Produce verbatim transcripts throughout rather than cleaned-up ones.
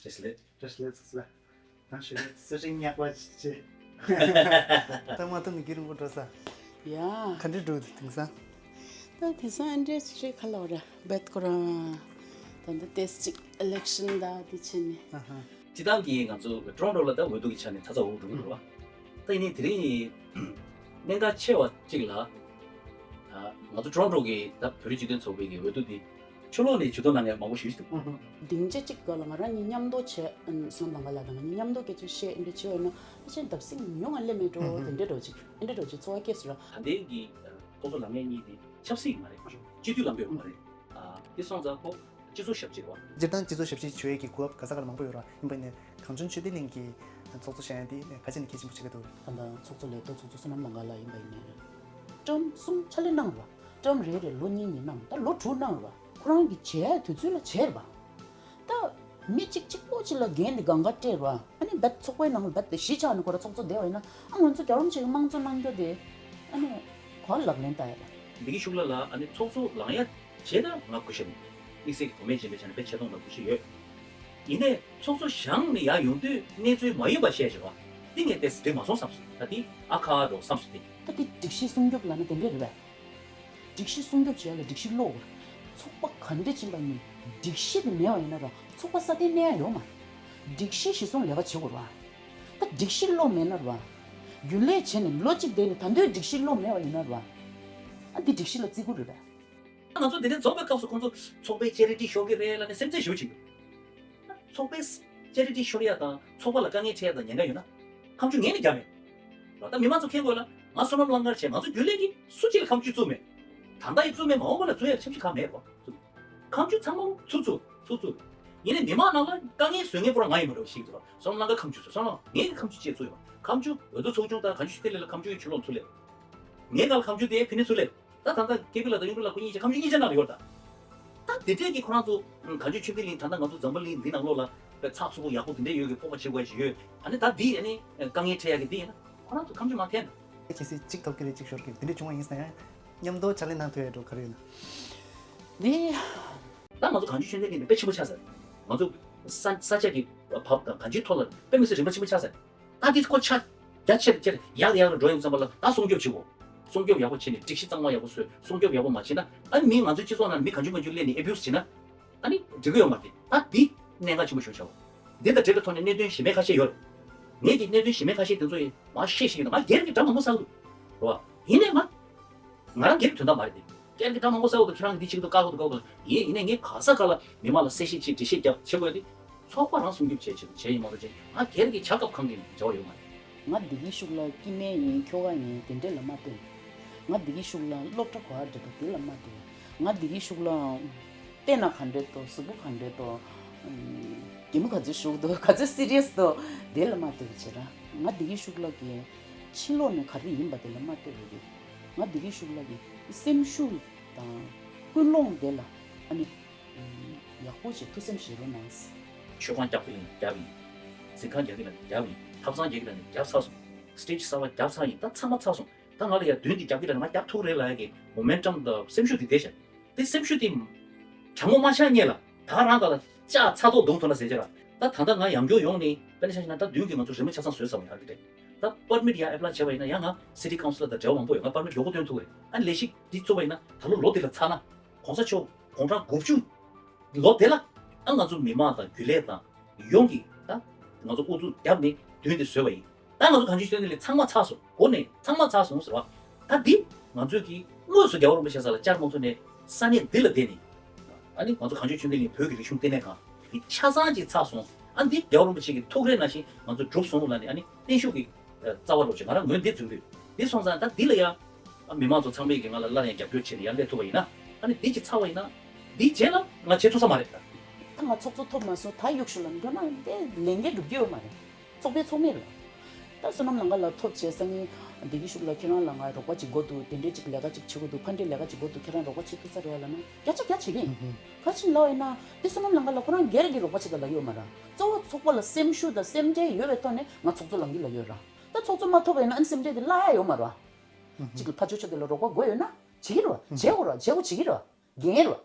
བཀྲ་ཤིས་བདེ་ལེགས། བཀྲ་ཤིས་བདེ་ལེགས་ཟེར་ལ། ནང་ཞུ་ནས་གསོལ་རས་ཉག་པ་ཅིག་བྱས། ད་མ་ཐུབ་ནས་རྒྱུན་རིང་པོ་འགྲོ་ས། ཡ། ག་འདྲ་འགྲོ་འདུག་དེང་སང་། ད་དེང་སང་ཨ་འདྲས་ཅིག་རེད། ཁ་ལོ་ར་བེད་ཁོ་རང་། ད་འདི་ཏེས་ཅིག་ཨི་ལེག་ཤན་ད་འདི་བྱས་ནས། ཨ་ཧ། སྤྱིར་བཏང་གི་ང་ཚོ་ཊོ་རོན་ཊོ་ལ་ད་འོས་བསྡུ་གི་ཆ་ནས་ཚ་ཚ་འུར་འུར་འགྲོ་གི་རེད་བ། ད་ཡིན་ནའི་དེ་རིང་གི་གནད་འགག་ཆེ་བ་གཅིག་ལ། ད་ང་ཚོ་ཊོ་རོན་ཊོ་གི་ད་བོད་རིགས་སྤྱི་མཐུན་ཚོགས་པའི་གི་འོས་བསྡུ་འདི་ཕྱི་ལོགས་ནས་ཇུས་གཏོགས་གནང་མཁན་མང་པོ་ཞིག་འདུག་སྡིངས་ཆ་གཅིག་སྒང་ལ་ང་རང་གཉིས་མཉམ་དུ་བྱས། ཨ་ནི་བསོད་ནམས་ལགས་ལ་དང་ང་གཉིས་མཉམ་དུ་སྐད་ཆ་བཤད། འདི་འདྲ་བྱས་པ་ཡིན་ན་ཕལ་ཆེར་བརྡབ་གསིག་ཉུང་ང་སླེབས་མེད་འགྲོ། དེ་འདྲ་འགྲོ་ཅིག་འདི་འདྲ་འགྲོ་ཅིག་ཚོར་བ་སྐྱེས་སོང་ར། ད་ལྟའི་གི་ཚོགས་གཙོ་ལངས་མཁན་གཉིས་དེ་ཆབ་སྲིད་མ་རེད། སྤྱི་འཐུས་ལངས་ཡོད་མ་རེད། ཨ་དེ་སོང་ཙང་ཁོ་སྤྱི་ཚོགས་ཞབས་ཕྱི་རེད་བ། སྤྱིར་བཏང་སྤྱི་ཚོགས་ཞབས་ཕྱི་བྱེད་ཡས་ཀྱི་གོ་སྐབས་ག་ས་ག་ལ་མང་པོ་ཡོད་ར། ཡིན་པ་ནས་གངས་ལྗོངས་ཆོས་ལྡན་གླིང་གི་ཚོགས་གཙོ་བྱས་ཡ་དེ་ག་ཅི་ནས་གལ་ཆེན་པོ་ཆགས་ཀྱི་འདུག་ད་ལྟ་ཚོགས་གཙོ་ལས་ཐོག་ཚོགས་གཙོ་བསོད་ནམས་ལགས་ལ་ཡིན་པ་ཡིན་ནའི་རེད། ཊརམ་གསུམ་ཕྱག་ལས་གནང་ར། ཊརམ་རེ་རེ་ལོ་གཉིས་གཉིས་གནང་། ད་ལོ་དྲུག་གནང་ར། ཁོ་རང་གི་བྱེད་ཡ་དུས་ཚོད་ལ་བྱས་ར། ད་མི་གཅིག་གཅིག་པོ་གཅིག་ལ་འགན་དེ་གང་ག་སྤྲད་ར། ཨ་ནི་རྦད་ཚོགས་པའི་ནང་ལ་རྦད་དེ་གཞིས་ཆགས་ནས་ཁོ་རང་ཚོགས་གཙོ་བསྡད་པ་ཡིན་ན། ཨ་ང་ཚོ་རྒྱལ་བ་རིན་པོ་ཆེ་གི་དམངས་གཙོ་གནང་རྒྱུ་དེ་ཨ་ནི་ག་ལག་ལེན་བསྟར་ཡ་རེད། བདེ་སྐྱིད་ཤུགས་ལ་ལ་ཨ་ནི་ཚོགས་གཙོ་ལངས་ཡ་བྱས་ན་ང་གུས་ཞབས་མེད། དམིགས་བསལ་གྱི་དོ་མེད་ཅན་པའི་ཆ་ནས་དཔེ་ཆེ་མཐོང་དང་གུས་ཞབས་ཡོད། ཡིན་ནའི་ཚོགས་གཙོ་བཞེངས་ནས་ཡར་ཡོང་དུས་གནས་ཚུལ་མ་ཡིན་པ་བཤད་བྱས་པ་འདི་ངས་ཏོག་ཙམ་འགྲིག་མ་སོང་བསམ་སོང་། ད་འདི་ཨ་ཁ་འགྲོ་བསམ་སོང་། དེ་ད་འདི་སྒྲིག་གཞི་སྲུང་སྐྱོབ་ལབ་ན་དེ་འདྲས་རེད་པས། སྒྲིག་གཞི་སྲུང་སྐྱོབ་བྱེད་ཡ་ལ་སྒྲིག་གཞི་ལོག་དགོས། ཚོགས་པ་ག་འདྲས་ཕྱིན་པ་ཡིན། སྒྲིག་གཞི་དེ་མེད་པ་ཡིན་ན་ར་ཚོགས་པ་སྲ་བརྟན་གནས་ཡ་ཡོད་མ་རེད། སྒྲིག་གཞི་གཞིར་བཟུང་ལས་ཀ་བྱེད་དགོས་ར། ད་སྒྲིག་གཞི་ལོག་མེད་ན་ར། རྒྱུན་ལས་བྱས་ནས་ལོ་གཅིག་བསྡད་ནས་ད་དུང་སྒྲིག་གཞི་ལོག་མེད་པ་ཡིན་ན་ར། ཨ་འདི་སྒྲིག་གཞི་ལ་བརྩི་དགོས་རེད་པས། ང་ཚོ་འདི་ནས་འཛོམས་པའི་སྐབས་སུ་ཁོང་ཚོ་ཚོགས་པའི་ཅེ་རི་ཊི་ཤོར་གི་རེད་ལབ་ནས་སེམས་ཚེགས་ཞེ་པོ་བྱེད་ཀྱི་འདུག་ཚོགས་པའི་ཅེ་རི་ཊི་ཤོར་ཡ་དང་ཚོགས་པ་ལ་དཀའ་ངལ་འཕྲད་ཡ་དང་ཉེན་ཁ་ཡོད་ན་ཁ་མཆུ་ངས་ནི་རྒྱབ་མེད། ད་མི་མང་ཚོ་མཁྱེན་དགོས་ལ། ང་བསོད་ནམས་གླང་དར་བྱས། ང་ཚོ་རྒྱུན་ལས་ཀྱི་སུ་གཅིག་ལ་ཁ་མཆུ་བཙུགས་མེད། ད་ལྟ་ཡི་བཙུགས་མེད། མ་འོངས་པ་ལ་བཙུགས་ཡ་འཆར་གཞི་གང་མེད་རོ། ཁ་མཆུ་ཚང་མ་ཚུར་བཙུགས་ཚུར་བཙུགས། ཡིན་ནའི་མི་མང་ནང་ལ་དཀའ་ངལ་བཟོ་མཁན་པོ་རང་ང་ཡིན་པ་འདྲ་བོ་ཞིག་འདུག་བསོད་ནམས་གླང་དར་ཁ་མཆུ་བཙུགས། བསོད་ནམས་ངས་ནི་ཁ་མཆུ་ཅིག་བཙུགས་ཡོད་པ། ཁ་མཆུ་འོས་བསྡུ་ཚོགས་ཆུང་དང་གངས་ལྗོངས་ཆོས་ལྡན་གླིང་ལ་ཁ་མཆུ་ཡི་ཆུ་ལོག་ཚུར་སླེབས། ངའི་སྒང་ལ་ཁ་མཆུ་དེ་ཕི་ནས་ཚུར་སླེབས། ད་ད་ལྟ་ཀེ་པི་ལགས་དང་གཡུང་དྲུང་ལགས་ཁོ་གཉིས་ཀྱི་ཁ་མཆུ་གཉིས་ཆ་ནང་ལ་ཡོད་རེད་ད། ད་དེ་འདྲས་ཀྱི་ཁོ་རང་ཚོ་གངས་ལྗོངས་ཆོས་ལྡན་གླིང་། ད་ལྟ་ང་ཚོ་འཛམ་བུ་གླིང་འདི་ནང་ལོགས་ལ་དཔེ་ཚགས་ཚུད་པོ་ཡག་པོ་དེ་འདྲས་ཡོད་ཀྱི་སྤོབས་པ་བྱེད་དགོས་ཀྱི་ཡོད། ཨ་ནི་ད་འདི་ཨ་ནི་དཀའ་ངལ་འཕྲད་ཡག་གི་འདི་ཡིན་ན་ཁོ་རང་ཚོ་ཁ་མཆུ་མ་འཐེན་ན། གལ་སྲིད་གཅིག་ཐོབ་ཀྱི་རེད། གཅིག་ཤོར་གྱི་རེད། དེ་འདྲས་བྱུང་བ་ཡིན་ཟེར་ན་ཡང་མཉམ་དུ་ཕྱག་ལས་གནང་ཐུབ་ཡ་འགྲོ་ག་རེ་ཡོད་ན། འདི། ད་ང་ཚོ་གངས་ལྗོངས་ཆོས་ལྡན་གླིང་འདི་དཔེ་ཆེན་པོ་ཆགས་ཚར། ང་ཚོ་ས་ས་ཆ་གི་བབ་དང་གངས་ལྗོངས་ཐོག་ལ་དཔེ་མི་སྲིད་རིན་པོ་ཆེན་པོ་ཆགས་ཚར། ད་འདི་ཁོ་ཆ་རྒྱ་ཆེར་ཆེར་ཡག་ཡག་རུ་འགྲོ་ཡོང་ཙམ་པ་ལ་ད་སྲུང་སྐྱོབ་བྱེད་དགོས། སྲུང་སྐྱོབ་ཡག་པོ་བྱས་ནས་སྒྲིག་གཞི་གཙང་མ་ཡག་པོ་བཟོས། སྲུང་སྐྱོབ་ཡག་པོ་མ་བྱས་ན་ཨ་ནི་མི་ང་ཚོའི་སྤྱི་ཚོགས་ནང་མི་གང་བྱུང་མང་བྱུང་སླེབས་ནས་ཨེ་བིའུ་སི་བྱས་ན་ཨ་ནི་འགྲིག་གི་ཡོད་མ་རེད། ད་འདི་གནད་འགག་ཆེན་པོ་ཞིག་ཆགས། འདི་དང་འབྲེལ་བའི་ཐོག་ནས་གནད་དོན་གཞན་པའི་ཁ་ཤས་ཡོད་རེད། ངས་ཀྱི་གནད་དོན་གཞན་པའི་ཁ་ཤས་དེ་ཚོ་ཡིན་མ་བཤད་ཤེས་ཀྱི་འདུག་ང་སྒེར་གྱི་དགྲ་མང་པོ་ཟ་གི་འདུག་རེད་བ། ཡིན་ནའི་མ། ང་རང་སྒེར་གྱི་དོན་དག་མ་རེད་དེ། སྒེར་གྱི་དགྲ་མང་པོ་ཟ་གི་འདུག་ཁྱེད་རང་གིས་འདི་བྱེད་ཀྱི་འདུག་བཀག་གི་འདུག་བཀག་གི་འདུག་ཡིན་ཡིན་ནའི་ངས་ག་ས་ག་ལ་མི་མང་ལ་གསལ་བཤད་བྱེད་འགྲེལ་བཤད་རྒྱབ་བྱེད་དགོས་ཏེ། ཚོགས་པ་རང་སྲུང་སྐྱོབ་བྱེད་ཆེད་དུ་བྱས་ཡིན་མ་གཏོགས་ཅིག་ང་སྒེར་གྱི་ཆགས་སྐབས་གང་གི་འབྲེལ་བ་ཡོད་མ་རེད། ང་བདེ་སྐྱིད་ཤུགས་ལ་སྐྱེ་དམན་ཡིན་ཁྱོ་ག་ཡིན་དེ་འདྲས་ལ་མ་ལྟོས། ང་བདེ་སྐྱིད་ཤུགས་ལ་སློབ་གྲྭ་ག་པར་འགྲིམ་པ་དེ་ལ་མ་ལྟོས། ང་བདེ་སྐྱིད་ཤུགས་ལ་བལྟས་ན་ག་འདྲས་འདུག་གཟུགས་པོ་ག་འདྲས་འདུག་གད་མོ་ག་ཚོད་ཤོར་འདུག་ག་ཚོད་སི་རི་ཡས་འདུག་དེ་ལ་མ་ལྟོས་བྱས་ར། ང་བདེ་སྐྱིད་ཤུགས་ལ་གི་ཕྱི་ལོགས་ནས་ག་རེ་ཡིན་པ་དེ་ལ་མ་ལྟོས་པ་གི། ང་བདེ་སྐྱིད་ཤུགས་ལ་གི་སེམས་ཤུགས་དང་ཀུན་སློང་དེ་ལ་ཨ་ནི་ཡག་པོ་བྱས་ཐུགས་སེམས་བཞེས་རོགས་གནང་། མཆོད་ཁང་རྒྱག་གི་ལ་ནི་རྒྱབ་ཡིན། གཟིམ་ཁང་རྒྱག་གི་ལ་ནི་རྒྱབ་ཡིན། ཐབ་ཚང་རྒྱག་གི་ལ་ནི་རྒྱབ་ཚར་སོང་། སི་ཊེ་ཇི་གསར་པ་རྒྱབ་ཚར་ཡིན། ད་ཚང་མ་ཚར་སོང་། ད་ང་ལ་ཡ་མདུན་འདི་རྒྱབ་ཀྱི་ལ་ནི་ང་རྒྱབ་ཐུབ་རེད་ལབ་ཡ་གི་མོ་མེན་ཊམ་དང་སེམས་ཤུགས་འདི་བསྡད་ཤག་དེ་སེམས་ཤུགས་དེ་དྲང་མོ་མ་ཆགས་སྔོན་ལ་ད་རང་ག་ལ་ལྕགས་ཚ་ཐོག་བརྡུངས་ཐུབ་ན་ཟེར་བྱས་ར། ད་ད་ལྟ་ང་ཡང་བསྐྱར་ཡོང་ནས་དཔེར་ན་ཆ་བཞག་ན་ད་མདུན་གྱི་ང་ཚོ་རི་མོ་ཆ་ཚང་བཟོས་ཚར་བ་ཡིན་ཨར་ཀི་ཊེག་ད་པར་མིཊ་ཡ་ཨེབ་ལའི་བྱས་པ་ཡིན་ན་ཡང་ང་སི་ཊི་ཀའུན་སི་ལར་དང་འབྲེལ་བ་མང་པོ་ཡོད། ང་པར་མིཊ་མགྱོགས་པོ་བཏོན་ཐུབ་ཀྱི་རེད། ཨ་ནི་ལས་གཞི་འདི་བཙུགས་པ་ཡིན་ན་ད་ལོ་ལོ་འདི་ལ་ཚར་ན་གོང་ས་མཆོག་དགུང་གྲངས་དགུ་བཅུ་ལོ་དེ་ལ་ཨ་ང་ཚོ་མི་མང་དང་རྒྱུན་ལས་དང་ཡོངས་ཀྱིས་ད་ང་ཚོ་ཨུ་ཚུགས་བརྒྱབ་ནས་མདུན་དེ་བཟོས་པ་ཡིན། ད་ང་ཚོ་གངས་ལྗོངས་ཆོས་ལྡན་གླིང་ཚང་མ་ཚར་སོང་། འགོ་ནས་ཚང་མ་ཚར་སོང་ཟེར་བ། ད་འདི་ང་ཚོས་ཀྱིས་དངོས་སུ་རྒྱལ་བ་རིན་པོ་ཆེ་ས་ལ་བཅར་མ་ཐུབ་ནས་ས་གནས་འདི་ལ་བསྡད་ནས་ཨ་ནི་ང་ཚོ་གངས་ལྗོངས་ཆོས་ལྡན་གླིང་བོད་ཀྱི་རིག་གཞུང་ལྟེ་གནས་ཁང་འདི་ཆ་ཚང་ཅིག་ཚར་སོང་། ཨ་འདི་རྒྱལ་བ་རིན་པོ་ཆེ་གི་ཐུགས་རེ་ནང་བཞིན་ང་ཚོ་གྲུབ་སོང་ལབ་ནས་ཨ་ནི་བརྟན་བཞུགས་ཀྱི་རྩ་བ་རོགས་བྱེད། ང་རང་ངོས་འདི་འཛིན་འདོད། འདི་སོང་ཙང་ད་འདི་ལ་ཡང་ཨ་མི་མང་ཚོ་ཚང་མས་ཀྱི་ང་ལ་སླར་ཡང་རྒྱབ་སྐྱོར་བྱས་ནས་ཡར་སླེབས་ཐུབ་པ་ཡིན་ན། ཨ་ནི་འདི་ཅིག་ཚར་བ་ཡིན་ན་འདི་རྗེས་ལ་ང་བྱེད་ཐུབ་ས་མ་རེད་ད། ད་ང་ཚོགས་གཙོ་ཐོབ་མ་སོང་ད་གཡུག་ཞུ་ལ་འགྲོ་ན་འདི་ལས་འགན་སྒྲུབ་རྒྱུ་ཡོད་མ་རེད། ཚོགས་པའི་ཚོགས་མི་རེད། ད་བསོད་ནམས་ལགས་ལ་ཐོབ་བྱས་སང་ཉིན་བདེ་སྐྱིད་ཤུགས་ལ་ཁྱེད་རང་ལ་ང་རོགས་པ་ཅིག་དགོས་འདུག་དེ་འདྲའི་ཅིག་ལས་ཀ་ཅིག་བྱེད་དགོས་འདུག་ཕ་འདྲའི་ལས་ཀ་ཅིག་དགོས་འདུག་ཁྱེད་རང་རོགས་པ་བྱེད་ཐུབ་ས་རེད་ཡ་ལབ་ན་བརྒྱ་ཆ་བརྒྱ་བྱེད་ཀྱི་ཡིན། ག་ཅིག་ལབ་ཡིན་ན་འདི་བསོད་ནམས་ལགས་ལ་ཁོ་རང་སྒེར་གྱི་རོགས་པ་བྱེད་ད་ལབ་ཡོད་མ་རེད། གཙོ་བོ་ཚོགས་པ་ལ་སེམས་ཤུགས་དང་སེམས་ཁྲལ་ཡོད་པའི་ཐོག་ནས་ང་ཚོགས་གཙོ་ལངས་ཀྱི་ལབ་ཡོད་ར། ད་ཚོགས་གཙོ་མ་ཐོབ་པ་ཡིན་ན་ཨ་ནི་སེམས་ཁྲལ་དེ་བརླག་ཡ་ཡོད་མ་རེད། གཅིག་ལ་ཕར་ཕྱོགས་ཕྱོགས་དེ་ལ་རོགས་པ་དགོས་ཡོད་ན་བྱེད་ཀྱི་རེད་བ། བྱེད་དགོས་རེད་བ། བྱེད་དགོས་བྱེད་ཀྱི་རེད་བ། འགན་རེད་བ།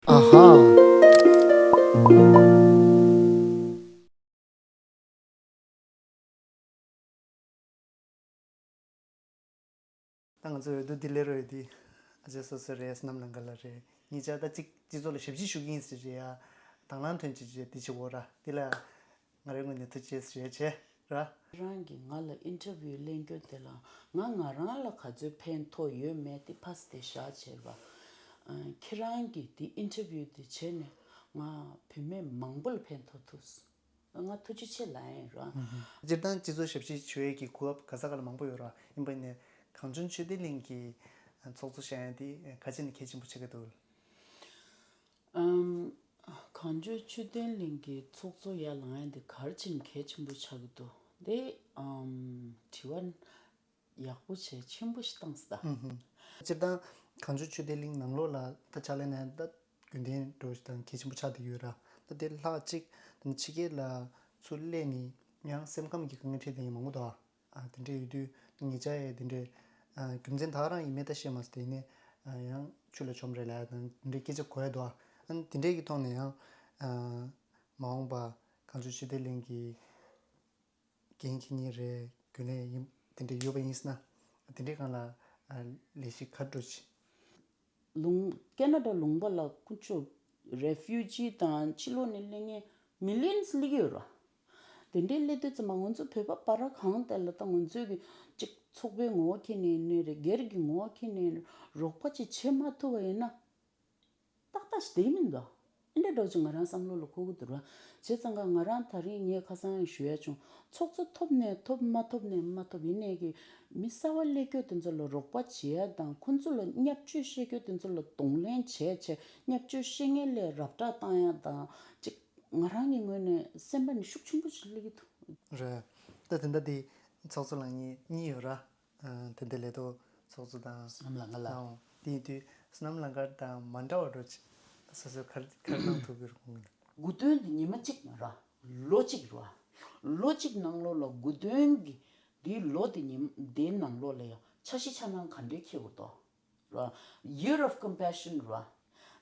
ཨ་ཧ། ང་ཚོ་འོས་བསྡུ་འདི་སླེབས་རོགས་ཡོད་དུས། ཨ་ཅེ་སོ་སོ་རེད། སོ་ནམ་ལང་ཀ་ལགས་རེད། གཉིས་ཆ་ད་གཅིག་སྤྱི་ཚོགས་ལ་ཞབས་ཕྱི་ཞུ་གི་ཡིན་ཟེར་བྱས་ཡ། དང་བླངས་ཐོན་ཅིག་བྱས་འདི་བྱེད་དགོས་ར། འདི་ལ་ང་རའི་ངོས་ནས་ཐུགས་རྗེ་ཆེ་ཞུ་ཡ་བྱས་ར། ཁྱེད་རང་གིས་ང་ལ་ཨིན་ཊར་བིའུ་ལེན་རྒྱུ་དེ་ལ་ང་ང་རང་ལ་ག་ཚོད་ཕན་ཐོགས་ཡོད་མེད་དེ་ཕར་དེ་བཞག་བྱས་ར། ཨ། ཁྱེད་རང་གིས་དེ་ཨིན་ཊར་བིའུ་དེ་བྱས་ནས་ང་བུད་མེད་མང་པོ་ལ་ཕན་ཐོགས་ཐུབ་སོང་། ང་ཐུགས་རྗེ་ཆེ་ལབ་ཡིན་ར། སྤྱིར་བཏང་སྤྱི་ཚོགས་ཞབས་ཕྱི་ཞུ་ཡས་ཀྱི་གོ་སྐབས་ག་ས་ག་ལ་མང་པོ་ཡོད་ར། ཡིན་པ་ནས་གངས་ལྗོངས་ཆོས་ལྡན་གླིང་གི་ཚོགས་གཙོ་བཞེངས་ཡ་དེ་ག་ཅི་ནས་གལ་ཆེན་པོ་ཆགས་ཀྱི་འདུག་ཨམ། གངས་ལྗོངས་ཆོས་ལྡན་གླིང་གི་ཚོགས་གཙོ་ཡར་ལངས་ཡ་དེ་ག་རེ་བྱས་ནས་གལ་ཆེན་པོ་ཆགས་ཀྱི་འདུག་དེ་ཨམ། དྲི་བ་ཡག་པོ་བྱས་ཆེན་པོ་ཞིག་བཏང་སོང་ད། སྤྱིར་བཏང་གངས་ལྗོངས་ཆོས་ལྡན་གླིང་ནང་ལོགས་ལ་ད་ཕྱག་ལས་གནང་ཡ་ད་རྒྱུན་ལྡན་འདྲ་བོ་ཞིག་དང་གལ་ཆེན་པོ་ཆགས་བསྡད་ཡོད་ར། ད་དེ་ལྷག་གཅིག་ད་ཕྱི་རྒྱལ་ལ་ཚུར་སླེབས་ནས་ཡང་སེམས་ཁམས་ཀྱི་དཀའ་ངལ་འཕྲད་བསྡད་མཁན་མང་པོ་འདུག་ཨ། དེ་འདྲ་ཡོད་དུས་ངེད་ཅག་ཡང་དེ་འདྲའི་ཨ། རྒྱུ་མཚན་ད་ག་རང་ཡིན་མིན་ད་ཤེས་མ་སོང་། དེ་ནས་ཨ། ཡང་ཆུ་ལ་བཅོམ་རེད་ལབ་ཡ་དང་དེ་འདྲའི་སྐད་ཆ་གོ་ཡ་འདུག་ཨ། དེ་འདྲའི་གི་ཐོག་ནས་ཡང་ཨ། མ་འོངས་པ་གངས་ལྗོངས་ཆོས་ལྡན་གླིང་གི་འགན་འཁྱེར་མཁན་རེད། རྒྱུན་ལས་ཡིན་དེ་འདྲ་ཡོད་པ་ཡིན་ཟེར་ན། དེ་འདྲའི་སྒང་ལ་ཨ། ལས་གཞི་ག་འདྲ་ཅིག་ལུང་། ཀེ་ན་ཌ་ལུང་པ་ལ་དཀོན་མཆོག་རེ་ཕུ་ཇི་དང་ཕྱི་ལོགས་ནས་སླེབས་མཁན་མི་ལི་ཡོན་སླེབས་ཀྱི་ཡོད་ར། དེ་འདྲའི་སླེབས་དུས་ཙམ་པ་ང་ཚོ་བོད་པ་བར་གང་དེ་ལ་ད་ང་ཚོས་ཀྱི་གཅིག་ཚོགས་པའི་ངོ་བོ་འཁྱེར་ནས་ཡིན་ནའི་རེད། སྒེར་གྱི་ངོ་བོ་འཁྱེར་ནས་རོགས་པ་ཅིག་བྱེད་མ་ཐུབ་པ་ཡིན་ན། ཏག་ཏག་ཞིག་བསྡད་མི་འདུག་ཨ་འདྲ་འདྲ་བོ་ཅིག་ང་རང་བསམ་བློ་ལ་འཁོར་གི་འདུག་ར། བྱས་ཙང་ཀ་ང་རང་ད་རིང་ངས་ཁ་སང་ཞུ་ཡ་བྱུང་། ཚོགས་གཙོ་ཐོབ་ནས་ཐོབ། མ་ཐོབ་ནས་མ་ཐོབ། ཡིན་ནའི་གི་མི་གསར་པ་སླེབས་རྒྱུ་དེ་ཚོ་ལ་རོགས་པ་བྱེད་ཡ་དང་། ཁོང་ཚོ་ལ་བརྙས་བཅོས་བཤད་རྒྱུ་དེ་ཚོ་ལ་གདོང་ལེན་བྱས་བྱས། བརྙས་བཅོས་བཤད་མཁན་ལ་ར་སྤྲོད་བཏང་ཡ་དང་ཅིག་ང་རང་གི་ངོས་ནས་སེམས་པ་ནས་ཤུགས་ཆེན་པོ་ཞིག་སླེབས་ཀྱི་འདུག་རེད། ད་དེ་འདྲ་དེ་ཚོགས་གཙོ་ལགས་གཉིས་གཉིས་ཡོད་ར། ཨ། དེ་འདྲ་ལས་ཐོག་ཚོགས་གཙོ་དང་། བསོད་ནམས་ལང་ཀ་ལགས། ཨང་། དེ་ཡིན་དུས་བསོད་ནམས་ལང་ཀ་དང་མ་འདྲ་བ་འདྲ་བོ་ཅིག་སོ་སོས་ག་རེ་ག་རེ་གནང་ཐུབ་ཀྱི་རེད་དགོངས་ཀྱི་འདུག་དགུང་སྟོན་འདི་ཉི་མ་གཅིག་མ་ར། ལོ་གཅིག་ར། ལོ་གཅིག་ནང་ལོགས་ལ་དགུང་སྟོན་གྱི་འདིའི་ལོ་དེ་ཉི་མ་དེའི་ནང་ལོགས་ལ་ཡང་འཆར་གཞི་འཆར་སྣང་ག་འདྲས་འཁྱེར་དགོས་འདུག་ར། Year of Compassion ར།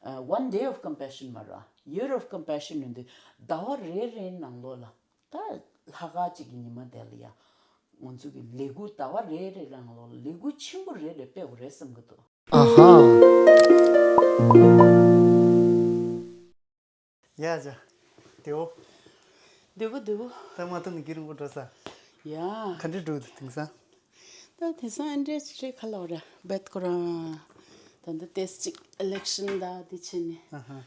ཨ། One Day of Compassion མ་ར། Year of Compassion ཡིན་དུས་ཟླ་བ་རེ་རེའི་ནང་ལོགས་ལ། ད་ལྷག་དཀར་གཅིག་གི་ཉི་མ་དེ་ལ་ཡ། ང་ཚོ་གི་ལས་འགུལ་ཟླ་བ་རེ་རེ་རང་ལོ་ལས་འགུལ་ཆེན་པོ་རེ་རེ་སྤེལ་དགོས་རེད་བསམ་གི་འདུག་ཨ་ཧ། ཡ་ཇ། བདེ་བོ། བདེ་བོ་བདེ་བོ། ད་མ་ཐུག་ནས་རྒྱུན་རིང་པོ་འགྲོ་ས། ཡ། ག་འདྲས་འགྲོ་འདུག་དེང་སང་། ད་དེང་སང་ཨ་འདྲས་ཅིག་རེད། ག་ལབ་ར། བེད་ཁོ་རང་ད་འདི་ཏེས་ཅིག་ཨི་ལེག་ཤན་ད་འདི་བྱས་ནས། ཨ་ཧ།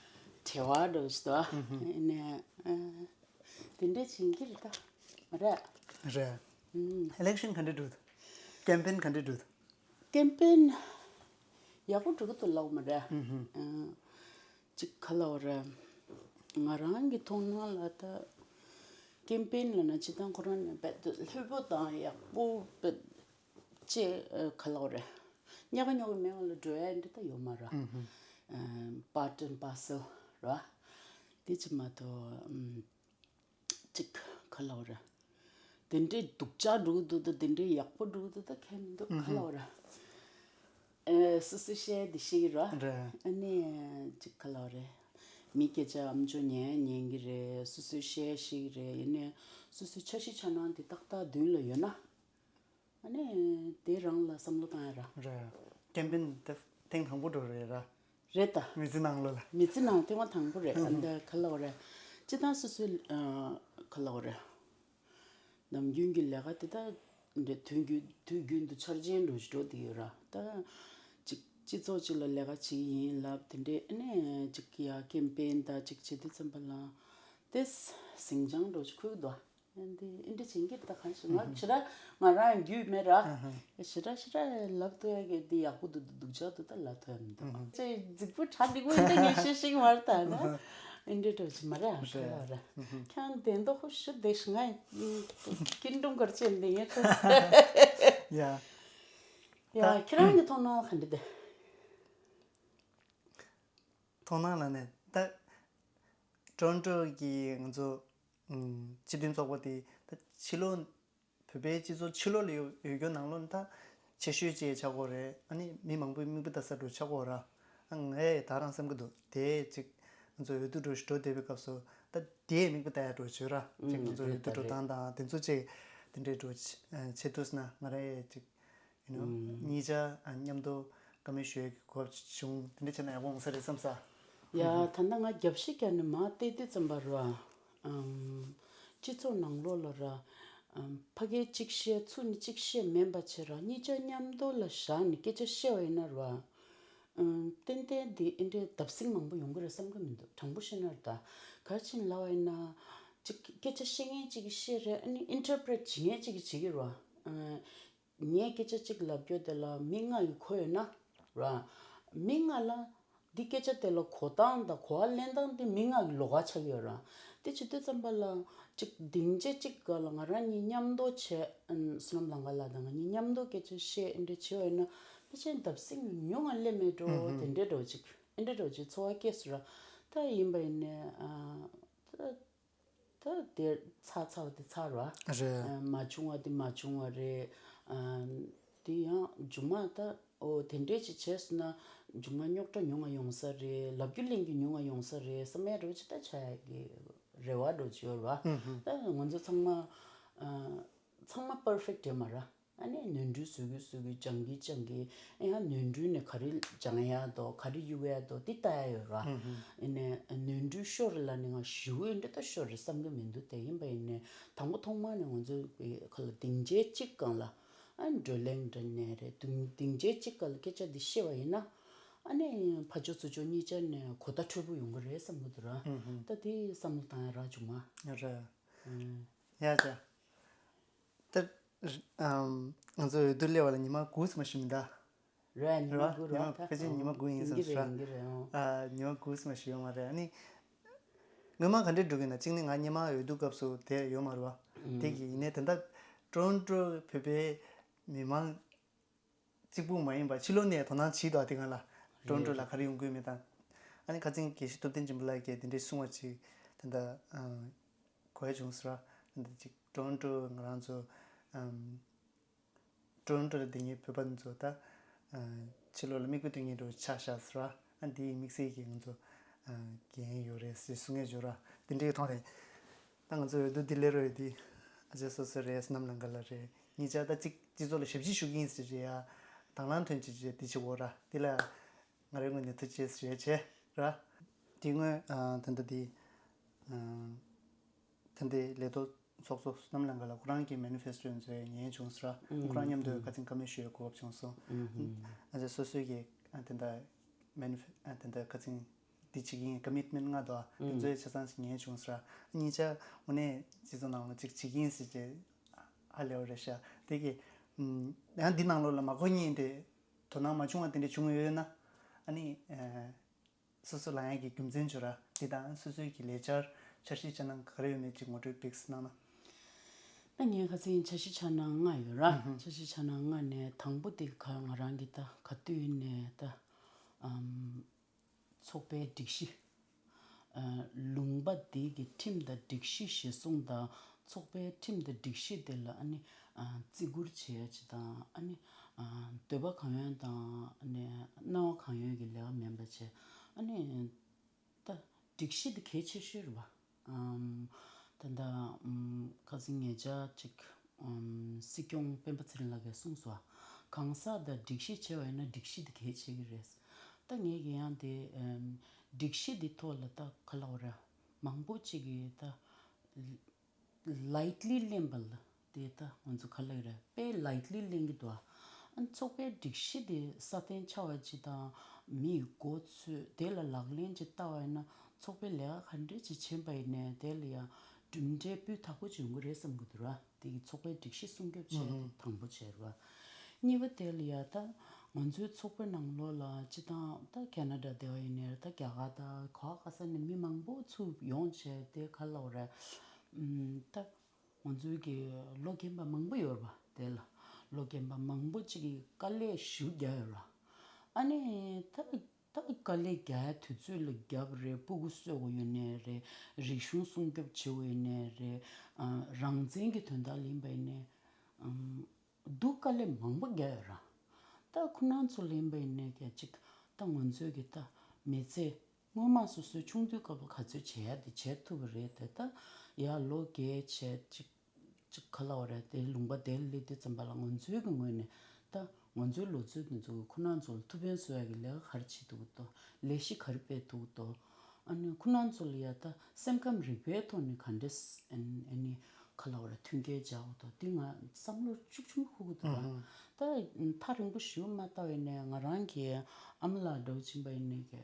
བྲེལ་བ་འགྲོ་ཞིག་འདུག་ཨ། ཨ་ནི་ཨ། དེ་འདྲས་བྱེད་ཀྱི་རེད་ད། མ་རེད། རེད། ཨུམ། ཨི་ལེག་ཤན་ག་འདྲས་འགྲོ་འདུག་ཀེམ་པེན་ག་འདྲས་འགྲོ་འདུག་ཀེམ་པེན་ཡག་པོ་འགྲོ་གི་འདུག་ལབ་མ་རེད། ཨུམ་ཧུམ། ཨ། ཅིག་ག་ལབ་རེད། ང་རང་གི་མཐོང་སྣང་ལ་ད་ཀེམ་པེན་ལབ་ན་སྤྱིར་བཏང་ཁོ་རང་ནི་རྦད་དེ་ལྷོད་པོ་དང་ཡག་པོ་རྦད་ཅེས་ག་ལབ་རེད། ཉག་ག་ཉོག་གི་མེད་པ་ལ་འགྲོ་ཡ་འདི་ད་ཡོད་མ་རེད། ཨུམ་ཧུམ། ཨ། པར་ཊི་ཨེན་པར་སེལ་ར། དེ་ཅིག་མ་གཏོགས། ཨུམ། ཅིག་ག་ལབ་རེད། དེ་འདྲའི་སྡུག་ཅག་འགྲོ་གི་འདུག་ད་དེ་འདྲའི་ཡག་པོ་འགྲོ་གི་འདུག་ད་ཁྱད་མི་འདུག་ཨུ་ག་ལབ་རེད། ཨེ། སོ་སོའི་བཤད་དེ་ཤེས་ཀྱི་རེད། རེད། ཨ་ནི་ཅིག་ག་ལབ་རེད། མི་སྐད་ཆ་ཨམ་ཅོག་ཉན་ཉན་གྱི་རེད། སོ་སོའི་བཤད་ཤེས་ཀྱི་རེད། ཡིན་ནའི་སོ་སོའི་འཆར་གཞི་འཆར་སྣང་དེ་ཏག་ཏག་མདུན་ལ་ཡོད་ན། ཨ་ནི་དེ་རང་ལ་བསམ་བློ་བཏང་ཡ་ར། རེད། ཀེམ་པེན་དེ་ཐེངས་དང་པོ་འགྲོ་རེད་ར། རེད་ད། མི་ཚེ་ནང་ལོགས་ལ། མི་ཚེ་ནང་ཐེངས་མ་དང་པོ་རེད། ཨ་ནི་ག་ལབ་རེད། སྤྱིར་བཏང་སོ་སོའི་ཨ། ག་ལབ་རེད། ནམ་རྒྱུན་གྱི་ལས་ཀ་དེ་ད་འདྲ་དུས་རྒྱུན་དུས་རྒྱུན་དུ་འཆར་ཅན་འགྲོ་ཞིག་འགྲོ་བསྡད་ཡོད་ར། ད་ཅིག་སྤྱི་ཚོགས་ཅིག་ལ་ལས་ཀ་བྱེད་ཀྱི་ཡིན་ལབ་དེ་འདྲས། ཨ་ནི་ཅིག་ཡ་ཀེམ་པེན་ད་ཅིག་བྱེད་དུས་ཙམ་པ་ལ་དེ་ཟིང་ཆ་འདྲ་ཞིག་ཁུར་གྱི་འདུག་འདི་འདི་འདྲ་བྱེད་ཀྱི་ད་གང་ཞིག་ང་ཞེ་དྲག་ང་རང་རྒྱུས་མེད་ར། ཞེ་དྲག་ཞེ་དྲག་ལབ་ཐུབ་ཡ་གི་འདི་ཡག་པོ་འདུག་སྡུག་ཅག་འདུག་ད་ལབ་ཐུབ་ཡ་མི་འདུག་ཅེས་རྫིག་པོ་གྲ་འགྲིག་པོ་འདི་ངས་བཤད་ཤེས་ཀྱི་མ་རེད་ད་ན། འདི་འདྲ་འདྲ་བྱེད་མ་རེད་ཨ་ཤེས་ལ་ར། ཁྱང་དེ་འདོག་ཁོ་ཤི་བསྡད་ཤི་ང་ཀིན་ཀྲུང་གར་ཅན་འདི་ངས་ཐུབ་ཡ། ཡ་ཁྱེད་རང་གི་མཐོང་སྣང་ག་འདྲ་འདི། མཐོང་སྣང་ལ་ནས་ད། ཀྲོན་ཀྲོ་གི་ང་ཚོ་ཨམ། སྤྱི་མཐུན་ཚོགས་པ་དེ་ད་ཕྱི་ལོགས་བོད་པའི་སྤྱི་ཚོགས་ཕྱི་ལོགས་ལ་ཡོད་ཡོད་རྒྱུ་ནང་ལོགས་ད་ཆེ་ཤོས་ཅིག་ཆགས་ཀྱི་ཡོད་རེད། ཨ་ནི་མི་མང་པོས་མིག་དཔེ་ལྟ་ས་འདྲ་ཆགས་ཀྱི་ཡོད་ར། ཨ་ངས་ད་རང་བསམ་གྱི་འདུག་དེ་ཅིག་ང་ཚོ་འོས་བསྡུ་འདྲ་ཞིག་འགྲོ་བསྡད་པའི་སྐབས་སུ་ད་དེ་མིག་དཔེ་ལྟ་ཡ་འདྲ་བྱོས་ར། ཅིག་ང་ཚོ་འོས་བསྡུ་འགྲོ་སྟངས་དང་དེ་ཚོ་ཅིག་དེ་འདྲའི་འདྲ་བྱེད་ཐུབ་ན་ང་རང་ཅིག you know གཉིས་ཆ་མཉམ་དུ་བཀའ་མོལ་ཞུ་ཡས་ཀྱི་གོ་སྐབས་བྱུང་། དེ་འདྲ་བྱས་ན་ཡག་པོ་འོང་ས་རེད་བསམ་ས། ཡ་ད་ལྟ་ང་རྒྱབ་བཤིག་བརྒྱབ་ནས་མར་བལྟས་དུས་ཙམ་པ་ར། ཨམ། སྤྱི་ཚོགས་ནང་ལོགས་ལ་ར། ཨམ། ཕ་གིར་གཅིག་བཤད་ཚུར་ནས་གཅིག་བཤད་མིན་པ་བྱས་ར་གཉིས་ཆ་མཉམ་དུ་ལ་བཞག་ནས་སྐད་ཆ་བཤད་པ་ཡིན་ན་ར། ཨམ། ཏན་ཏན་འདི་ཨེ་འདྲའི་བརྡབ་གསིག་མང་པོ་ཡོང་གི་རེད་བསམ་གི་མི་འདུག་དྲང་པོ་བཤད་ན་ར་ད། ག་རེ་བྱས་ནས་ལབ་པ་ཡིན་ན། གཅིག་སྐད་ཆ་བཤད་མཁན་གཅིག་གིས་བཤད་རེད། ཨ་ནི་ཨིན་ཊར་པི་རེཊ་བྱེད་མཁན་གཅིག་གིས་བྱེད་ཀྱི་རེད་བ། ཨམ། ངས་སྐད་ཆ་གཅིག་ལབ་རྒྱུ་དེ་ལ་མི་ལྔ་ཡིས་གོ་ཡོད་ན་ར། མི་ལྔ་ལ་འདི་སྐད་ཆ་དེ་ལ་གོ་སྟངས་དང་གོ་བ་ལེན་སྟངས་དེ་མི་ལྔ་གི་ལོགས་ཀ་ཆགས་ཀྱི་ཡོད་ར། དེ་བྱེད་དུས་ཙམ་པ་ལ་ཅིག་སྡིངས་ཆ་གཅིག་སྒང་ལ་ང་རང་གཉིས་མཉམ་དུ་བྱས། ཨམ། བསོད་ནམས་ལང་ཀ་ལགས་དང་ང་གཉིས་མཉམ་དུ་སྐད་ཆ་བཤད་ཨེ་འདྲ་བྱས་པ་ཡིན་ན་ཕལ་ཆེར་བརྡབ་གསིག་ཉུང་ང་སླེབས་མེད་འགྲོ། དེ་འདྲའི་འགྲོ་ཅིག་ཨེ་འདྲ་འགྲོ་ཅིག་ཚོར་བ་སྐྱེས་སོང་ར། ད་ཡིན་པ་ཡིན་ནའི་ཨ། ད། ད་དེ་ཚར་ཚར་བ་དེ་ཚར་ར། རེད། ཨ། མ་བྱུང་བ་དེ་མ་བྱུང་བ་རེད། ཨ། དེ་ཡང་མཇུག་མ་ད་ཨོ་དེ་འདྲས་ཅིག་བྱས་སོང་ན་མཇུག་མ་རྙོག་དྲ་ཉུང་བ་ཡོང་ས་རེད། ལབ་རྒྱུ་ལེན་རྒྱུ་ཉུང་བ་ཡོང་ས་རེད་བསམ་ཡ་འདྲ་བོ་ཅིག་ད་ཆགས་ཡ་གི་རེ་བ་འདྲ་བོ་ཅིག་ཡོད་ར། ཨུ་ཧུ། ད་ང་ཚོ་ཚང་མ་ཨ། ཚང་མ་པར་ཕེག་རེད་མ་ར། ཨ་ནི་ནོར་འཁྲུལ་བཟོ་གི་བཟོ་གི་སྦྱང་གི་སྦྱང་གི། ཨ་ཡང་ནོར་འཁྲུལ་ནས་ག་རེ་སྦྱང་ཡ་འདུག་ག་རེ་གཡུག་ཡ་འདུག་འདི་ལྟ་ཡ་ཡོད་ར། ཨ་ནི་ནོར་འཁྲུལ་ཤོར་ལ་ནི་ང་ཞེ་པོ་འདི་ལྟ་ཤོར་རེད་བསམ་གི་མི་འདུག་དེ་ཡིན་པ་ཡིན་ནའི་དང་པོ་ཐོག་མ་ནས་ང་ཚོ་གི་ཁ་ལ་སྡིངས་ཆའི་གཅིག་སྒང་ལ་ཨ་ནི་བགྲོ་གླེང་འདྲ་ནས་རེད། སྡིངས་སྡིངས་ཆའི་གཅིག་སྒང་ལ་སྐད་ཆ་འདི་བཤད་པ་ཡིན་ན་ཨ་ནི་ཕར་ཕྱོགས་ཚུར་ཕྱོགས་གཉིས་ཆ་ནས་གོ་བརྡ་འཕྲོད་པོ་ཡོང་གི་རེད་བསམ་གི་འདུག་ར། ད་དེ་བསམ་བློ་བཏང་ཡ་རག་བྱུང་ང་། རེད། ཡ་ཅག་ད། ཨམ། ང་ཚོ་འོས་བསྡུ་སླེབས་པ་ལ་ཉི་མ་དགུ་ཙམ་ཞིག་མི་འདུག་རེད། ཉི་མ་རེད་བ། དགུ་ཉི་རེད་མ་ད། ཕལ་ཆེར་ཉི་མ་དགུ་ཡིན་ཡིན་གྱི་ས་རེད། རེད། ཡིན་གྱི་རེད། ཨོ། ཨ། ཉི་མ་དགུ་ཙམ་ཞིག་ཡོད་མ་རེད། ཨ་ནི། སྔོན་མ་ག་འདྲས་འགྲོ་གི་ན་གཅིག་ནི་ང་སྔོན་མ་འོས་བསྡུ་སྐབས་སུ་དེ་ཡོད་མ་རེད་བ། དེ་གི་ཡིན་ནའི་ད་ལྟ་ཊོ་རོན་ཊོ་བོད་པའི་མི་མང་གཅིག་པུ་མ་ཡིན་པ་ཕྱི་ལོགས་ནས་དོ་སྣང་བྱེད་དོ། དེ་སྒང་ལ་ཊོ་རོན་ཊོ་ལ་ག་རེ་ཡོང་གི་ཡོད་མེད་དང་། ཨ་ནི་ཁ་སང་དགེ་བཤེས་ཐུབ་བསྟན་སྦྱིན་པ་ལགས་ཀྱིས་དེ་འདྲས་གསུངས་པ་ཅིག་ད་ལྟ་གོ་ཡ་བྱུང་ཟེར་བ། ད་ལྟ་ཅིག་ཊོ་རོན་ཊོ་ང་རང་ཚོ་ཨམ། ཊོ་རོན་ཊོ་ལ་བསྡད་མཁན་བོད་པ་ཚོ་ད་ཨ། ཕྱི་ལོགས་ལ་མིག་དཔེ་སྟོན་མཁན་འདྲ་བོ་ཆགས་ཤག་ཟེར་བ། ཨ། འདིའི་དམིགས་བསལ་གྱི་ང་ཚོ་ཨ། འགན་ཡོད་རེད་ཟེར་གསུང་མཁན་ཡོད་ར། དེ་འདྲའི་མཐོང་རེད། ད་ང་ཚོ་འོས་བསྡུ་འདི་སླེབས་རོགས་ཡོད་དེ། ཨ་ཅག་སོ་སོ་རེད། བསོད་ནམས་ལང་ཀ་ལགས་རེད། གཉིས་ཆ་ད་གཅིག་སྤྱི་ཚོགས་ལ་ཞབས་ཕྱི་ཞུ་གི་ཡིན་ཟེར་བྱས་ཡ། དང་བླངས་ཐོན་ཅིག་བྱས་དེ་བྱེད་དགོས་ར། དེ་ལ་ང་རའི་ངོས་ནས་ཐུགས་རྗེ་ཆེ་ཞུ་ཡ་བྱས་ར། དེ་སྔོན་ཨ། ད་ལྟ་དེ་ཨ། ད་ལྟའི་ལས་ཐོག་ཚོགས་གཙོ་བསོད་ནམས་ལང་ཀ་ལགས་ཁོ་རང་གི་མེ་ནི་ཕེ་སི་ཊོ་ཡང་ཚོ་ཉན་བྱུང་ཟེར་བ། ཁོ་རང་མཉམ་དུ་ཁ་སང་བཀའ་མོལ་ཞུ་ཡའི་གོ་སྐབས་བྱུང་སོང་། ཨ་ཅག་སོ་སོའི་གི་ཨ། དེ་འདྲ་མེ་ནི་ཕེ་ཨ། དེ་འདྲ་ཁ་སང་འདི་བྱེད་ཀྱི་ཡིན། ཀོ་མིཊ་མེནཊ་ལྔ་འདུག་ཨ། དེ་ཚོའི་ཆ་ཚང་ཞིག་ཉན་བྱུང་ཟེར་བ། གཉིས་ཆ་དངོས་གནས་སྤྱི་ཚོགས་ནང་ལ་ཅིག་བྱེད་ཀྱི་ཡིན་ཟེར་བྱས་ཧ་ལས་པ་རེད་ཤག་དེ་གི་ཨམ། ཡང་འདི་ནང་ལོགས་ལ་མ་གོ་མཁན་དེ་དོ་སྣང་མ་བྱུང་བ་དེ་འདྲ་བྱུང་ཡོད་ན་ཨ་ནི་ཨ། སོ་སོ་ལངས་ཡག་གི་རྒྱུ་མཚན་བརྗོད་ར། འདི་དང་སོ་སོའི་གི་ལས་འཆར་འཆར་གཞི་ཆ་ཚང་ག་རེ་ཡོད་མེད་ཅིག་ངོ་སྤྲོད་ཏོག་ཙམ་གནང་ན། ད་ངས་ཁ་སང་འཆར་གཞི་ཆ་ཚང་ལྔ་ཡོད་ར། ཨུ་ཧུ། འཆར་གཞི་ཆ་ཚང་ལྔ་ནས་དང་པོ་དེ་ག་ང་རང་གི་ད་ག་དུས་ནས་ད་ཨམ། ཚོགས་པའི་སྒྲིག་གཞི། ཨ། ལུང་པ་དེ་གི་ཁྲིམས་དང་སྒྲིག་གཞི་གཞིར་བཟུང་དང་ཚོགས་པའི་ཁྲིམས་དང་སྒྲིག་གཞི་དེ་ལ་ཨ་ནི་ཨ། བརྩི་བཀུར་བྱེད་ཡ་ཅིག་དང་ཨ་ནི་ཨ། འདོད་པ་གང་ཡོད་དང་ཨ་ནི་སྣང་བ་གང་ཡོད་ཀྱི་ལས་ཀ་མིན་པ་བྱས། ཨ་ནི་ད་སྒྲིག་གཞི་དེ་གལ་ཆེ་ཤོས་རེད་པ། ཨམ། ད་ལྟ་ཨམ། ཁ་སང་ཉེ་ཆར་ཅིག་ཨམ། སྲིད་སྐྱོང་སྤེན་པ་ཚེ་རིང་ལགས་ཀྱིས་གསུངས་སོང་། གང་ཟག་དང་སྒྲིག་གཞི་བྱས་པ་ཡིན་ན་སྒྲིག་གཞི་དེ་གལ་ཆེ་གི་རེད། ད་ངས་ཀྱི་ཡང་དེ་ཨམ། སྒྲིག་གཞི་དེ་ཐོག་ལ་ད་ག་ལབ་དགོས་རེད། མང་པོ་ཅིག་གིས་ད་ལའིཊ་ལི་ལེན་པ་ལ་དེ་ད་ང་ཚོ་ག་ལབ་ཀྱི་རེད། དཔེ་ལའིཊ་ལི་ལེན་གྱི་འདུག་ཨ། ཨ་ནི་ཚོགས་པའི་སྒྲིག་གཞི་དེ་སྲ་བརྟན་ཆགས་པ་ཅིག་དང་མིའི་མགོ་ཚོས་དེ་ལ་ལག་ལེན་ཅིག་བསྟར་བ་ཡིན་ན་ཚོགས་པའི་ལས་ཀ་ག་འདྲས་ཅིག་བྱེད་པ་ཡིན་ནའི་དེ་ལ་ཡང་གྲུབ་འབྲས་སྤུས་དག་པོ་ཅིག་ཡོང་གི་རེད་བསམ་གྱི་འདུག་ར། དེ་གི་ཚོགས་པའི་སྒྲིག་གཞི་སྲུང་སྐྱོབ་བྱས་ཏེ་དང་པོ་བྱས་ར། གཉིས་པ་དེ་ལ་ཡ་ད་ང་ཚོའི་ཚོགས་པའི་ནང་ལོགས་ལ་སྤྱི་བཏང་ད་ཁེ་ན་ཌ་དེ་བ་ཡིན་ནའི་རེད། ད་རྒྱ་གར་དང་ག་བ་ག་ས་ནས་མི་མང་པོ་ཚུར་ཡོང་བྱས་དེ་ག་ལབ་དགོས་རེད། ཨམ། ད་ང་ཚོའི་གི་ལོ་རྒན་པ་མང་པོ་ཡོད་རེད་པ། དེ་ལ་ལོ་རྒན་པ་མང་པོ་ཅིག་གིས་དཀའ་ལས་ཞེ་པོ་རྒྱག་ཡོད་རེད་པ། ཨ་ནི་ད། ད་དཀའ་ལས་རྒྱག་ཡ་དུས་ཚོད་ལ་རྒྱབ་རེད། སྤུ་གུ་གསོ་དགོས་ཡོད་ནའི་རེད། རིག་གཞུང་སྲུང་སྐྱོབ་བྱེད་དགོས་ཡོད་ནའི་རེད། ཨ། རང་བཙན་གྱི་དོན་དག་ལ་ཡིན་པ་ཡིན་ནའི། ཨམ། སྡུག་དཀའ་ལས་མང་པོ་རྒྱག་ཡོད་ར། ད་ཁོ་རང་ཚོ་ལ་ཡིན་པ་ཡིན་ནའི་ཀྱང་ཅིག་ད་ང་ཚོའི་གི་ད་མི་ཚེ་སྔོན་མ་སོ་སོའི་ཆུང་དུས་སྐབས་ལ་ག་ཚོད་བྱེད་ཡ་དེ་བྱེད་ཐུབ་པ་རེད་དེ། ད་ཡར་ལོ་རྒས་བྱས་ཅིག་ཅིག་ག་ལབ་དགོས་རེད། དེ་ལུང་པ་དེར་སླེབས་དུས་ཙམ་པ་ལ་ང་ཚོའི་གི་ངོས་ནས་ ད་ང་ཚོའི་ལོ་ཚོད་འདི་ཚོ་ཁོ་རང་ཚོ་ལ་ཐུགས་ཕན་གསོ་ཡག་གི་ལས་ཀ་ག་རེ་བྱེད་ཐུབ་ཀྱི་འདུག་ལས་གཞི་ག་རེ་སྤེལ་ཐུབ་ཀྱི་འདུག་ཨ་ནི་ཁོ་རང་ཚོ་ལ་ཡ་ད་སེམས་ཁམས་རིག་པའི་ཐོག་ནས་ག་འདྲས་ཨ་ནི་ག་ལབ་དགོས་རེད། མཐུན་རྐྱེན་སྦྱར་དགོས་འདུག་འདི་ང་བསམ་བློ་ཤུགས་ཆེན་པོ་འཁོར་གྱི་འདུག་ར། ཨ་ཧུ། ད་ཐག་རིང་པོ་ཞེ་པོ་མ་བལྟས་པ་ཡིན་ནའི་ང་རང་གི་ཨ་མ་ལགས་འདྲ་བོ་ཅིག་ཡིན་པ་ཡིན་ནའི་གི་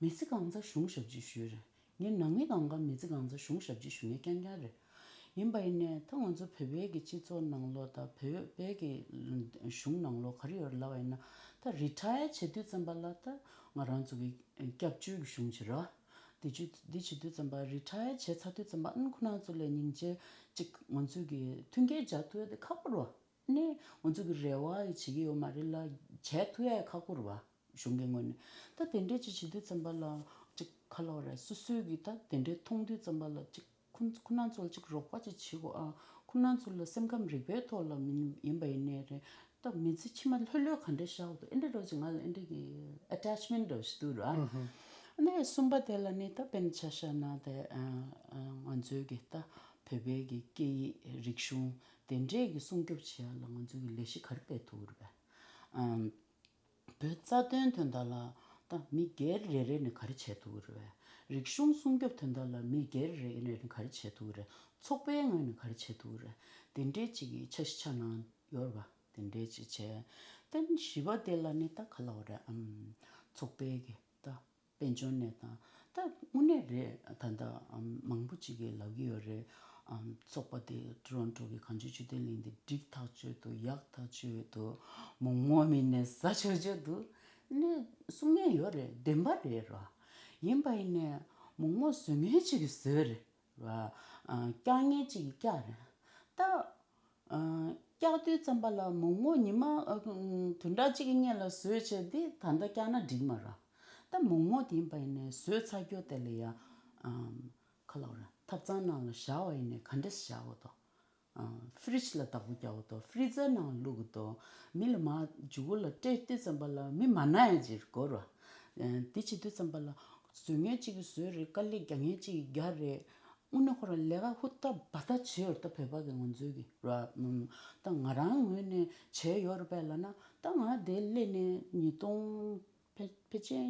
མི་ཚེ་གང་ཚང་གཞུང་ཞབས་ཕྱི་ཞུས་རེད། ངའི་ནང་མི་གང་ག་མི་ཚེ་གང་ཚང་གཞུང་ཞབས་ཕྱི་ཞུ་མཁན་རྐྱང་རྐྱང་རེད། ཡིན་པ་ཡིན་ནའི་ད་ང་ཚོ་བོད་པའི་གི་སྤྱི་ཚོགས་ནང་ལོགས་དང་བོད་པའི་གི་གཞུང་ནང་ལོགས་ག་རེ་ཡོད་རེད་ལབ་པ་ཡིན་ན། ད་རི་ཊ་ཡར་བྱེད་དུས་ཙམ་པ་ལ་ད་ང་རང་ཚོ་གི་སྐྱབས་བཅོལ་གྱི་གཞུང་ཅིག་རེད་བ། དེ་བཅུ་འདི་བྱེད་དུས་ཙམ་པ་རི་ཊ་ཡར་བྱས་ཚར་དུས་ཙམ་པ་ཨ་ནི་ཁོ་རང་ཚོ་ལ་སྙིང་རྗེ་ཅིག་ང་ཚོ་གི་མཐུན་རྐྱེན་སྦྱར་ཐུབ་ཡ་དེ་ཁག་པོ་རེད་བ། ནས་ང་ཚོ་གི་རེ་བ་ཡི་བྱེད་ཀྱི་ཡོད་མ་རེད་ལ། བྱས་ཐུབ་ཡ་ཁག་པོ་རེད་བ། གཞུང་གི་ངོས་ནས་ད་དེ་འདྲས་ཅིག་བྱེད་དུས་ཙམ་པ་ལ་ཅིག་ག་ལབ་དགོས་རེད། སོ་སོའི་གི་ད་དེ་འདྲས་མཐོང་དུས་ཙམ་པ་ལ་ཅིག་ཁོ་ཁོ་རང་ཚོ་ལ་ཅིག་རོགས་པ་ཅིག་བྱེད་དགོས་ཨ། ཁོ་རང་ཚོ་ལ་སེམས་ཁམས་རིག་པའི་ཐོག་ལ་མིན་ཡིན་པ་ཡིན་ནའི་རེད། ད་མི་ཚེ་ཕྱི་མ་ལྷོད་ལྷོད་ག་འདྲས་ཤར་འདུག་ཨེ་འདྲས་འདྲ་བོ་ཅིག་ང་ལ་ཨེ་འདྲས་ཀྱི་ཨ་ཊེཆ་མེན་ཊི་འདྲ་བོ་ཞིག་འདུག་ར། ཨ་ཧུ། ནས་གསུམ་པ་དེ་ལ་ནི་ད་དཔེར་ན་ཆ་བཞག་ན་དེ་ཨ་ཨ་ང་ཚོའི་གི་ད་བོད་པའི་གི་སྐད་ཡིག་རིག་གཞུང་དེ་འདྲས་ཀྱི་སྲུང་སྐྱོབ་བྱེད་ཡ་ལ་ང་ཚོའི་གི་ལས་གཞི་ག་རེ་སྤེལ་ཐུབ་ཀྱི་རེད་པས། ཨམ། བོད་རྩ་དོན་དོན་དག་ལ་ད་མི་སྒེར་རེ་རེ་ནས་ག་རེ་བྱེད་ཐུབ་ཀྱི་རེད་པས། རིག་གཞུང་སྲུང་སྐྱོབ་དོན་དག་ལ་མི་སྒེར་རེ་རེ་ནས་ག་རེ་བྱེད་ཐུབ་ཀྱི་རེད། ཚོགས་པའི་ངོས་ནས་ག་རེ་བྱེད་ཐུབ་ཀྱི་རེད། དེ་འདྲས་ཅིག་གི་འཆར་གཞི་ཆ་ནང་ཡོད་རེད་པ། དེ་འདྲས་ཅིག་བྱས། དེ་ནས་བཞི་པ་དེ་ལ་ནི་ད་ག་ལབ་དགོས་རེད། ཨམ། ཚོགས་པའི་གི་ད་དཔལ་འབྱོར་གནས་སྟངས་ད་དངོས་གནས་རེད། ད་ལྟ་ཨམ་མང་པོ་ཅིག་གིས་ལབ་ཀྱི་ཡོད་རེད། ཨམ་ཚོགས་པ་དེ་ཊོ་རོན་ཊོ་གི་གངས་ལྗོངས་ཆོས་ལྡན་གླིང་དེ་འགྲིག་ཐག་ཆོད་འདུག་ཡག་ཐག་ཆོད་འདུག་མོག་མོག་མི་ནས་ཟ་ཆོག་ཆོག་འདུག་ནས་གསུང་མཁན་ཡོད་རེད། བདེན་པ་རེད་ར། ཡིན་པ་ཡིན་ནས་མོག་མོག་བཟོ་མཁན་ཅིག་གིས་བཟོས་རེད་ར། ཨ་བཀྱག་མཁན་ཅིག་གིས་བཀྱག་རེད། ད་ཨ་བཀྱག་དུས་ཙམ་པ་ལ་མོག་མོག་ཉི་མ་ཨ་བདུན་ཕྲག་གཅིག་གི་སྔོན་ལ་བཟོས་བྱས་དེ་ད་ལྟ་བཀྱག་ན་འགྲིག་མ་རེད། ད་མོག་མོག་དེ་ཡིན་པ་ཡིན་ནའི་བཟོས་ཚར་རྒྱུ་དེ་ལ་ཡ་ཨམ་ག་ལབ་དགོས་རེད། ཐབ་ཚང་ནང་ལ་བཞག་པ་ཡིན་ནའི་ག་འདྲས་བཞག་དགོས་འདུག་ཨ་ཕི་རིཇ་ལ་བདག་པོ་རྒྱག་དགོས་འདུག་ཕི་རི་ཛར་ནང་བླུག་དགོས་འདུག་མི་ལ་མར་མཇུག་གུ་ལ་སྤྲད་དུས་ཙམ་པ་ལ་མི་མ་ན་ཡ་ཅིག་དགོས་རེད། ཨ་དེ་བྱེད་དུས་ཙམ་པ་ལ་བཟོ་མཁན་གཅིག་གིས་བཟོས་རེད། དཀའ་ལས་རྒྱག་མཁན་གཅིག་གིས་རྒྱག་རེད། དངོས་གནས་ཁོ་རང་ལས་ཀ་ཧུར་ཐག་འབད་ཐག་བྱས་ཡོད་རེད། ད་བོད་པ་གི་ང་ཚོའི་གི་ར་ཨམ་ད་ང་རང་ངོས་ནས་བྱས་ཡོད་རེད་པས་ལབ་ན། ད་ང་དེ་སླེབས་ནས་ཉིས་སྟོང་ཕལ་ཕལ་ཆེར་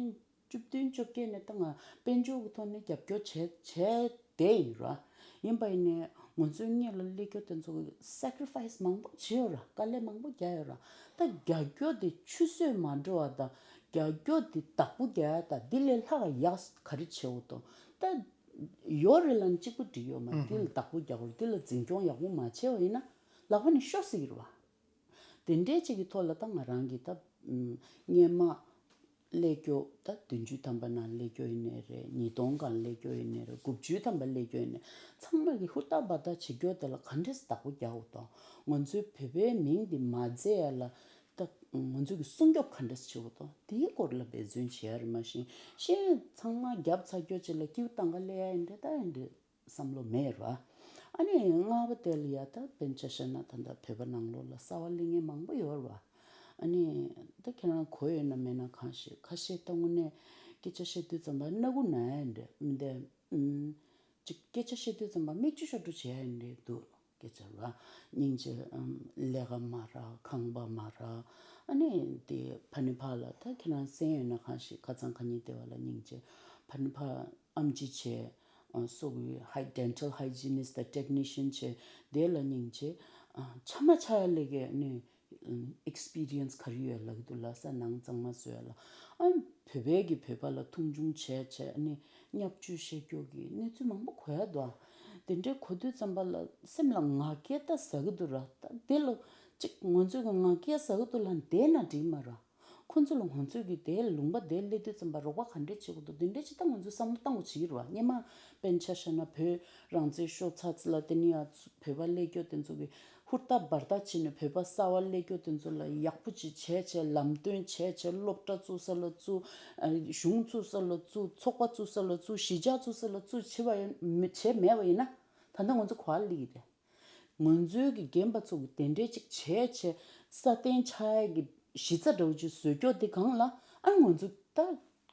བཅུ་བདུན་བཅོ་བརྒྱད་ནས་ད་ང་དཔལ་འབྱོར་གི་ཐོག་ནས་རྒྱབ་སྐྱོར་བྱས་བྱས་བསྡད་ཡིན་ར། ཡིན་པ་ཡིན་ནའི་ང་ཚོའི་སྔོན་ལ་སླེབས་མཁན་དེ་ཚོ་གི་སེ་ཀི་རི་ཕ་ཡི་སི་མང་པོ་བྱས་ཡོད་ར། དཀའ་ལས་མང་པོ་རྒྱག་ཡོད་ར། ད་རྒྱབ་སྐྱོར་དེ་ཆུད་ཟོས་མ་འགྲོ་བ་དང་རྒྱབ་སྐྱོར་དེ་བདག་པོ་རྒྱག་ཡ་དང་འདི་ལས་ལྷག་ཡག་ག་རེ་བྱེད་འོ་དོ། ད་ཡོད་རེད་ལབ་ན་གཅིག་པུ་འགྲིག་ཡོད་མ་རེད། ཨུ་འདི་ལ་ཧུམ། བདག་པོ་རྒྱག་དགོས་རེད། འདི་ལ་འཛིན་སྐྱོང་ཡག་པོ་མ་བྱས་པ་ཡིན་ན་ལག་པ་ནས་ཤོར་སྲིད་ཀྱི་རེད་བ། དེ་འདྲའི་ཅིག་གི་ཐོག་ལ་ད་ང་རང་གིས་ད་ཨུམ་སྔོན་མ་སླེབས་རྒྱུ་ད་བདུན་ཅུ་ཐམ་པ་ནང་སླེབས་རྒྱུ་ཡིན་ནའི་རེད། ཉིས་སྟོང་སྒང་སླེབས་རྒྱུ་ཡིན་ནའི་རེད། དགུ་བཅུ་ཐམ་པ་སླེབས་རྒྱུ་ཡིན་ནའི་ཚང་མ་གིས་ཧུར་ཐག་འབད་ཐག་བྱེད་རྒྱུ་དེ་ལ་ག་འདྲས་བདག་པོ་རྒྱག་དགོས་དང་། ང་ཚོའི་བོད་པའི་མིང་འདི་མ་བརྗེད་ཡ་ལ་ད་ང་ཚོ་གི་སྲུང་སྐྱོབ་ག་འདྲས་བྱེད་དགོས་དང་དེའི་སྐོར་ལ་འབད་བརྩོན་བྱེད་ཡ་རེད། མ་གཞི་གཞན་ཚང་མ་རྒྱབ་ཚར་རྒྱུ་ཅིག་ལ་སྐྱིད་པོ་བཏང་ག་སླེབས་ཡ་ཡིན་འདྲ་ད་ཡིན་འདྲ་བསམ་བློ་མེད་ར། ཨ་ནི་ལྔ་པ་དེ་ལ་ཡ་ད་དཔེར་ན་ཆ་བཞག་ན་ད་ལྟ་བོད་པ་ནང་ལོགས་ལ་གསར་པ་སླེབས་མཁན་མང་པོ་ཡོད་ར་བ། ཨ་ནི་ད་ཁྱེད་རང་གོ་ཡོད་ན་མེད་ན་གང་ཤེས། ཁ་ཤས་ད་དངོས་གནས་སྐད་ཆ་བཤད་དུས་ཙམ་པ་སྣ་ཁུག་ན་ཡ་འདྲ་མི་འདྲ། ཨུམ། ཅིག་སྐད་ཆ་བཤད་དུས་ཙམ་པ་མིག་ཆུ་ཤོར་འགྲོ་བྱེད་ཡ་འདྲ་འདུག་སྐད་ཆ་ར། སྙིང་རྗེ། ཨམ། ལས་ཀ་མ་རག་ཁང་པ་མ་རག་ཨ་ནི་དེ་ཕ་ནི་ཕ་ལ་ད་ཁྱེད་རང་གསན་ཡོད་ན་གང་ཤེས། ཁ་སང་ཁ་ཉིན་དེ་བ་ལ་སྙིང་རྗེ་ཕ་ནི་ཕ་ཨམ་ཆི་བྱས། ཨ་སོག་པོའི་ཧའི་ཌེན་ཊལ་ཧའི་ཇི་ནིསི་ཊི་དང་ཊེག་ནི་ཤན་བྱས། དེ་ལ་སྙིང་རྗེ། ཨ་ཆ་མ་ཆ་ཡ་ལས་ཀའི་ནི་ཨེག་སི་པི་རི་ཡན་སི་ག་རེ་ཡོད་ལབ་ཀྱི་འདུག་ལབ་ས་ནང་གཙང་མ་བཟོ་ཡ་ལ། ཨ་བོད་པའི་གི་བོད་པ་ལ་མཐོང་ཆུང་བྱས་བྱས་ཨ་ནི་བརྙས་བཅོས་བཤད་རྒྱུ་གི་གནས་ཚུལ་མང་པོ་གོ་ཡ་འདུག་དེ་འདྲའི་གོ་དུས་ཙམ་པ་ལ་སེམས་ལ་ང་རྒྱལ་ད་ཟ་གི་འདུག་ར། ད་དེ་ལ་ཅིག་ང་ཚོས་གི་ང་རྒྱལ་ཟ་གི་འདུག་ལབ་བསྡད་ན་འགྲིག་མ་ར། ཁོ་ཚོ་ལ་ང་ཚོས་ཀྱི་དེའི་ལུང་པ་དེ་སླེབས་དུས་ཙམ་པ་རོགས་པ་ག་འདྲས་བྱེད་དགོས་འདུག་དེ་འདྲས་ཅིག་ད་ང་ཚོས་བསམ་བློ་བཏང་དགོས་བྱེད་ཀྱི་རེད་བ། སྔོན་མ་དཔེར་ན་ཆ་བཞག་ན་བོད་རང་བཙན་ཤོར་ཚར་ཚེ་ལ་དེ་ནས་ཡང་བོད་པ་སླེབས་རྒྱུ་དེ་ཚོ་གི་ཧུར་ཐག་འབད་ཐག་བྱས་ནས་བོད་པ་གསར་པ་སླེབས་རྒྱུ་དེ་ཚོ་ལ་ཡག་པོ་ཅིག་བྱས་བྱས་ལམ་སྟོན་བྱས་བྱས་སློབ་གྲྭ་བཙུགས་ས་ལ་བཙུགས། གཞུང་བཙུགས་ས་ལ་བཙུགས། ཚོགས་པ་བཙུགས་ས་ལ་བཙུགས། གཞིས་ཆགས་བཙུགས་ས་ལ་བཙུགས་བྱས་པ་ཡིན་བྱས་མེད་པ་ཡིན་ན་ད་ལྟ་ང་ཚོ་ག་པར་སླེབས་ཀྱི་རེད། ང་ཚོའི་གི་རྒན་པ་ཚོ་གི་དེ་འདྲས་ཅིག་བྱས་བྱས་སྲ་བརྟན་ཆགས་ཡས་ཀྱི་གཞི་རྩ་འདྲ་བོ་ཅིག་བཟོ་རྒྱུ་དེ་སྒང་ལ་ཨ་ང་ཚོ་ད་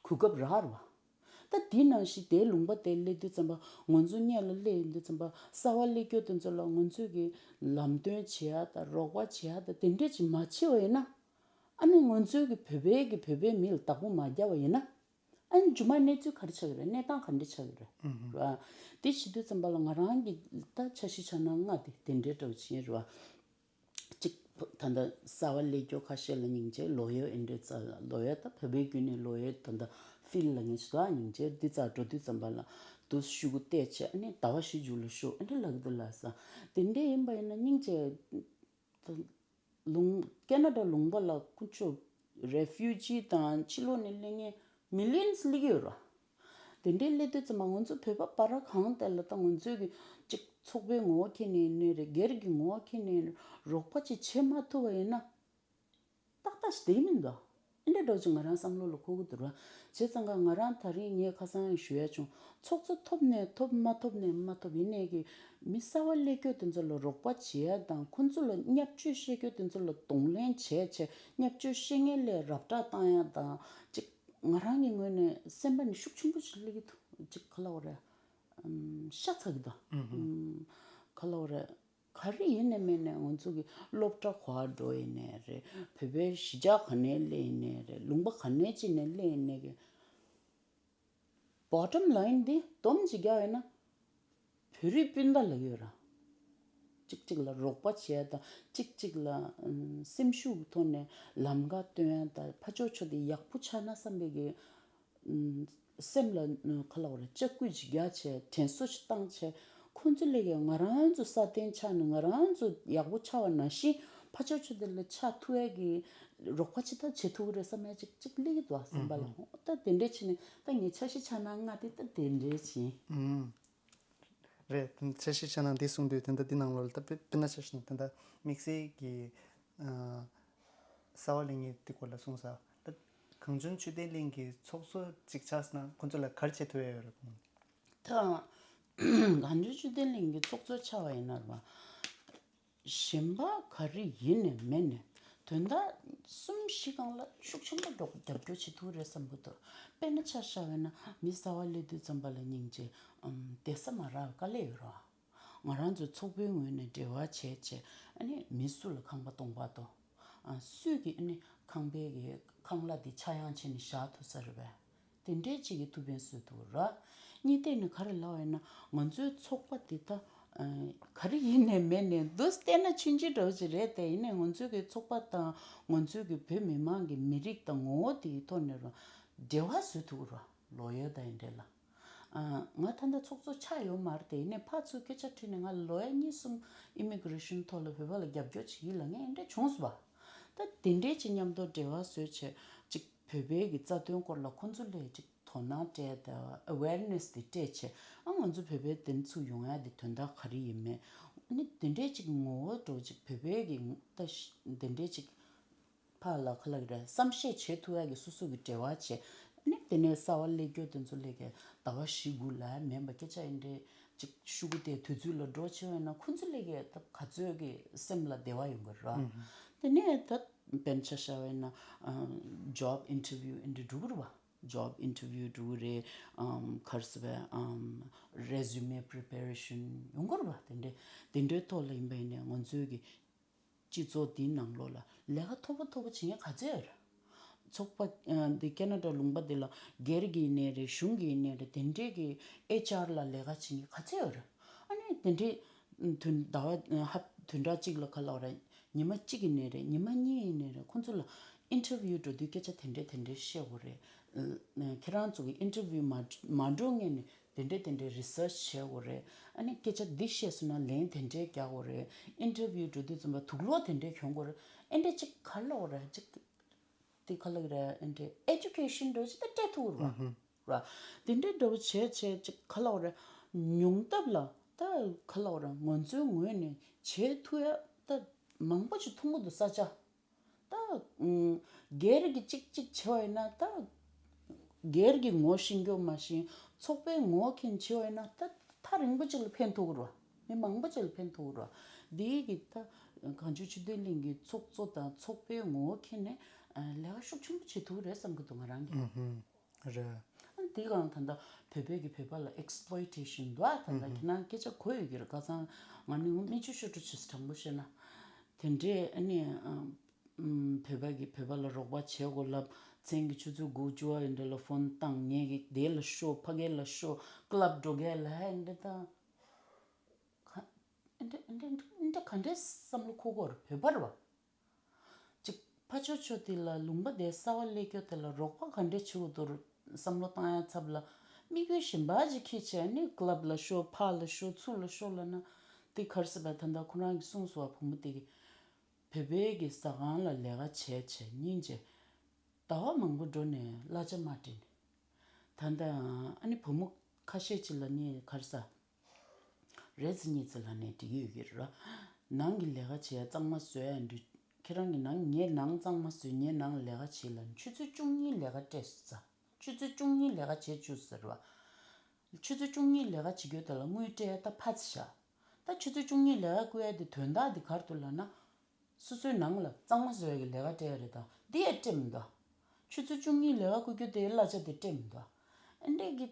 གོ་སྐབས་རག་རེད་བ། ད་དེ་ནང་བཞིན་དེའི་ལུང་པ་དེ་སླེབས་དུས་ཙམ་པ་ང་ཚོ་སྔོན་ལ་སླེབས་ཡོང་དུས་ཙམ་པ་གསར་པ་སླེབས་མཁན་དེ་ཚོ་ལ་ང་ཚོས་ཀྱི་ལམ་སྟོན་བྱེད་ཡ་དང་རོགས་པ་བྱེད་ཡ་དང་དེ་འདྲས་ཅིག་མ་བྱས་པ་ཡིན་ན། ཨ་ནི་ང་ཚོའི་གི་བོད་པའི་གི་བོད་པའི་མི་ལ་བདག་པོ་མ་བརྒྱབ་པ་ཡིན་ན། ཨ་ནི་མཇུག་མ་གནས་ཚུལ་ག་རེ་ཆགས་ཀྱི་རེད། གནས་སྟངས་ག་འདྲ་ཆགས་ཀྱི་རེད། ར། དེ་བྱེད་དུས་ཙམ་པ་ལ་ང་རང་གི་ད་འཆར་གཞི་ཆ་ནང་ལྔ་དེ་དེ་འདྲའི་འདྲ་བོ་ཅིག་ཡིན་ར། གཅིག་ད་ལྟ་གསར་པ་སླེབས་མཁན་ཁ་ཤས་ལ་སྙིང་རྗེ། ལོ་ཡོད་ཨེ་འདྲའི་རྩ་ལ་ལོ་ཡོད་ད་བོད་པའི་བརྒྱུད་ནས་ལོ་ཡོད་ད་ལྟ་ཕིལ་ལ་ངས་ཇི་ལྟར་སྙིང་རྗེ། འདི་རྩ་འགྲོ་དུས་ཙམ་པ་ལ་དུ་ཤུ་གུ་བལྟས་བྱས་ཨ་ནི་ཟླ་བ་བཞི་མཇུག་ལ་ཤོག་ཨེ་འདྲ་ལབ་ཀྱི་འདུག་ལགས་སོ། དེ་འདྲ་ཡིན་པ་ཡིན་ན་སྙིང་རྗེ། ད་ལུང་ཀེ་ན་ཌ་ལུང་པ་ལ་ཁོ་ཚོ་རེ་ཕུ་ཇི་དང་ཕྱི་ལོགས་ནས་སླེབས་མཁན་མི་ལི་ཡོན་སླེབས་ཀྱི་ཡོད་ར། དེ་འདྲའི་སླེབས་དུས་ཙམ་པ་ང་ཚོ་བོད་པ་བར་གང་དེ་ལ་ད་ང་ཚོས་ཀྱི་གཅིག་ཚོགས་པའི་ངོ་བོ་འཁྱེར་ནས་ཡིན་ནའི་རེད། སྒེར་གྱི་ངོ་བོ་འཁྱེར་ནས་རོགས་པ་ཅིག་བྱེད་མ་ཐུབ་པ་ཡིན་ན། ཏག་ཏག་ཞིག་བསྡད་ཀྱི་མི་འདུག་ཨེ་འདྲ་འདྲ་བོ་ཅིག་ང་རང་བསམ་བློ་ལ་འཁོར་གྱི་འདུག་ར། བྱས་ཙང་ཀ་ང་རང་དེ་རིང་ངས་ཁ་སང་ཞུ་ཡ་བྱུང་། ཚོགས་གཙོ་ཐོབ་ནས་ཐོབ་མ་ཐོབ་ནས་མ་ཐོབ་ཡིན་ནའི་གི་མི་གསར་པ་སླེབས་མཁན་དེ་ཚོ་ལ་རོགས་པ་བྱེད་ཡ་དང་ཁོང་ཚོ་ལ་བརྙས་བཅོས་བཤད་མཁན་དེ་ཚོ་ལ་གདོང་ལེན་བྱས་བྱས་བརྙས་བཅོས་བཤད་མཁན་ལ་རབ་བསྒྲགས་བཏང་ཡ་དང་ཅིག་ང་རང་གི་ངོས་ནས་སེམས་པ་ནས་ཤུགས་ཆེན་པོ་ཞིག་སླེབས་ཀྱི་འདུག་ཅིག་ག་ལབ་དགོས་རེད། ཨམ། ཤ་ཚ་གི་འདུག་ཨམ། ག་ལབ་དགོས་རེད། ག་རེ་ཡིན་ནའི་མིན་ནའི་ང་ཚོ་གི་སློབ་གྲྭ་ག་པར་འགྲོ་ཡིན་ནའི་རེད། བོད་པའི་གཞིས་ཆགས་ག་ནས་སླེབས་ཡིན་ནའི་རེད། ལུང་པ་ག་ནས་ཅིག་ནས་སླེབས་ཡིན་ནའི་གི་བོ་ཊམ་ལ་ཡིན་འདི་སྡོམ་ཅིག་རྒྱག་ཡོད་ན་བོད་རིགས་སྤུན་ཟླ་ལབ་ཡོད་ར། གཅིག་གཅིག་ལ་རོགས་པ་བྱས་དང་གཅིག་གཅིག་ལ་ཨམ། སེམས་ཤུགས་ཀྱི་ཐོག་ནས་ལམ་ཁ་སྟོན་ཡ་དང་ཕར་ཕྱོགས་ཕྱོགས་དེ་ཡག་པོ་ཆགས་ན་བསམ་པའི་གི་ཨུམ། སེམས་ལ་ཨུམ། ག་ལབ་དགོས་རེད། ལྕག་སྐུད་ཅིག་རྒྱག་བྱས་དྲན་གསོ་ཞིག་བཏང་བྱས་ཁོང་ཚོ་ལས་ཀྱི་ང་རང་ཚོ་སྲ་བརྟན་ཆགས་ནས་ང་རང་ཚོ་ཡག་པོ་ཆགས་པ་ནང་བཞིན་ཕར་ཕྱོགས་ཕྱོགས་དེ་ལ་ཆགས་ཐུབ་ཡ་གི་རོགས་པ་ཅིག་ད་བྱེད་ཐུབ་ཀྱི་རེད་བསམ་ཡ་ཅིག་ཅིག་སླེབས་ཀྱི་འདུག་བསམ་པ་ལ། ད་དེ་འདྲས་བྱས་ནས་ད་ངའི་འཆར་གཞི་ཆ་ནང་ལྔ་དེ་ད་དེ་འདྲས་བྱས། ཨུམ། རེད། དེ་འཆར་གཞི་ཆ་ནང་འདི་གསུངས་དུས་དེ་འདྲ་འདི་ནང་ལོགས་ལ་ད་དཔེ་དཔེར་ན་ཆ་བཞག་ན་དེ་འདྲ་དམིགས་བསལ་གྱི་ཨ། གསར་པ་སླེབས་མཁན་དེ་སྐོར་ལ་གསུངས་ས། ད་གངས་ལྗོངས་ཆོས་ལྡན་གླིང་གི་ཚོགས་གཙོ་གཅིག་ཆགས་ན་ཁོང་ཚོ་ལ་ག་རེ་བྱེད་ཐུབ་ཡ་ཡོད་རེད། ད་གངས་ལྗོངས་ཆོས་ལྡན་གླིང་གི་ཚོགས་གཙོ་ཆགས་པ་ཡིན་ན་རེད་བ། གཞན་པ་ག་རེ་ཡིན་ནའི་མིན་ནའི་དོན་དག་གསུམ་བཞི་སྒང་ལ་ཤུགས་ཆེན་པོ་འགྲོ་རྒྱབ་སྐྱོར་བྱེད་ཐུབ་རེད་བསམ་གྱི་འདུག་དཔེར་ན་ཆ་བཞག་པ་ཡིན་ན་མི་གསར་པ་སླེབས་དུས་ཙམ་པ་ལ་སྙིང་རྗེ་ཨམ། བསྡད་ས་མ་རག་དཀའ་ལས་ཡོད་རེད་བ། ང་རང་ཚོའི་ཚོགས་པའི་ངོས་ནས་འབྲེལ་བ་བྱས་བྱས་ཨ་ནི་མི་སུ་ལ་ཁང་པ་སྟོང་པ་དང་། ཨ། སུས་ཀྱིས་ཨ་ནི་ཁང་པའི་གི་ཁང་གླ་འདི་ཆག་ཡང་བྱས་ནས་བཞག་ཐུབ་ས་རེད་པས། དེ་འདྲའི་ཅིག་གི་ཐུགས་ཕན་གསོས་འདུག་ར། གཉིས་ཐད་ནས་ག་རེ་ལབ་པ་ཡིན་ན་ང་ཚོའི་ཚོགས་པ་འདི་ད་ཨ། ག་རེ་ཡིན་ནའི་མིན་ནའི་འདུག་བལྟས་ན་ཆུང་ཆུང་འདྲ་བོ་ཅིག་རེད་དེ། ཡིན་ནའི་ང་ཚོའི་གི་ཚོགས་པ་དང་ང་ཚོའི་གི་བོད་མི་མང་གི་མི་རིགས་དང་ངོ་བོ་དེའི་ཐོག་ནས་ར་འབྲེལ་བ་བཟོ་ཐུབ་ར། ལོ་ཡོད་ད་ཡིན་འདྲ་ལ། ཨ། ང་ད་ལྟ་ཚོགས་གཙོ་ཆགས་ཡོད་མ་རེད་དེ། ཡིན་ནའི་ཕར་ཚུར་སྐད་ཆ་དྲིས་ནས་ང་ལོ་ཡ་གཉིས་གསུམ་ཨི་མི་གྷི་རེ་ཤན་ཐོག་ལ་བོད་པ་ལ་རྒྱབ་སྐྱོར་བྱེད་ཀྱི་ལབ་མཁན་འདྲ་བྱུང་སོང་བ། ད་དེ་འདྲའི་ཅིག་མཉམ་དུ་འབྲེལ་བ་བཟོས་བྱས་ཅིག་བོད་པའི་གི་རྩ་དོན་སྐོར་ལ་ཁོང་ཚོ་ལ་ཅིག་དོ་སྣང་སྤྲད་དང་ཨ་ཝེར་ནེ་སི་དེ་སྤྲད་བྱས། ཨ། ང་ཚོ་བོད་པའི་དེ་ཚུར་ཡོང་ཡ་དེ་དོན་དག་ག་རེ་ཡིན་མིན། ཨ་ནི་དེ་འདྲའི་ཅིག་ངོ་བོ་འདྲ་བོ་ཅིག་བོད་པའི་གི་ད་དེ་འདྲའི་ཅིག་ཕར་ལ་ཁ་ལག་རེད། བསམ་ཤེས་བྱེད་ཐུབ་ཡ་གི་སོ་སོ་གི་འབྲེལ་བ་བྱས། ཨ་ནི་དེ་ནས་གསར་པ་སླེབས་མཁན་དེ་ཚོ་ལ་གི་ཟླ་བ་བཞི་དགུ་ལ་མེད་པ་སྐད་ཆ་ཡིན་འདྲ་ཅིག་ཤུ་གུ་དེ་དུས་ཚོད་ལ་འགྲོ་ཆེ་བས་ན་ཁོ་ཚོ་ལ་གི་ད་ག་ཚོད་གི་སེམས་ལ་བདེ་བ་ཡོང་གི་ར། དེ་ནས་ད་དཔེར་ན་ཆ་བཞག་པ་ཡིན་ན་ཨ། ཇོབ་ཨིན་ཊར་བིའུ་ཨེ་འདྲ་འགྲོ་གི་རེད་བ། ཇོབ་ཨིན་ཊར་བིའུ་འགྲོ་གི་རེད། ཨམ། ག་རེ་ཟེར་བས། ཨམ། རེ་ཟུ་མེ་པི་རི་པེ་རེ་ཤན་ཡོང་གི་རེད་བ། དེ་འདྲ་དེ་འདྲའི་ཐོག་ལ་ཡིན་པ་ཡིན་ནའི་ང་ཚོའི་གི་སྤྱི་ཚོགས་འདིའི་ནང་ལོགས་ལ་ལས་ཀ་མཐོ་པོ་མཐོ་པོ་བྱེད་མཁན་ག་ཚོད་ཡོད་རེད། ཚོགས་པ་ཨ། འདི་ཀེ་ན་ཌ་ལུང་པ་འདི་ལ་སྒེར་གྱི་ཡིན་ནའི་རེད། གཞུང་གི་ཡིན་ནའི་རེད། དེ་འདྲའི་གི་ཨེཆ་ཨར་ལ་ལས་ཀ་བྱེད་མཁན་ག་ཚོད་ཡོད་རེད། ཨ་ནི་དེ་འདྲའི་བདུན་ཟླ་བ་ཧབ་བདུན་ཕྲག་གཅིག་ལ་ག་ལབ་རེད། ཉི་མ་གཅིག་ཡིན་ནའི་རེད། ཉི་མ་གཉིས་ཡིན་ནའི་རེད། ཁོང་ཚོ་ལ་ཨིན་ཊར་བིའུ་འགྲོ་དུས་སྐད་ཆ་དེ་འདྲས་དེ་འདྲས་བཤད་དགོས་རེད། ཨ། ཁྱེད་རང་ཚོ་གི་ཨིན་ཊར་བིའུ་མ་མ་འགྲོ་སྔོན་ནས་དེ་འདྲས་དེ་འདྲས་རི་སར་ཆི་བྱེད་དགོས་རེད། ཨ་ནི་སྐད་ཆ་འདི་བཤད་སོང་ན་ལན་དེ་འདྲས་རྒྱག་དགོས་རེད། ཨིན་ཊར་བིའུ་འགྲོ་དུས་ཙམ་པ་དུག་སློག་དེ་འདྲས་གྱོན་དགོས་རེད། ཨེ་འདྲས་ཅིག་ག་ལབ་དགོས་རེད། ཅིག་དེ་ག་ལབ་རེད། ཨེ་འདྲས་ཨེ་ཌུ་ཀེ་ཤན་འདྲ་ཅིག་ད་སྤྲད་ཐུབ་རེད་བ། ར། དེ་འདྲའི་འདྲ་བོ་བྱས་བྱས་ཅིག་ག་ལབ་དགོས་རེད། ཉུང་མཐའ་ལ་ད་ག་ལབ་དགོས་རེད། ང་ཚོའི་ངོས་ནས་བྱེད་ཐུབ་ཡ་ད་མང་པོ་ཅིག་མཐོང་གི་འདུག་ས་ཆ། ད་ཨུམ། སྒེར་གྱི་གཅིག་གཅིག་བྱས་པ་ཡིན་ན་ད་སྒེར་གྱི་ངོ་ཤེས་རྒྱུ་མ་ཤེས། ཚོགས་པའི་ངོ་མཁྱེན་བྱས་པ་ཡིན་ན་ད་ཐག་རིང་པོ་ཅིག་ལ་ཕན་ཐོགས་ཀྱི་རེད་བ། མི་མང་པོ་ཅིག་ལ་ཕན་ཐོགས་ཀྱི་རེད་བ། འདི་གི་ད་གངས་ལྗོངས་ཆོས་ལྡན་གླིང་གི་ཚོགས་གཙོ་དང་ཚོགས་པའི་ངོ་མཁྱེན་ནས་ལས་ཀ་ཤུགས་ཆེན་པོ་བྱེད་ཐུབ་ཀྱི་རེད་བསམ་གྱི་འདུག་ང་རང་གིས། ཨུ་ཧུམ། རེད། ཨ། དེ་གང་ད་ལྟ་བོད་པའི་གི་བོད་པ་ལ་ཨེགས་པོལ་ཊེ་ཤན་འདུག་ཨ། ད་ལྟ་ཁྱེད་རང་སྐད་ཆ་གོ་ཡོད་ཀྱི་རེད། ཁ་སང་ང་ནི་མི་ཆུ་ཤོ་ཏུ་ཆུ་དྲང་པོ་བཤད་ན་དེ་འདྲས་ཨ་ནི་ཨམ་བོད་པ་གི་བོད་པ་ལ་རོགས་པ་བྱེད་དགོས་ལབ། མཚན་གྱི་ཆུ་ཚོད་དགུ་བཅུ་བ་ཡིན་འདྲ་ལ་ཕོན་བཏང་། ངེད་ཀྱི་དེ་ལ་ཤོག་ཕ་གི་ལ་ཤོག་ཀླབ་འགྲོ་གས་ལ་ཧ་ཡིན་འདྲ་དང་། ཨ་འདྲ་ཨ་འདྲ་ཨ་འདྲ་ག་འདྲས་བསམ་བློ་འཁོར་གོ་རེད་བོད་པ་རེད་བ། ཅིག་ཕ་ཆོས་ཆོས་དེ་ལ་ལུང་པ་དེ་གསར་བ་སླེབས་རྒྱུ་དེ་ལ་རོགས་པ་ག་འདྲས་བྱེད་དགོས་འདུག་བསམ་བློ་བཏང་ཡ་ཚབ་ལ་དམིགས་ཡུལ་གཞན་པ་ཅིག་ཁྱེར་བྱས་ནས་ཀླབ་ལ་ཤོག་ཕ་ལ་ཤོག་ཚུར་ལ་ཤོག་ལབ་ན་དེ་ག་རེ་ཟེར་བ། ད་ལྟ་ཁོ་རང་གིས་གསུངས་སོང་བ། བུ་མོ་དེ་གིས་བོད་པའི་གི་ཟ་ཁང་ལ་ལས་ཀ་བྱས་བྱས་ཉིན་བྱས་ཟླ་བ་མང་པོ་འགྲོ་ནས་གླ་ཆ་མ་སྤྲད་ནས། ད་ལྟ་ཨ་ནི་བུ་མོ་ཁ་ཤས་ཅིག་ལ་ནི་ག་རེ་ཟ། རེད་ཟེར་གཉིས་ཟེར་ལབ་ནས་འགྲིག་གི་ཡོད་ཀྱི་རེད། ནང་གི་ལས་ཀ་བྱེད་ཡ་གཙང་མ་བཟོ་ཡ་འདྲ། ཁྱེད་རང་གི་ནང་ངའི་ནང་གཙང་མ་བཟོས། ངའི་ནང་ལས་ཀ་བྱེད་ལབ་ནས་ཆུ་ཚོད་བཅུ་གཉིས་ལས་ཀ་སྤྲད་སོང་ཙང་། ཆུ་ཚོད་བཅུ་གཉིས་ལས་ཀ་བྱེད་བཅུག་ཟེར་བ། ཆུ་ཚོད་བཅུ་གཉིས་ལས་ཀ་བྱེད་རྒྱུ་དེ་ལ་དངུལ་སྤྲད་ཡ་ད་ཕར་ཚུར་བཞག་ད་ཆུ་ཚོད་བཅུ་གཉིས་ལས་ཀ་བསྐུལ་ཡ་དེ་དོན་དག་དེ་ག་རེ་འདུག་ལབ་ན། སོ་སོའི་ནང་ལ་གཙང་མ་བཟོ་ཡ་གི་ལས་ཀ་སྤྲད་ཡ་རེད། ད་འདི་ཡང་སྤྲད་མི་འདུག་ཆུ་ཚོད་བཅུ་གཉིས་ལས་ཀ་བསྐུལ་རྒྱུ་དེའི་གླ་ཆ་དེ་སྤྲད་མི་འདུག་ཨ་འདྲས་ཀྱི་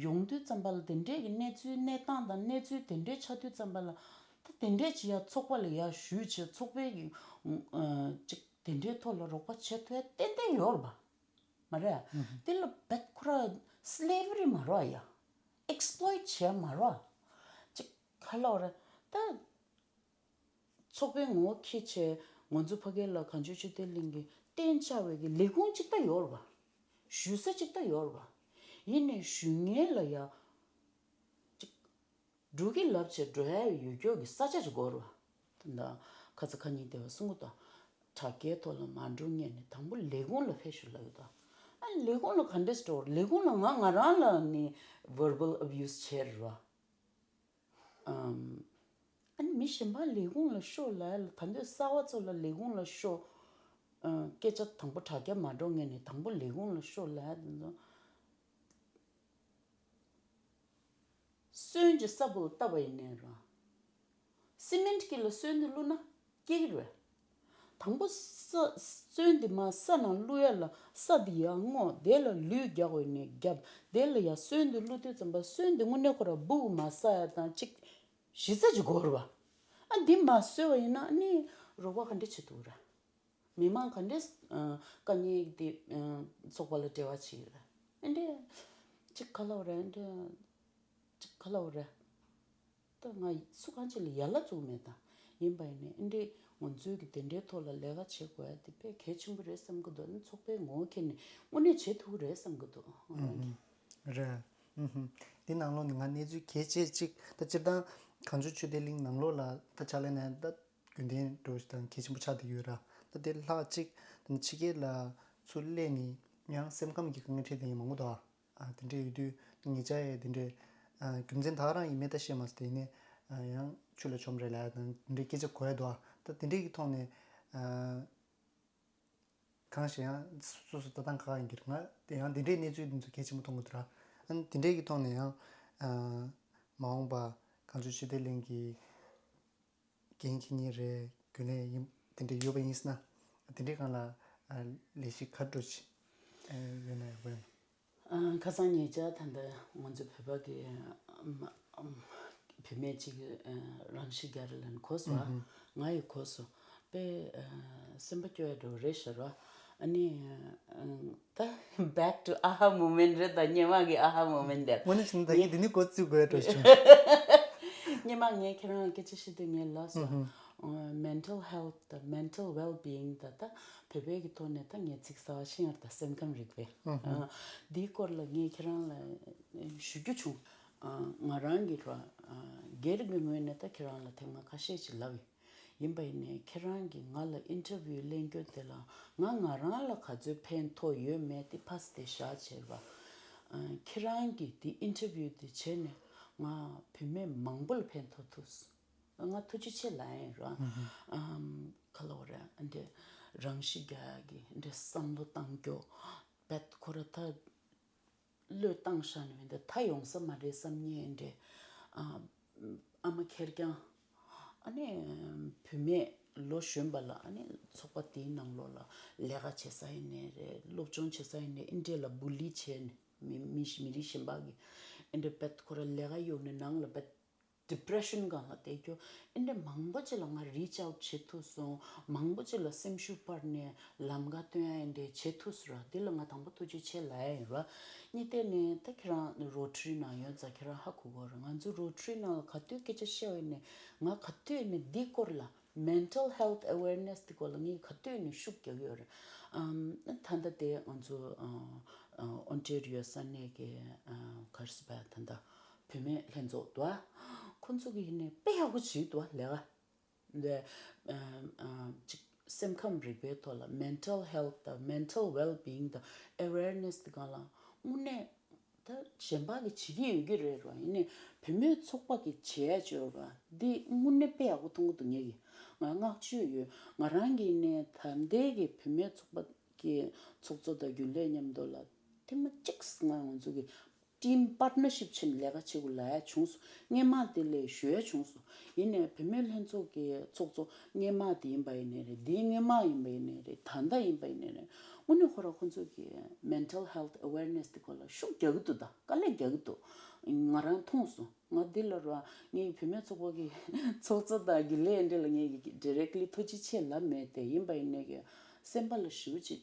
ཡོང་དུས་ཙམ་པ་ལ་དེ་འདྲས་ཀྱི་གནས་ཚུལ་གནས་སྟངས་དང་གནས་ཚུལ་དེ་འདྲས་ཆགས་དུས་ཙམ་པ་ལ་ད་དེ་འདྲས་ཅིག་ཡ་ཚོགས་པ་ལ་ཡ་ཞུས་བྱས་ཚོགས་པའི་གི་ཨ་ཅིག་དེ་འདྲའི་ཐོག་ལ་རོགས་པ་བྱེད་ཐུབ་ཡ་ཏན་ཏན་ཡོད་རེད་པ། མ་རེད། དེ་ལ་རྦད་ཁོ་ར་སི་ལེ་བ་རི་མ་རེད་ཡ། ཨེགས་པོལ་ཊི་བྱས་མ་རེད། ཅིག་ག་ལབ་རེད་ད། ཚོགས་པའི་ངོ་བོ་ཁྱེར་བྱས་ང་ཚོ་ཕ་གི་ལ་གངས་ལྗོངས་ཆོས་ལྡན་གླིང་གིས་བཏོན་བཞག་པའི་གི་ལས་ཁུངས་གཅིག་ད་ཡོད་རེད་པ། ཞུ་ས་གཅིག་ད་ཡོད་རེད་པ། ཡིན་ནའི་ཞུ་མཁན་ལ་ཡ་ཅིག་འགྲོ་གི་ལབ་བྱས་འགྲོ་ཡ་ཡོད་སྐྱོ་གི་ས་ཆ་ཅིག་དགོས་རེད་པ། ད་ཁ་ས་ཁ་ཉིན་དེ་བ་གསུང་གི་འདུག་དྲ་རྒྱའི་ཐོག་ལ་མ་འགྲོ་སྔོན་ནས་དང་པོ་ལས་ཁུངས་ལ་ཕེབས་ཤོག་ལབ་ཡོད་ད། ཨ་ལས་ཁུངས་ལ་ག་འདྲས་འགྲོ། ལས་ཁུངས་ལ་ང་ང་རང་ལ་ནི་ཝར་བལ་ཨབ་ཡུ་སི་བྱས་རེད་པ། ཨམ། ཨ་ནི་མི་གཞན་པ་ལས་ཁུངས་ལ་ཤོག་ལབ་ཡ་ལ་ད་འདོད་གསར་བ་ཚོ་ལ་ལས་ཁུངས་ལ་ཤོག་ཨ་སྐད་ཆ་དང་པོ་དྲ་རྒྱ་མ་འགྲོ་སྔོན་ནས་དང་པོ་ལས་ཁུངས་ལ་ཤོག་ལབ་ཡ་དེ་ཚོ། སོན་གྱི་ས་བུ་ལ་བཏབ་པ་ཡིན་ནའི་ར། སི་མེན་ཊི་གི་ལ་སོན་དེ་བླུགས་ན་སྐྱེ་གི་རེད། དང་པོ་ས་སོན་དེ་མ་ས་ནང་བླུགས་ཡ་ལ་ས་དེ་ཡར་སྔོག་དེ་ལ་ལུད་རྒྱག་དགོས་ནས་རྒྱབ་དེ་ལ་ཡར་སོན་དེ་བླུགས་དུས་ཙམ་པ་སོན་དེ་དངོས་གནས་ཁོ་ར་སྦུག་མ་ཟ་ཡ་དང་ཅིག་གཞི་རྩ་ཅིག་དགོས་རེད་པ། ཨ་འདི་མ་བཟོས་པ་ཡིན་ན་ཨ་ནི་རོགས་པ་ག་འདྲ་བྱེད་ཐུབ་ར། མི་མང་ག་འདྲས་ཨ་དཀའ་ངལ་དེ་ཨ་ཚོགས་པ་ལ་འབྲེལ་བ་བྱེད་ཀྱི་རེད། ཨ་འདྲས་ཅིག་ག་ལབ་རེད། ཨ་འདྲས་ཅིག་ག་ལབ་རེད། ད་ང་སུ་གང་ཅིག་ལ་ཡ་ལ་བཙུགས་མེད་ད། ཡིན་པ་ཡིན་ནའི་ཨ་འདྲས་ང་ཚོའི་གི་དེ་འདྲའི་ཐོག་ལ་ལས་ཀ་བྱེད་དགོས་ཡ་དེ་དཔེ་གལ་ཆེན་པོ་རེད་བསམ་གི་འདུག་ཨ་ནི་ཚོགས་པའི་ངོ་བོ་ཁྱེར་ནས་དངོས་གནས་བྱེད་ཐུབ་ཀྱི་རེད་བསམ་གི་འདུག་ཨ་རང་གིས། རེད། ཨུ་ཧུམ། འདི་ནང་ལོགས་ནས་ང་གནས་ཚུལ་གལ་ཆེ་གཅིག་ད་སྤྱིར་བཏང་གངས་ལྗོངས་ཆོས་ལྡན་གླིང་ནང་ལོགས་ལ་ད་ཕྱག་ལས་གནང་ཡ་ད། རྒྱུན་ལྡན་འགྲོ་བཞིན་དང་གལ་ཆེན་པོ་ཆགས་བསྡད་ཡོད་ར། ད་དེ་ལྷག་ཅིག་ད་ནི་ཕྱི་རྒྱལ་ལ་ཚུར་སླེབས་ནས་ཡང་སེམས་ཁམས་ཀྱི་དཀའ་ངལ་འཕྲད་བསྡད་མཁན་མང་པོ་འདུག་ཨ་དེ་འདྲས་ཡོད་དུས་ངེད་ཅག་ཡས་དེ་འདྲས་ཨ་རྒྱུ་མཚན་ད་ག་རང་ཡིན་མིན་ད་ཤེས་མ་སོང་། དེ་ནས་ཨ་ཡང་ཆུ་ལ་བཅོམ་རེད་ལབ་ཡ་དང་དེ་འདྲས་སྐད་ཆ་གོ་ཡ་འདུག་ཨ་ད་དེ་འདྲས་ཀྱི་ཐོག་ནས་ཨ་གང་ཞིག་ཡང་སོ་སོ་ལྟ་སྟངས་ཁག་ཁག་ཡིན་གྱི་རེད། ང་དེ་ཡང་དེ་འདྲས་གནས་ཚུལ་འདི་ཚོ་གལ་ཆེན་པོ་མཐོང་གི་འདུག་ར། ཨ་ནི་དེ་འདྲས་ཀྱི་ཐོག་ནས་ཡང་ཨ་མ་འོངས་པ་གངས་ལྗོངས་ཆོས་ལྡན་གླིང་གི་འགན་འཁྱེར་མཁན་རེད། རྒྱུན་ལས་ཡིན་དེ་འདྲ་ཡོད་པ་ཡིན་ཟེར་ན། དེ་འདྲའི་སྒང་ལ་ཨ་ལས་གཞི་ག་འདྲ་ཅིག་ཨ་ཡོད་ན་ཡག་པོ་ཡོད་ན། ཨ་ཁ་སང་ཉེ་ཆར་ད་ལྟ་ང་ཚོ་བོད་པ་གི་ཨམ་ཨམ་བུད་མེད་ཅིག་ཨ་རང་ཤི་རྒྱག་རེད་ལབ་ནས་གོ་སོང་། ཨ་ང་ཡི་གོ་སོང་། དཔེ་ཨ་སེམས་པ་སྐྱོ་ཡ་འདྲ་བོ་རེད་ཤག་ར། ཨ་ནི་ཨ་ད་back to aha moment རེད་ད། སྔོན་མ་གི་aha moment དེ། དངོས་གནས་བྱས་ན་ད་གིན་འདི་ནི་འགོ་བཙུགས་དགོས་འགྲོ་བྱུང་། སྔོན་མ་ངས་ཁྱེད་རང་སྐད་ཆ་བཤད་དུས་ངས་ལབ་སོང་། ཨ་mental health དང་mental well-being ད་ད་བོད་པའི་གི་ཐོག་ནས་ད་ངས་ཚིག་གསར་པ་ཤེས་ཡོད་རེད་ད། སེམས་ཁམས་རིག་པའི་ཨ་འདིའི་སྐོར་ལ་ངས་ཁྱེད་རང་ལ་ཞུ་རྒྱུ་བྱུང་། ཨ་ང་རང་གི་ར་ཨ་སྒེར་གྱི་ངོས་ནས་ད་ཁྱེད་རང་ལ་ཐེངས་མ་ཁ་ཤས་ཤིག་ལབ་ཡིན། ཡིན་པ་ཡིན་ནའི་ཁྱེད་རང་གིས་ང་ལ་ཨིན་ཊར་བིའུ་ལེན་རྒྱུ་དེ་ལ་ང་ང་རང་ལ་ག་ཚོད་ཕན་ཐོགས་ཡོད་མེད་དེ་ཕར་དེ་བཞག་བྱས་པ། ཨ་ཁྱེད་རང་གིས་དེ་ཨིན་ཊར་བིའུ་དེ་བྱས་ནས་ང་བུད་མེད་མང་པོ་ལ་ཕན་ཐོགས་ཐུབ་སོང་། ང་ཐུགས་རྗེ་ཆེ་ལབ་ཡིན་ར། ཨམ་ག་ལབ་དགོས་རེད། ཨ་འདྲས་རང་ཤི་རྒྱག་ཡག་གི་འདྲས་བསམ་བློ་བཏང་རྒྱུ་རྦད་ཁོ་ར་ད། བློས་བཏང་བཞག་ནས་མི་འདུག་ད་ཡོང་ས་མ་རེད་བསམ་ཉན་འདྲ། ཨ་ཨ་མ་ཁེར་རྐྱང་། ཨ་ནི་བུད་མེད་ལོ་གཞོན་པ་ལ་ཨ་ནི་ཚོགས་པ་དེའི་ནང་ལོགས་ལ་ལས་ཀ་བྱེད་ས་ཡིན་ནའི་རེད། སློབ་སྦྱོང་བྱེད་ས་ཡིན་ནའི་ཨིན་འདྲས་ལ་བུ་ལི་བྱས་ནས། མི་མི་ཞིག་མི་རིགས་གཞན་པ་གི་ཨེ་འདྲ་བེད་ཁོ་ར་ལས་ཀ་གཡུག་ནས་ནང་ལ་བེད་depression་སྒང་ལ་བསྡད་རྒྱུ་ཨེ་འདྲ་མང་པོ་ཅིག་ལ་ང་reach out་བྱེད་ཐུབ་སོང་། མང་པོ་ཅིག་ལ་སེམས་ཤུགས་སྤར་ནས་ལམ་ཁ་སྟོན་ཡ་ཨེ་འདྲ་བྱེད་ཐུབ་སོང་ར། འདི་ལ་ང་དང་པོ་ཐུགས་རྗེ་ཆེ་ལབ་ཡ་ཡིན་ར། གཉིས་ཐད་ནས་ད་ཁྱེད་རང་Rotary་ནང་ཡོད་ཙང་ཁྱེད་རང་ཧ་གོ་གོ་ར། ང་ཚོ་Rotary་ནང་ལ་ག་དུས་སྐད་ཆ་བཤད་པ་ཡིན་ནའི་ང་ག་དུས་ནས་འདི་སྐོར་ལ་mental health awareness་དེ་སྐོར་ལ་ངས་ག་དུས་ནས་ཤུགས་རྒྱག་གི་ཡོད་རེད། ཨམ། ད་ལྟ་དེ་ང་ཚོ་ཨ་ཨ་Ontario་ས་གནས་ཀྱི་ཨ་ག་རེ་ཟེར་བ་ད་ལྟ་བུད་མེད་ལྷན་ཚོགས་འདུག་ཨ། ཁོ་ཚོ་གི་ཡིན་ནའི་དཔེ་ཡག་པོ་བྱེད་འདུག་ཨ་ལས་ཀ་འདི། ཨ་ཨ་ཅིག་སེམས་ཁམས་རིག་པའི་ཐོག་ལ་mental health་དང་mental well-being་དང་awareness་དེ་སྒང་ལ་དངོས་གནས། ད་གཞན་པ་གིས་བྱེད་ཀྱི་ཡོད་ཀྱི་རེད་ར། ཡིན་ནའི་བུད་མེད་ཚོགས་པ་གིས་བྱེད་ཡ་བྱོས་ར། འདི་དངོས་གནས་དཔེ་ཡག་པོ་མཐོང་གི་འདུག་ངེད་ཀྱིས་ང་བསྔགས་བརྗོད་ཡོད། ང་རང་གིས་ནས་ད་ལྟའི་གི་བུད་མེད་ཚོགས་པ་གི་ཚོགས་གཙོ་དང་རྒྱུན་ལས་མཉམ་དུ་ལ་ཐེངས་མ་གཅིག་ང་ང་ཚོ་གི་team partnership་བྱས་ནས་ལས་ཀ་བྱེད་དགོས་ལབ་ཡ་བྱུང་སོང་། སྔས་མ་དེ་ལས་ཞུ་ཡ་བྱུང་སོང་། ཡིན་ནའི་བུད་མེད་ལྷན་ཚོགས་ཀྱི་ཚོགས་གཙོ་སྔས་མ་དེ་ཡིན་པ་ཡིན་ནའི་རེད། འདིའི་སྔས་མ་ཡིན་པ་ཡིན་ནའི་རེད། ད་ལྟ་ཡིན་པ་ཡིན་ནའི་རེད། དངོས་གནས་ཁོ་རང་ཁོ་ཚོ་གི་mental health awareness་དེ་སྐོར་ལ་ཤུགས་རྒྱག་གི་འདུག་ད་དཀའ་ལས་རྒྱག་གི་འདུག་ང་རང་མཐོང་སོང་། ང་འདི་ལ་ར་ངའི་བུད་མེད་ཚོགས་པ་གི་ཚོགས་གཙོ་དང་རྒྱུན་ལས་འདི་ལ་ངས་ཀྱི་directly་ཐུགས་རྗེ་ཆེ་ལབ་མེད་དེ། ཡིན་པ་ཡིན་ནའི་གི་སེམས་པ་ལ་ཞེ་པོ་ཅིག་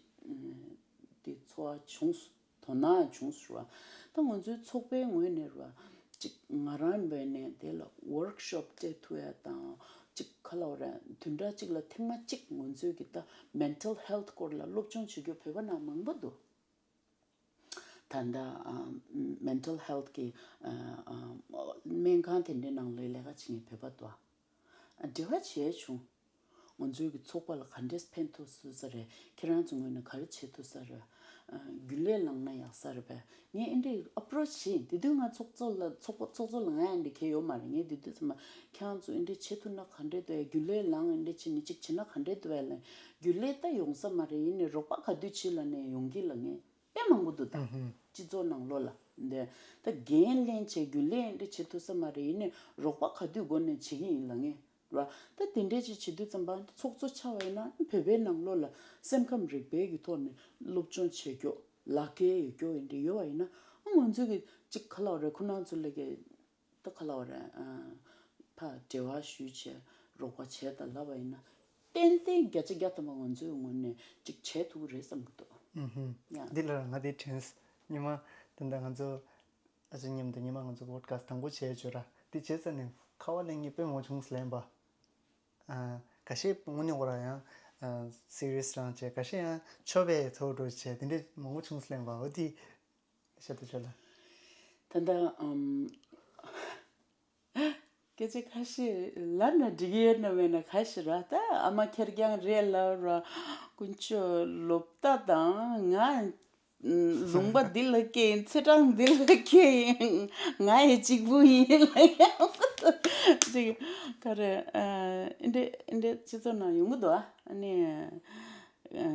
དེ་ཚོར་བ་བྱུང་སོང་། དོ་སྣང་བྱུང་སོང་ར། ད་ང་ཚོའི་ཚོགས་པའི་ངོས་ནས་ར་ཅིག་ང་རང་ཡིན་པ་ཡིན་ནའི་དེ་ལ་workshop་སྤྲད་ཐུབ་ཡ་དང་ཅིག་ག་ལབ་ར་བདུན་ཕྲག་གཅིག་ལ་ཐེངས་མ་གཅིག་ང་ཚོའི་གི་ད་mental health་སྐོར་ལ་སློབ་སྦྱོང་བྱེད་རྒྱུ་བོད་པ་ནང་མང་པོ་འདུག་ད་ལྟ་ཨ་mental health་གི་ཨ་ཨ་སྨན་ཁང་དེ་འདྲའི་ནང་ལ་ལས་ཀ་བྱེད་མཁན་བོད་པ་འདུག་ཨ། འབྲེལ་བ་བྱས་བྱུང་། ང་ཚོའི་གི་ཚོགས་པ་ལ་ག་འདྲས་ཕན་ཐོགས་སོང་ས་རེད། ཁྱེད་རང་ཚོའི་ངོས་ནས་ག་རེ་བྱེད་ཐུབ་ས་རེད། ཨ་རྒྱུན་ལས་བླངས་ན་ཡག་ས་རེད་པས། ངས་ཨེ་འདྲས་approach་བྱས། དེ་དུས་ང་ཚོགས་གཙོ་ལ་ཚོགས་པ་ཚོགས་གཙོ་ལ་ང་ཨེ་འདྲས་གལ་ཡོད་མ་རེད། ངས་དེ་དུས་ཚང་མ་ཁྱེད་རང་ཚོ་ཨེ་འདྲས་བྱེད་ཐུབ་ན་ག་འདྲས་འདུག་ཨེ། རྒྱུན་ལས་བླངས་ཨེ་འདྲས་བྱས་ནས་ཅིག་བྱས་ན་ག་འདྲས་འདུག་ཨེ་ལབ། རྒྱུན་ལས་ད་ཡོང་ས་མ་རེད། ཡིན་ནའི་རོགས་པ་ག་དུས་བྱེད་ལབ་ནས་ཡོང་གི་ལ་ངས། དཔེ་མང་པོ་འདུག་ད། ཨུ་ཧུམ། སྤྱི་ཚོགས་ནང་ལོགས་ལ། འདི་ད་འགན་ལེན་བྱས་རྒྱུན་ལས་འདི་བྱེད་ཐུབ་ས་མ་རེད། ཡིན་ནའི་རོགས་པ་ག་དུས་སྒོ་ནས་བྱེད་ཀྱི་ཡིན་ལབ་ངེས་ར། ད་དེ་འདྲས་ཅིག་བྱེད་དུས་ཙམ་པ་ཚོགས་གཙོ་ཆགས་པ་ཡིན་ན་བོད་པའི་ནང་ལོགས་ལ་སེམས་ཁམས་རིག་པའི་གི་ཐོག་ནས་སློབ་སྦྱོང་བྱེད་རྒྱུ་ལག་ཁྱེར་ཡོད་རྒྱུ་ཡིན་འདྲ་ཡོད་པ་ཡིན་ན་ཨ་ང་ཚོ་གི་ཅིག་ག་ལབ་རེད། ཁོ་རང་ཚོ་ལ་གི་ད་ག་ལབ་རེད། ཨ་ཕར་འབྲེལ་བ་ཞུས་བྱས་རོགས་པ་བྱས་དང་ལབ་པ་ཡིན་ན་ཏན་ཏན་བརྒྱ་ཆ་བརྒྱ་ཐམ་པ་ང་ཚོའི་ངོས་ནས་ཅིག་བྱས་ཐུབ་ཀྱི་རེད་བསམ་གྱི་འདུག་ཨུ་ཧུམ། ཡ། འདི་ལ་ང་དེ་དྲན་སོང་། ཉི་མ་ད་ལྟ་ང་ཚོ་ཨ་ཅག་མཉམ་དུ་ཉི་མ་ང་ཚོ་podcast་དང་པོ་བྱས་བྱོས་ར། དེ་བྱས་ཚར་ནས་ཁ་པར་ལེན་མཁན་དཔེ་མང་བྱུང་ལབ་པ། ཨ་ཁ་ཤས་དངོས་གནས་ཁོ་རང་ཡང་ཨ་serious་རང་བྱས། ཁ་ཤས་ཡང་ཆོ་པའི་ཐོག་འགྲོ་བྱས། དེ་འདྲས་མང་པོ་བྱུང་ལབ་པ། འོ་དེ། ཤ་དུ་ཆ་ལ། ད་ལྟ་ཨམ། སྐད་ཆ་ཁ་ཤས་ལབ་ན་འགྲིག་གི་ཡོད་ན་མེད་ན་ཁ་ཤས་ར། ད་ཨ་མ་ཁེར་རྐྱང་རེད་ལབ་ར། དཀོན་མཆོག་ལོ་ཏ་དང་ང་ལུང་པ་འདི་ལ་སྐྱེས་ཡིན། ཚེས་གྲངས་འདི་ལ་སྐྱེས་ཡིན། ང་ཡི་གཅིག་པུ་ཡིན་ལ་ཡང་ཅིག་ག་རེ་ཨ་འདྲེ་འདྲེ་སྤྱི་ཚོགས་ནང་ཡོང་གི་འདུག་ཨ་ནི། ཨ་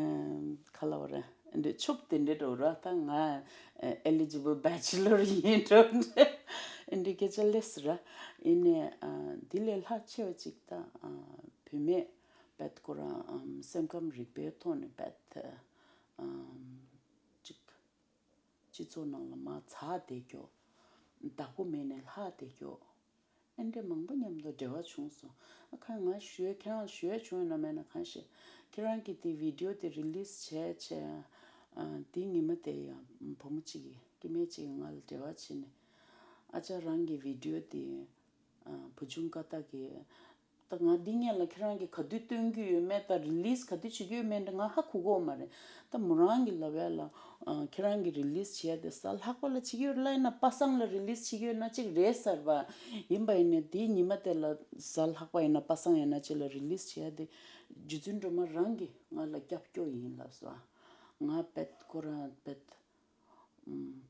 ག་ལབ་རེད། འདི་ཕྱུག་དེ་འདྲ་འགྲོ་ར། ད་ང་eligible bachelor་ཡིན་འགྲོ་འདི་སྐད་ཆ་ལས་ར། ཡིན་ནའི་འདི་ལས་ལྷག་ཆེ་བ་ཅིག་ད་བུད་མེད་བེད་ཁོ་རང་སེམས་ཁམས་རིག་པའི་ཐོག་ནས་བེད་ཅིག་སྤྱི་ཚོགས་ནང་ལ་མར་ཚ་བསྡད་རྒྱུ། བདག་པོ་མེད་ནས་ལྷག་བསྡད་རྒྱུ། ཨེ་འདྲས་མང་པོ་མཉམ་དུ་འབྲེལ་བ་བྱུང་སོང་། ཨ་ཁ་ང་ཞུ་ཡས་ཁྱེད་རང་ཞུ་ཡས་བྱུང་ཡོད་ན་མེད་ན་གང་ཤེས། ཁྱེད་རང་གིས་དེ་video་དེ་release་བྱས་བྱས། ཨ་དེ་ཉི་མ་དེ་ཡང་བུ་མོ་གཅིག་གིས་སྐྱེ་དམན་གཅིག་གིས་ང་ལ་འབྲེལ་བ་བྱས་ནས། ཨ་ཅག་རང་གི་video་དེ་ཨ་བུ་ཆུང་ཀ་ཏག་གིས། ད་ང་འདི་སྔོན་ལ་ཁྱེད་རང་གིས་ག་དུས་སྟོན་གྱི་ཡོད་མེད་དང་release་ག་དུས་བྱེད་ཀྱི་ཡོད་མེད་འདྲ་ང་ཧ་གོ་གི་ཡོད་མ་རེད། ད་མོ་རང་གིས་ལབ་ཡ་ལ་ཨ་ཁྱེད་རང་གིས་release་བྱས་ཏེ་གཟའ་ལྷག་པ་ལ་བྱེད་ཀྱི་ཡོད་ལབ་ཡིན་ན་པ་སངས་ལ་release་བྱེད་ཀྱི་ཡོད་ན་གཅིག་རེད་ཟེར་བ། ཡིན་པ་ཡིན་ནའི་དེའི་ཉི་མ་དེ་ལ་གཟའ་ལྷག་པ་ཡིན་ན་པ་སངས་ཡིན་ན་གཅིག་ལ་release་བྱས་ཏེ་རྗེ་བཙུན་སྒྲོལ་མ་རང་གིས་ང་ལ་སྐྱབས་སྐྱོ་ཡིན་ལབ་སོང་། ང་བེད་ཁོ་རང་བེད་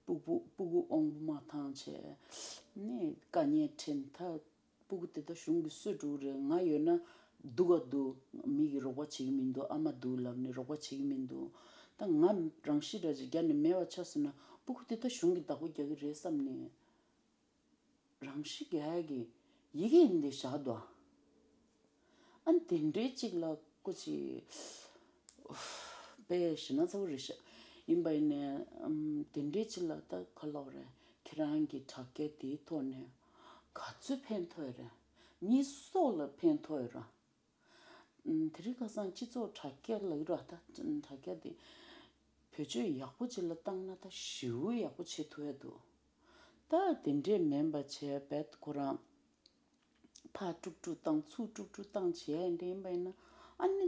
སྤུ་གུ་སྤུ་གུ་དབང་པོ་མ་ཐང་བྱས་ནས་དཀའ་ངལ་འཕྲད་ཐབས། སྤུ་གུ་དེ་ད་གཞུང་གིས་གསོ་འགྲོ་གི་རེད། ང་ཡོད་ན་སྡུག་ག་འདུག་མི་གིས་རོགས་པ་བྱེད་ཀྱི་མི་འདུག་ཨ་མ་སྡུག་ལབ་ནས་རོགས་པ་བྱེད་ཀྱི་མི་འདུག་ད་ང་རང་ཤི་འདྲ་ཅིག་བརྒྱབ་ནས་མེད་པ་ཆགས་སོང་ན་སྤུ་གུ་དེ་ད་གཞུང་གིས་བདག་པོ་རྒྱག་གི་རེད་བསམ་ནས། རང་ཤི་རྒྱག་ཡ་གི་ཡི་གེ་འདི་བཞག་འདུག་ཨ་ནི་དེ་འདྲའི་ཅིག་ལ་སྐུ་ཅིག་དཔེ་ཞེ་ན་ཚ་པོ་རེད་ཤག་ཡིན་པ་ཡིན་ནའི་ཨམ། དེ་འདྲའི་ཅིག་ལ་ད་ག་ལབ་རེད། ཁྱེད་རང་གི་དྲ་རྒྱ་དེའི་ཐོག་ནས་ག་ཚོད་ཕན་ཐོགས་རེད། མི་སྲོག་ལ་ཕན་ཐོགས་རེད། ཨམ། དེ་རིང་ཁ་སང་སྤྱི་ཚོགས་དྲ་རྒྱ་ལབ་ཀྱི་རེད་བ། ད་དྲ་རྒྱ་དེ་བེད་སྤྱོད་ཡག་པོ་ཅིག་ལ་བཏང་ན་ད་ཞེ་པོ་ཡག་པོ་བྱེད་ཐུབ་ཡ་འདུག་ད་དེ་འདྲས་མིན་པ་བྱས་པས་ཁོ་རང་ཕར་དཀྲུག་དཀྲུག་བཏང་ཚུར་དཀྲུག་དཀྲུག་བཏང་བྱས་འདྲ་ཡིན་པ་ཡིན་ན། ཨ་ནི་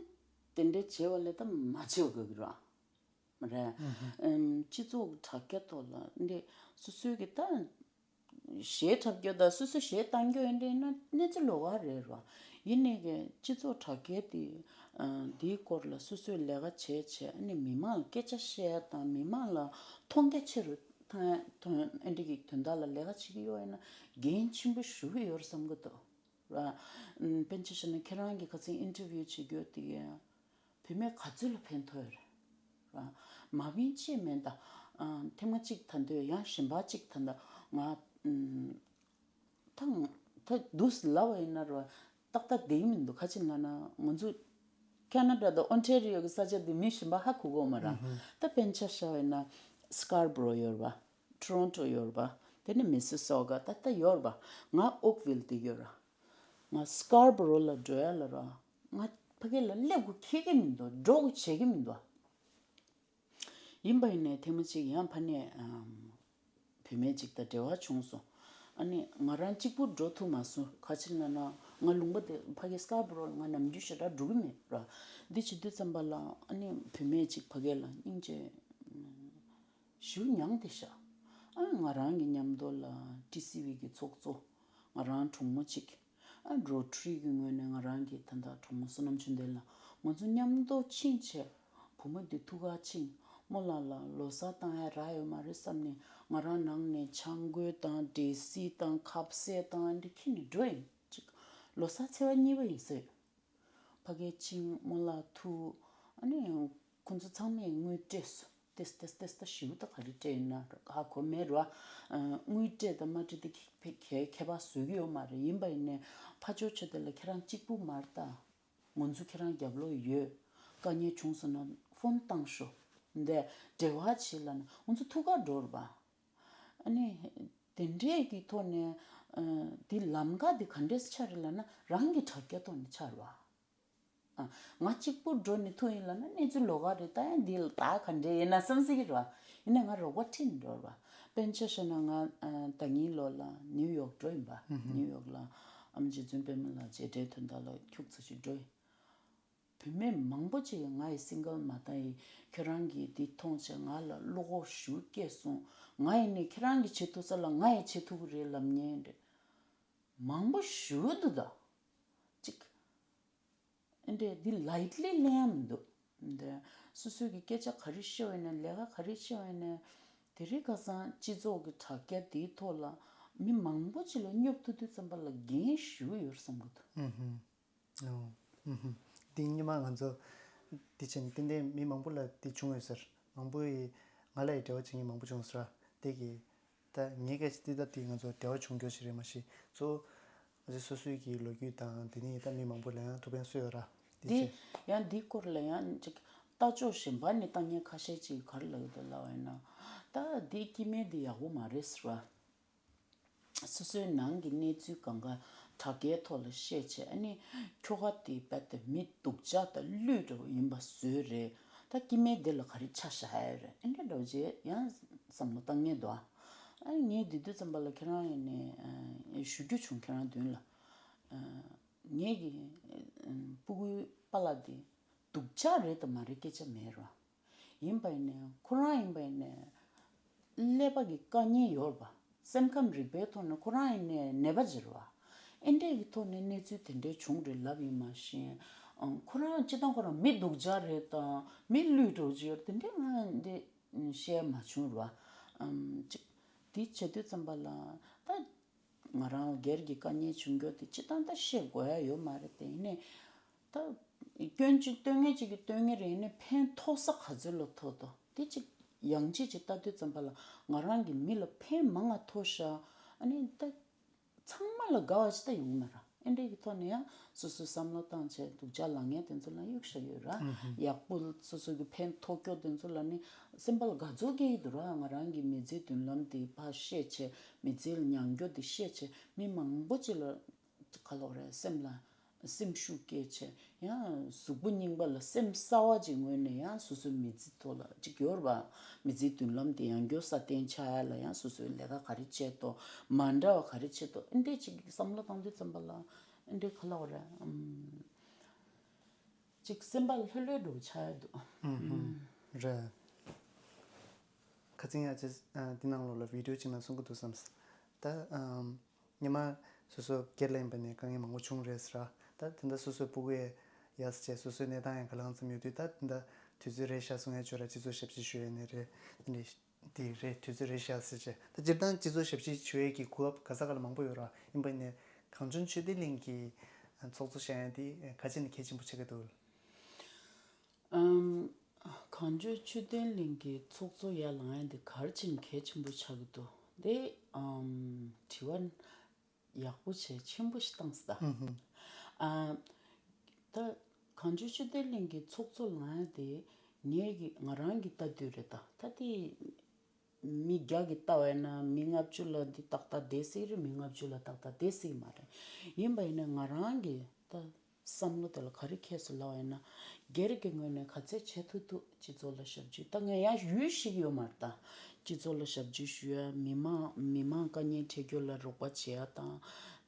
དེ་འདྲས་བྱས་པ་ལས་ད་མ་བྱས་པ་དགའ་གི་རེད། མ་རེད། ཨུམ། སྤྱི་ཚོགས་ཀྱི་དྲ་རྒྱ་ཐོག་ལ་འདི་སོ་སོའི་གི་ད་གཞས་འཁྲབ་རྒྱུ་དང་སོ་སོ་གཞས་བཏང་རྒྱུ་ཡིན་འདྲ་ཡིན་ན་གནས་ཚུལ་ལོགས་ཀ་རེད་ར། ཡིན་ནའི་གི་སྤྱི་ཚོགས་དྲ་རྒྱ་དེ་ཨ། དེའི་སྐོར་ལ་སོ་སོས་ལས་ཀ་བྱས་བྱས། ཨ་ནི་མི་མང་ལ་སྐད་ཆ་བཤད་ཡ་དང་མི་མང་ལ་མཐོང་རྒྱ་ཆེ་རུ་ཐོན་ཐོན། ཨ་འདྲ་གི་དོན་དག་ལ་ལས་ཀ་བྱེད་ཀྱི་ཡོད་ཡིན་ན་འགན་ཆེན་པོ་ཞེ་པོ་ཡོད་རེད་བསམ་གྱི་འདུག་ར། ཨུམ། དཔེར་ན་ཆ་བཞག་ན་ཁྱེད་རང་གིས་ཁ་སང་ཨིན་ཊར་བིའུ་བྱེད་རྒྱུ་དེ་གིས་བུད་མེད་ག་ཚོད་ལ་ཕན་ཐོགས་ཡོད་རེད། ར། མ་ཕན་ཅེས་མེད་ད། ཨ། ཐེངས་མ་གཅིག་ད་འདོད་ཡང་གཞན་པ་གཅིག་ད་འདོད་ང་། ཨུམ། ད་ད་འདུག་སེ་ལབ་པ་ཡིན་ན་ར་ཏག་ཏག་བསྡད་ཀྱི་མི་འདུག་ག་ཅི་ལབ་ན་ང་ཚོ་ཁེ་ན་ཌ་དང་ཨོན་ཊེ་རི་ཡོ་གི་ས་ཆ་དེ་མི་གཞན་པ་ཧ་གོ་གི་ཡོད་མ་རེད། ཨུ་ཧུ། ད་དཔེར་ན་ཆ་བཞག་པ་ཡིན་ན་སི་ཀར་བྷོ་རོ་ཡོད་རེད་པ། ཊོ་རོན་ཊོ་ཡོད་རེད་པ། དེ་ནས་མི་སི་སོ་ག་ད་ལྟ་ཡོད་རེད་པ། ང་ཨོག་ཝིལ་དེ་ཡོད་ར། ང་སི་ཀར་བྷོ་རོ་ལ་འགྲོ་ཡ་ལ་ར། ང་ཕ་གི་ལ་སླེབས་དགོས་ཁེལ་གྱི་མི་འདུག་འགྲོ་དགོས་བྱེད་ཀྱི་མི་འདུག་ཡིན་པ་ཡིན་ནའི་ཐེངས་མ་གཅིག་ཡང་ཕ་ནས་ཨམ། བུད་མེད་ཅིག་དང་འབྲེལ་བ་བྱུང་སོང་། ཨ་ནི་ང་རང་གཅིག་པུ་འགྲོ་ཐུབ་མ་སོང་། ག་ཅི་ལབ་ན་ང་ལུང་པ་དེ་ཕ་གི་སི་ཀར་བྷོ་རོ་ལ་ང་ནམ་རྒྱུན་ཞེ་དྲག་འགྲོ་གི་མེད་ར། འདི་བྱེད་དུས་ཙམ་པ་ལ་ཨ་ནི་བུད་མེད་ཅིག་ཕ་གི་ལ་སྙིང་རྗེ་ཞེ་པོ་མྱངས་བསྡད་ཤག་ཨ་ང་རང་གི་མཉམ་དུ་ལ་ཊི་སི་ཝི་གི་ཚོགས་གཙོ། ང་རང་གྲོགས་མོ་གཅིག་ཨ་རོ་ཊ་རི་གི་ངོས་ནས་ང་རང་གི་ད་ལྟ་གྲོགས་མོ་བསོད་ནམས་ཆོས་ལྡན་ལགས། ང་ཚོ་མཉམ་དུ་ཕྱིན་བྱས་བུ་མོ་འདི་ཐུག་ག་ཕྱིན། རྨོ་ལགས་ལ་ལོ་གསར་བཏང་ཡ་རག་ཡོད་མ་རེད་བསམ་ནས་ང་རང་ནང་ནས་ཆང་གོས་དང་འབྲས་སིལ་དང་ཁ་ཟས་དང་འདི་ཁྱེར་ནས་འགྲོ་ཡིན། ཅིག་ལོ་གསར་ཚེས་པ་གཉིས་པ་ཡིན་ཟེར། ཕ་གིར་ཕྱིན། རྨོ་ལགས་ཐུག་ཨ་ནི་ཁོང་ཚོ་ཚང་མས་དངུལ་སྤྲད་སོང་། ཏེས་ཏེས་ཏེས་ད་ཞེ་པོ་ད་ག་རེ་སྤྲད་ཡོད་ན་ཧ་གོ་མེད་ར། ཨ། དངུལ་སྤྲད་དང་མ་སྤྲད་དེ་ཁྱད་ཁྱད་ཁྱད་པར་བཟོ་གི་ཡོད་མ་རེད། ཡིན་པ་ཡིན་ནའི་ཕ་ཇོ་ཆོས་ལྡན་ལགས་ཁྱེད་རང་གཅིག་པུ་མ་རེད་ད། ང་ཚོ་ཁྱེད་རང་རྒྱབ་ལོགས་ཡོད། དཀའ་ངལ་བྱུང་སོང་ན་ཕོན་བཏང་ཤོག་འདི་འབྲེལ་བ་བྱེད་ལབ་ན་ང་ཚོ་ཐུག་ག་འགྲོ་རེད་པ། ཨ་ནི་དེ་འདྲས་ཀྱི་ཐོག་ནས་ཨ། འདི་ལམ་ཁ་འདི་ག་འདྲས་ཆགས་རེད་ལབ་ན་རང་གི་དྲ་རྒྱ་ཐོག་ནས་ཆགས་རེད་པ། ཨ། ང་གཅིག་པུ་འགྲོ་ནས་ཐུག་ཡིན་ལབ་ན་གནས་ཚུལ་ལོགས་ཀ་རེད། ད་ཡང་འདི་ལ་ད་ག་འདྲས་ཡིན་ན་བསམ་སྲིད་ཀྱི་རེད་པ། ཡིན་ན་ང་རོགས་པ་ཁྲིད་ནས་འགྲོ་རེད་པ། དཔེར་ན་ཆ་བཞག་ན་ང་ཨ། ཟླ་ཉིན་ལོ་ལ་ནིའུ་ཡོག་འགྲོ་ཡིན་པ། ཧུམ་ཧུམ། ནིའུ་ཡོག་ལ་ཨ་མ་རྗེ་བཙུན་པད་མ་ལགས་མཇལ་འཕྲད་དོན་དག་ལ་ཁྱུག་ཙམ་ཞིག་འགྲོ་ཡིན། བུད་མེད་མང་པོ་ཅིག་ང་ཡི་སིང་གལ་མ་བཏང་ཡིན། ཁྱོད་རང་གིས་འདི་མཐོང་བྱས་ང་ལ་བློ་ཁོག་ཞེ་པོ་སྐྱེས་སོང་། ང་ཡིན་ནའི་ཁྱེད་རང་གིས་བྱེད་ཐུབ་ས་ལ་ང་ཡང་བྱེད་ཐུབ་ཀྱི་རེད་ལབ་མཁན་རེད། མང་པོ་ཞེ་པོ་འདུག་ད། ཅིག་ཨེ་འདྲས་འདི་ལའིཊ་ལི་ལེན་ཡ་མི་འདུག་འདི་སོ་སོའི་གི་སྐད་ཆ་ག་རེ་བཤད་པ་ཡིན་ནའི་ལས་ཀ་ག་རེ་བཤད་པ་ཡིན་ནའི་དེ་རིང་ཁ་སང་སྤྱི་ཚོགས་ཀྱི་དྲ་རྒྱ་འདིའི་ཐོག་ལ་མི་མང་པོ་ཅིག་ལ་སྙོབ་ཐུབ་དུས་ཙམ་པ་ལ་འགན་ཞེ་པོ་ཡོད་རེད་བསམ་གི་འདུག་ཨུ་ཧུམ། ཨོ། ཨུ་ཧུམ། འདི་སྔོན་མ་ང་ཚོ་འདི་བྱས་ནས་ཏན་ཏན་མི་མང་པོ་ལ་འདི་བྱུང་ཡོད་ཟེར། མང་པོ་ཡིས་ང་ལ་ཡི་འབྲེལ་བ་བྱེད་མཁན་མང་པོ་བྱུང་ཟེར་བ་དེ་གི་ད་ངའི་སྐད་ཆ་འདི་ད་འདི་ང་ཚོ་འབྲེལ་བ་བྱུང་རྒྱུ་ཞིག་རེད་མ་གཞི། གཙོ་བོ་ང་ཚོ་སོ་སོའི་གི་ལོ་རྒྱུས་དང་དེ་ནས་ད་མི་མང་པོ་ལ་ཡང་ཐུགས་ཕན་གསོས་ཡོད་ར། འདི་འདི་བྱས། ཡང་འདི་སྐོར་ལ་ཡང་ཅིག་ལྟ་ཕྱོགས་གཞན་པ་ནས་ལྟ་མཁན་ཁ་ཤས་ཅིག་ག་རེ་ལབ་ཀྱི་འདུག་ལབ་པ་ཡིན་ན། ད་འདི་སྐྱེ་དམན་འདི་ཡག་པོ་མ་རེད་ཟེར་བ། སོ་སོའི་ནང་གི་གནས་ཚུལ་གང་ག་དྲ་རྒྱའི་ཐོག་ལ་བཤད་བྱས། ཨ་ནི་ཁྱོ་ག་དེ་རྦད་དེ་མི་སྡུག་ཅག་དང་བླུན་འདྲ་བོ་ཡིན་པ་བཟོས་རེད། ད་སྐྱེ་དམན་དེ་ལ་ག་རེ་ཆ་བཞག་ཡ་རེད། ཨེ་འདྲ་འདྲ་བོ་བྱས་ཡང་བསམ་བློ་བཏང་མཁན་འདུག་ཨ་ནི་ངས་དེ་དུས་ཙམ་པ་ལ་ཁྱེད་རང་ཡིན་ནས་ཨ་ཞུ་རྒྱུ་བྱུང་། ཁྱེད་རང་མདུན་ལ་ཨ་ངེད་ཀྱི་ཨ་སྤུ་གུའི་པཱ་ལགས་དེ་སྡུག་ཅག་རེད་དམ་མ་རེད་སྐད་ཆ་མེད་ར། ཡིན་པ་ཡིན་ནའི་ཁོ་རང་ཡིན་པ་ཡིན་ནའི་ཀླད་པ་གི་དཀའ་ངལ་ཡོད་རེད་པ། སེམས་ཁམས་རིག་པའི་ཐོག་ནས་ཁོ་རང་ཡིན་ནའི་ནད་པ་ཅིག་རེད་པ། ཨེ་འདྲས་ཀྱི་ཐོག་ནས་གནས་ཚུལ་དེ་འདྲས་བྱུང་རེད་ལབ་ཡིན་མ་གཞི། ཨང་ཁོ་རང་སྤྱིར་བཏང་ཁོ་རང་མི་སྡུག་ཅག་རེད་དང་མི་བླུན་འདྲ་བོ་ཅིག་ཡོད་རེད། དེ་འདྲས་ང་འདི་བཤད་མ་བྱུང་ར། ཨམ་ཅིག་འདི་བྱེད་དུས་ཙམ་པ་ལ་ད། ང་རང་སྒེར་གྱི་དཀའ་ངལ་བྱུང་རྒྱུ་དེ་སྤྱིར་བཏང་ད་བཤད་དགོས་ཡ་ཡོད་མ་རེད་དེ། ཡིན་ནའི་ད་སྐྱོན་གཅིག་སྟོན་མཁན་གཅིག་གིས་སྟོན་མཁན་རེད། ཡིན་ནའི་ཕན་ཐོགས་ས་ག་ཚོད་ལ་ཐོགས་དོ་དེ་གཅིག་ཡང་ཅིག་ཅིག་ལྟ་དུས་ཙམ་པ་ལ་ང་རང་གི་མི་ལ་ཕན་མང་ང་ཐོགས་ཤག་ཨ་ནི་ད་ཚང་མ་ལ་དགའ་བ་ཅིག་ད་ཡོང་མ་ར། ཨེ་འདྲས་ཀྱི་ ཐོག་ནས་ཡང་སོ་སོའི་བསམ་བློ་བཏང་བྱས་སྡུག་ཅག་ལངས་མཁན་དེ་ཚོ་ལ་གཡུག་བཞག་ཡོད་ར། ཡག་པོ་སོ་སོ་གི་ཕན་ཐོགས་ཀྱོག་དེ་ཚོ་ལ་ནི་སེམས་པ་ལ་དགའ་ཚོར་སྐྱེ་ཡི་འདུག་ར། ང་རང་གི་མི་ཚེའི་མདུན་ལམ་དེ་ཕར་བཤད་བྱས། མི་ཚེའི་མྱང་སྐྱོ་དེ་བཤད་བྱས། མི་མང་པོ་ཅིག་ལ་ག་ལབ་རེད། སེམས་ལ་སེམས་ཤུགས་སྐྱེད་བྱས། ཡང་གཟུགས་པོ་རྙིང་པ་ལ་སེམས་གསར་བ་ཅིག་ངོས་ནས་ཡང་སོ་སོའི་མི་ཚེ་ཐོག་ལ་ཅིག་ཡོད་རེད་པ། མི་ཚེའི་མདུན་ལམ་དེ་ཡང་སྐྱོ་སྲ་བརྟན་ཆགས་ཡ་ལ་ཡང་སོ་སོའི་ལས་ཀ་ག་རེ་བྱེད་དོ། མ་འདྲ་བ་ག་རེ་བྱེད་དོ། ཨེ་འདྲས་ཅིག་བསམ་བློ་བཏང་དུས་ཙམ་པ་ལ་ཨེ་འདྲས་ག་ལབ་རེད། ཨམ། ཅིག་སེམས་པ་ལྷོད་ལྷོད་འདྲ་བོ་ཆགས་ཡ་འདུག་ཨུམ། རེད། ཁ་སང་ཡ་ཅིག་ཨ། འདི་ནང་ལོགས་ལ་བི་ཌིའོ་ཅིག་ནང་གསུང་གི་འདུག་བསམས། ད་ཨམ། སྔོན་མ་སོ་སོ་སྒེར་ལ་ཡིན་པ་ནས་དཀའ་ངལ་མང་པོ་བྱུང་རེད་ཟེར། ད་དེ་འདྲ་སོ་སོའི་སྤུ་གུ་ཡ་ཡ་ཟེར་བྱས་སོ་སོའི་གནས་སྟངས་ཡང་ག་ལ་གང་འཚམ་ཡོད་དུས། ད་དེ་འདྲ་དུས་ཚོད་རེ་ཤག་གསུང་ཡ་བྱོས་ར། སྤྱི་ཚོགས་ཞབས་ཕྱི་ཞུ་ཡ་ནས་རེད། དེ་འདྲ་དེ་རེད། དུས་ཚོད་རེ་ཤག་ཟེར་བྱས། ད་སྤྱིར་བཏང་སྤྱི་ཚོགས་ཞབས་ཕྱི་ཞུ་ཡས་ཀྱི་གོ་སྐབས་ག་ས་ག་ལ་མང་པོ་ཡོད་ར། ཡིན་པ་ནས་གངས་ལྗོངས་ཆོས་ལྡན་གླིང་གི་ཚོགས་གཙོ་བྱས་ཡ་དེ་ག་ཅི་ནས་གལ་ཆེན་པོ་ཆགས་ཀྱི་འདུག་ཨམ། གངས་ལྗོངས་ཆོས་ལྡན་གླིང་གི་ཚོགས་གཙོ་ཡར་ལངས་ཡ་དེ་ག་རེ་བྱས་ནས་གལ་ཆེན་པོ་ཆགས་ཀྱི་འདུག་དེ་ཨམ། དྲི་བ་ཡག་པོ་བྱས་ཆེན་པོ་ཞིག་བཏང་སོང་ད། ཨ། ད་གངས་ལྗོངས་ཆོས་ལྡན་གླིང་གི་ཚོགས་གཙོ་ལངས་ཡ་དེ་ངའི་གི་ང་རང་གི་ལྟ་དུས་རེད་ད། ད་དེ་མི་བརྒྱ་གིས་ལྟ་བས་ན་མི་ལྔ་བཅུ་ལ་འདི་ཏག་ཏག་བསྡད་སྲིད་རེད། མི་ལྔ་བཅུ་ལ་ཏག་ཏག་བསྡད་སྲིད་མ་རེད། ཡིན་པ་ཡིན་ན་ང་རང་གི་ད་བསམ་བློ་དེ་ལ་ག་རེ་འཁྱེར་སོང་ལབ་པ་ཡིན་ན། སྒེར་གྱི་ངོས་ནས་ག་ཚོད་བྱེད་ཐུབ་ཐུབ་སྤྱི་ཚོགས་ལ་ཞབས་ཕྱི། ད་ངས་ཡང་ཡུལ་ཞིག་ཡོད་མ་རེད་ད། སྤྱི་ཚོགས་ལ་ཞབས་ཕྱི་ཞུ་ཡ། མི་མང་མི་མང་དཀའ་ངལ་འཕྲད་རྒྱུ་ལ་རོགས་པ་བྱེད་ཡ་དང་།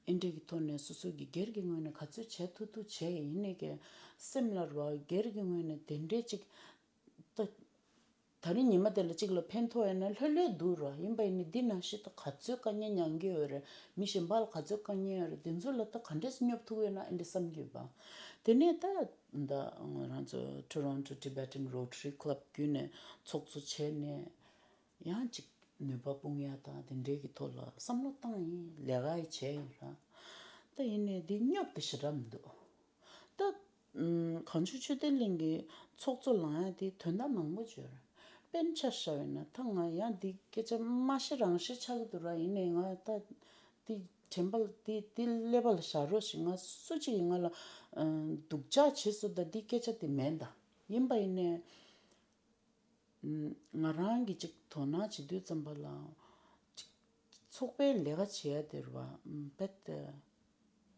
ཨེ་འདྲས་ཀྱི་ཐོག་ནས་སོ་སོ་གི་སྒེར་གྱི་ངོས་ནས་ག་ཚོད་བྱེད་ཐུབ་ཐུབ་བྱས། ཡིན་ནའི་ཀྱང་སེམས་ལ་རེད་པ། སྒེར་གྱི་ངོས་ནས་དེ་འདྲས་ཅིག་ད། ད་རིང་ཉི་མ་དེ་ལ་གཅིག་ལ་ཕན་ཐོགས་ཡོད་ན་ལྷོད་ལྷོད་འདུག་ར། ཡིན་པ་ཡིན་ནའི་འདི་ནང་བཞིན་ད་ག་ཚོད་དཀའ་ངལ་མྱངས་ཀྱི་ཡོད་རེད། མི་གཞན་པ་ལ་ག་ཚོད་དཀའ་ངལ་ཡོད་རེད། དེ་ཚོ་ལ་ད་ག་འདྲས་སེ་སྙོབ་ཐུབ་ཡོད་ན་ཨེ་འདྲས་བསམ་གྱི་ཡོད་པ། དེ་ནས་ད་ད་ང་རང་ཚོ་Toronto Tibetan Rotary Club བརྒྱུད་ནས་ཚོགས་གཙོ་བྱས་ནས་ཡང་ཅིག་ནུས་པ་སྤུངས་ཡ་དང་དེ་འདྲས་ཀྱི་ཐོག་ལ་བསམ་བློ་བཏང་ཡིན། ལས་ཀ་ཡི་བྱས་ཡིན་ར། ད་ཡིན་ནའི་འདི་སྙོབ་དེ་ཞེ་དྲག་མི་འདུག་ད། ཨུམ། གངས་ལྗོངས་ཆོས་ལྡན་གླིང་གི་ཚོགས་གཙོ་ལངས་ཡ་དེ་དོན་དག་མང་པོ་ཅིག་ཡོད་རེད། དཔེར་ན་ཆ་བཞག་པ་ཡིན་ན་ད་ང་ཡང་འདི་སྐད་ཆ་མ་བཤད་རང་བཤད་ཆགས་ཀྱི་འདུག་ར། ཡིན་ནའི་ང་ད་འདི་དྲན་པ་ལ་འདི་འདི་ཀླད་པ་ལ་བཞག་རོགས་ཞེས། ང་སུ་གཅིག་གིས་ང་ལ་ཨ་སྡུག་ཅག་བྱས་སོང་ད་འདི་སྐད་ཆ་དེ་མིན་ད། ཡིན་པ་ཡིན་ནའི། ང་རང་གིས་ཅིག་དོ་སྣང་བྱེད་དུས་ཙམ་པ་ལ་ཅིག་ཚོགས་པའི་ལས་ཀ་བྱེད་ཡ་དེ་རེད་པ། རྦད་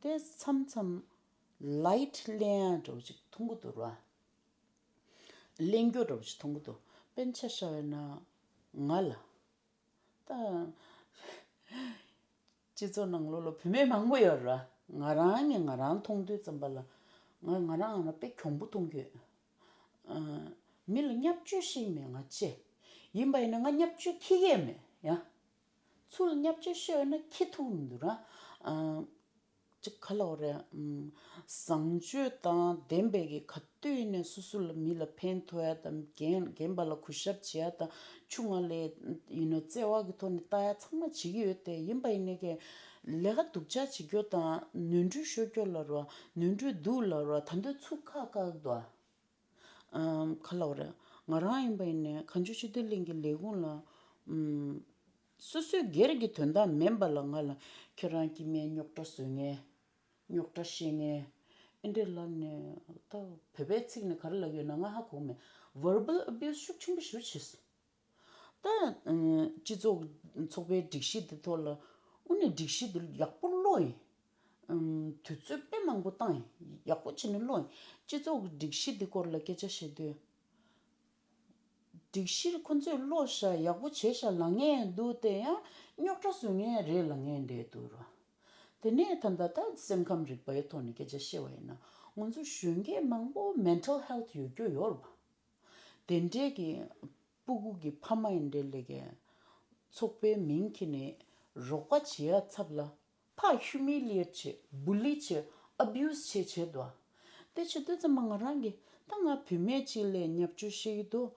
དེ་མཚམས་མཚམས་light ལེན་ཡ་འདྲ་བོ་ཅིག་མཐོང་གི་འདུག་ར། ལེན་རྒྱུ་འདྲ་བོ་ཅིག་མཐོང་གི་འདུག་དཔེར་ན་ཆ་བཞག་པ་ཡིན་ན་ང་ལ་ད། སྤྱི་ཚོགས་ནང་ལོགས་ལ་བུད་མེད་མང་པོ་ཡོད་རེད། ང་རང་ནས་ང་རང་མཐོང་དུས་ཙམ་པ་ལ་ང་ང་རང་ང་རང་དཔེ་གྱོང་པོ་མཐོང་གི་ཡོད། ཨ། མི་ལ་བརྙས་བཅོས་ཤེས་མེད་ང་བཅས། ཡིན་པ་ཡིན་ན་ང་བརྙས་བཅོས་འཁྱེར་གྱི་མེད་ཡ། ཚུར་བརྙས་བཅོས་ཤེས་ཡོད་ན་འཁྱེར་ཐུབ་མི་འདུག་ར། ཨ། ཅིག་ག་ལབ་དགོས་རེད། ཨམ། བཟང་སྤྱོད་དང་ལྡན་པའི་གི་ག་དུས་ཡིན་ནའི་སོ་སོ་ལ་མི་ལ་ཕན་ཐོགས་ཡ་དང་རྒན་རྒན་པ་ལ་གུས་ཞབས་བྱེད་ཡ་དང་ཆུང་བ་ལ་ཡིན་ནའི་བརྩེ་བ་གི་ཐོག་ནས་ལྟ་ཡ་ཚང་མ་བྱེད་ཀྱི་ཡོད་དེ། ཡིན་པ་ཡིན་ནའི་གི་ལས་ཀ་སྡུག་ཅག་བྱེད་རྒྱུ་དང་ནོར་འཁྲུལ་ཤོར་རྒྱུ་ལབ་ར། ནོར་འཁྲུལ་འདུག་ལབ་ར། ད་དུང་ཚུར་ཁ་བཀག་འདུག་ཨ། ཨམ། ག་ལབ་དགོས་རེད། ང་རང་ཡིན་པ་ཡིན་ནའི་གངས་ལྗོངས་ཆོས་ལྡན་གླིང་གི་ལས་ཁུངས་ལ། ཨམ། སོ་སོའི་སྒེར་གྱི་དོན་དག་མིན་པ་ལ་ང་ལ་ཁྱེད་རང་སྐྱེ་དམན་རྙོག་དྲ་བཟོ་མཁན། རྙོག་དྲ་བཤད་མཁན། ཨེ་འདྲས་ལབ་ནས་ད་བོད་པའི་ཚིག་ནས་ག་རེ་ལབ་ཀྱི་ཡོད་ན་ང་ཧ་གོ་མེད། verbal abuse ཤུགས་ཆེན་པོ་ཞེ་པོ་བྱས་སོང་། ད་ཨ་སྤྱི་ཚོགས་ཚོགས་པའི་སྒྲིག་གཞི་འདི་ཐོག་ལ་དངོས་གནས་སྒྲིག་གཞི་འདི་ཡག་པོ་ཀློག་ཡིན། ཨམ། དུས་ཚོད་དཔེ་མང་པོ་བཏང་ཡིན། ཡག་པོ་བྱས་ནས་ཀློག་ཡིན། སྤྱི་ཚོགས་ཀྱི་སྒྲིག་གཞི་འདི་སྐོར་ལ་སྐད་ཆ་བཤད་དུས། སྒྲིག་གཞི་ཁོ་ཚོས་ཀློག་ཤག་ཡག་པོ་བྱས་ཤག་ལབ་མཁན་འདུག་སྟེ་ཡང་རྙོག་དྲ་བཟོ་མཁན་རེད་ལབ་མཁན་འདྲ་འདུག་ར། དེ་ནས་ད་ལྟ་ད་སེམས་ཁམས་རིག་པའི་ཐོག་ནས་སྐད་ཆ་བཤད་པ་ཡིན་ན། ང་ཚོ་གཞོན་སྐྱེས་མང་པོ་mental health ཡོད་རྒྱུ་ཡོད་རེད་པ། དེ་འདྲའི་གི་སྤུ་གུ་གི་ཕ་མ་ཡིན་འདྲ་ལས་ཀའི་ཚོགས་པའི་མིང་ཁྱེར་ནས་རོགས་པ་བྱེད་ཡ་ཚབ་ལ་ཕར་humiliate བྱེད། bully བྱེད། abuse བྱེད་བྱེད་དོ། དེ་བྱེད་དུས་ཙམ་པ་ང་རང་གིས་ད་ང་བུད་མེད་ཅིག་ལ་བརྙས་བཅོས་བཤད་ཀྱི་འདུག་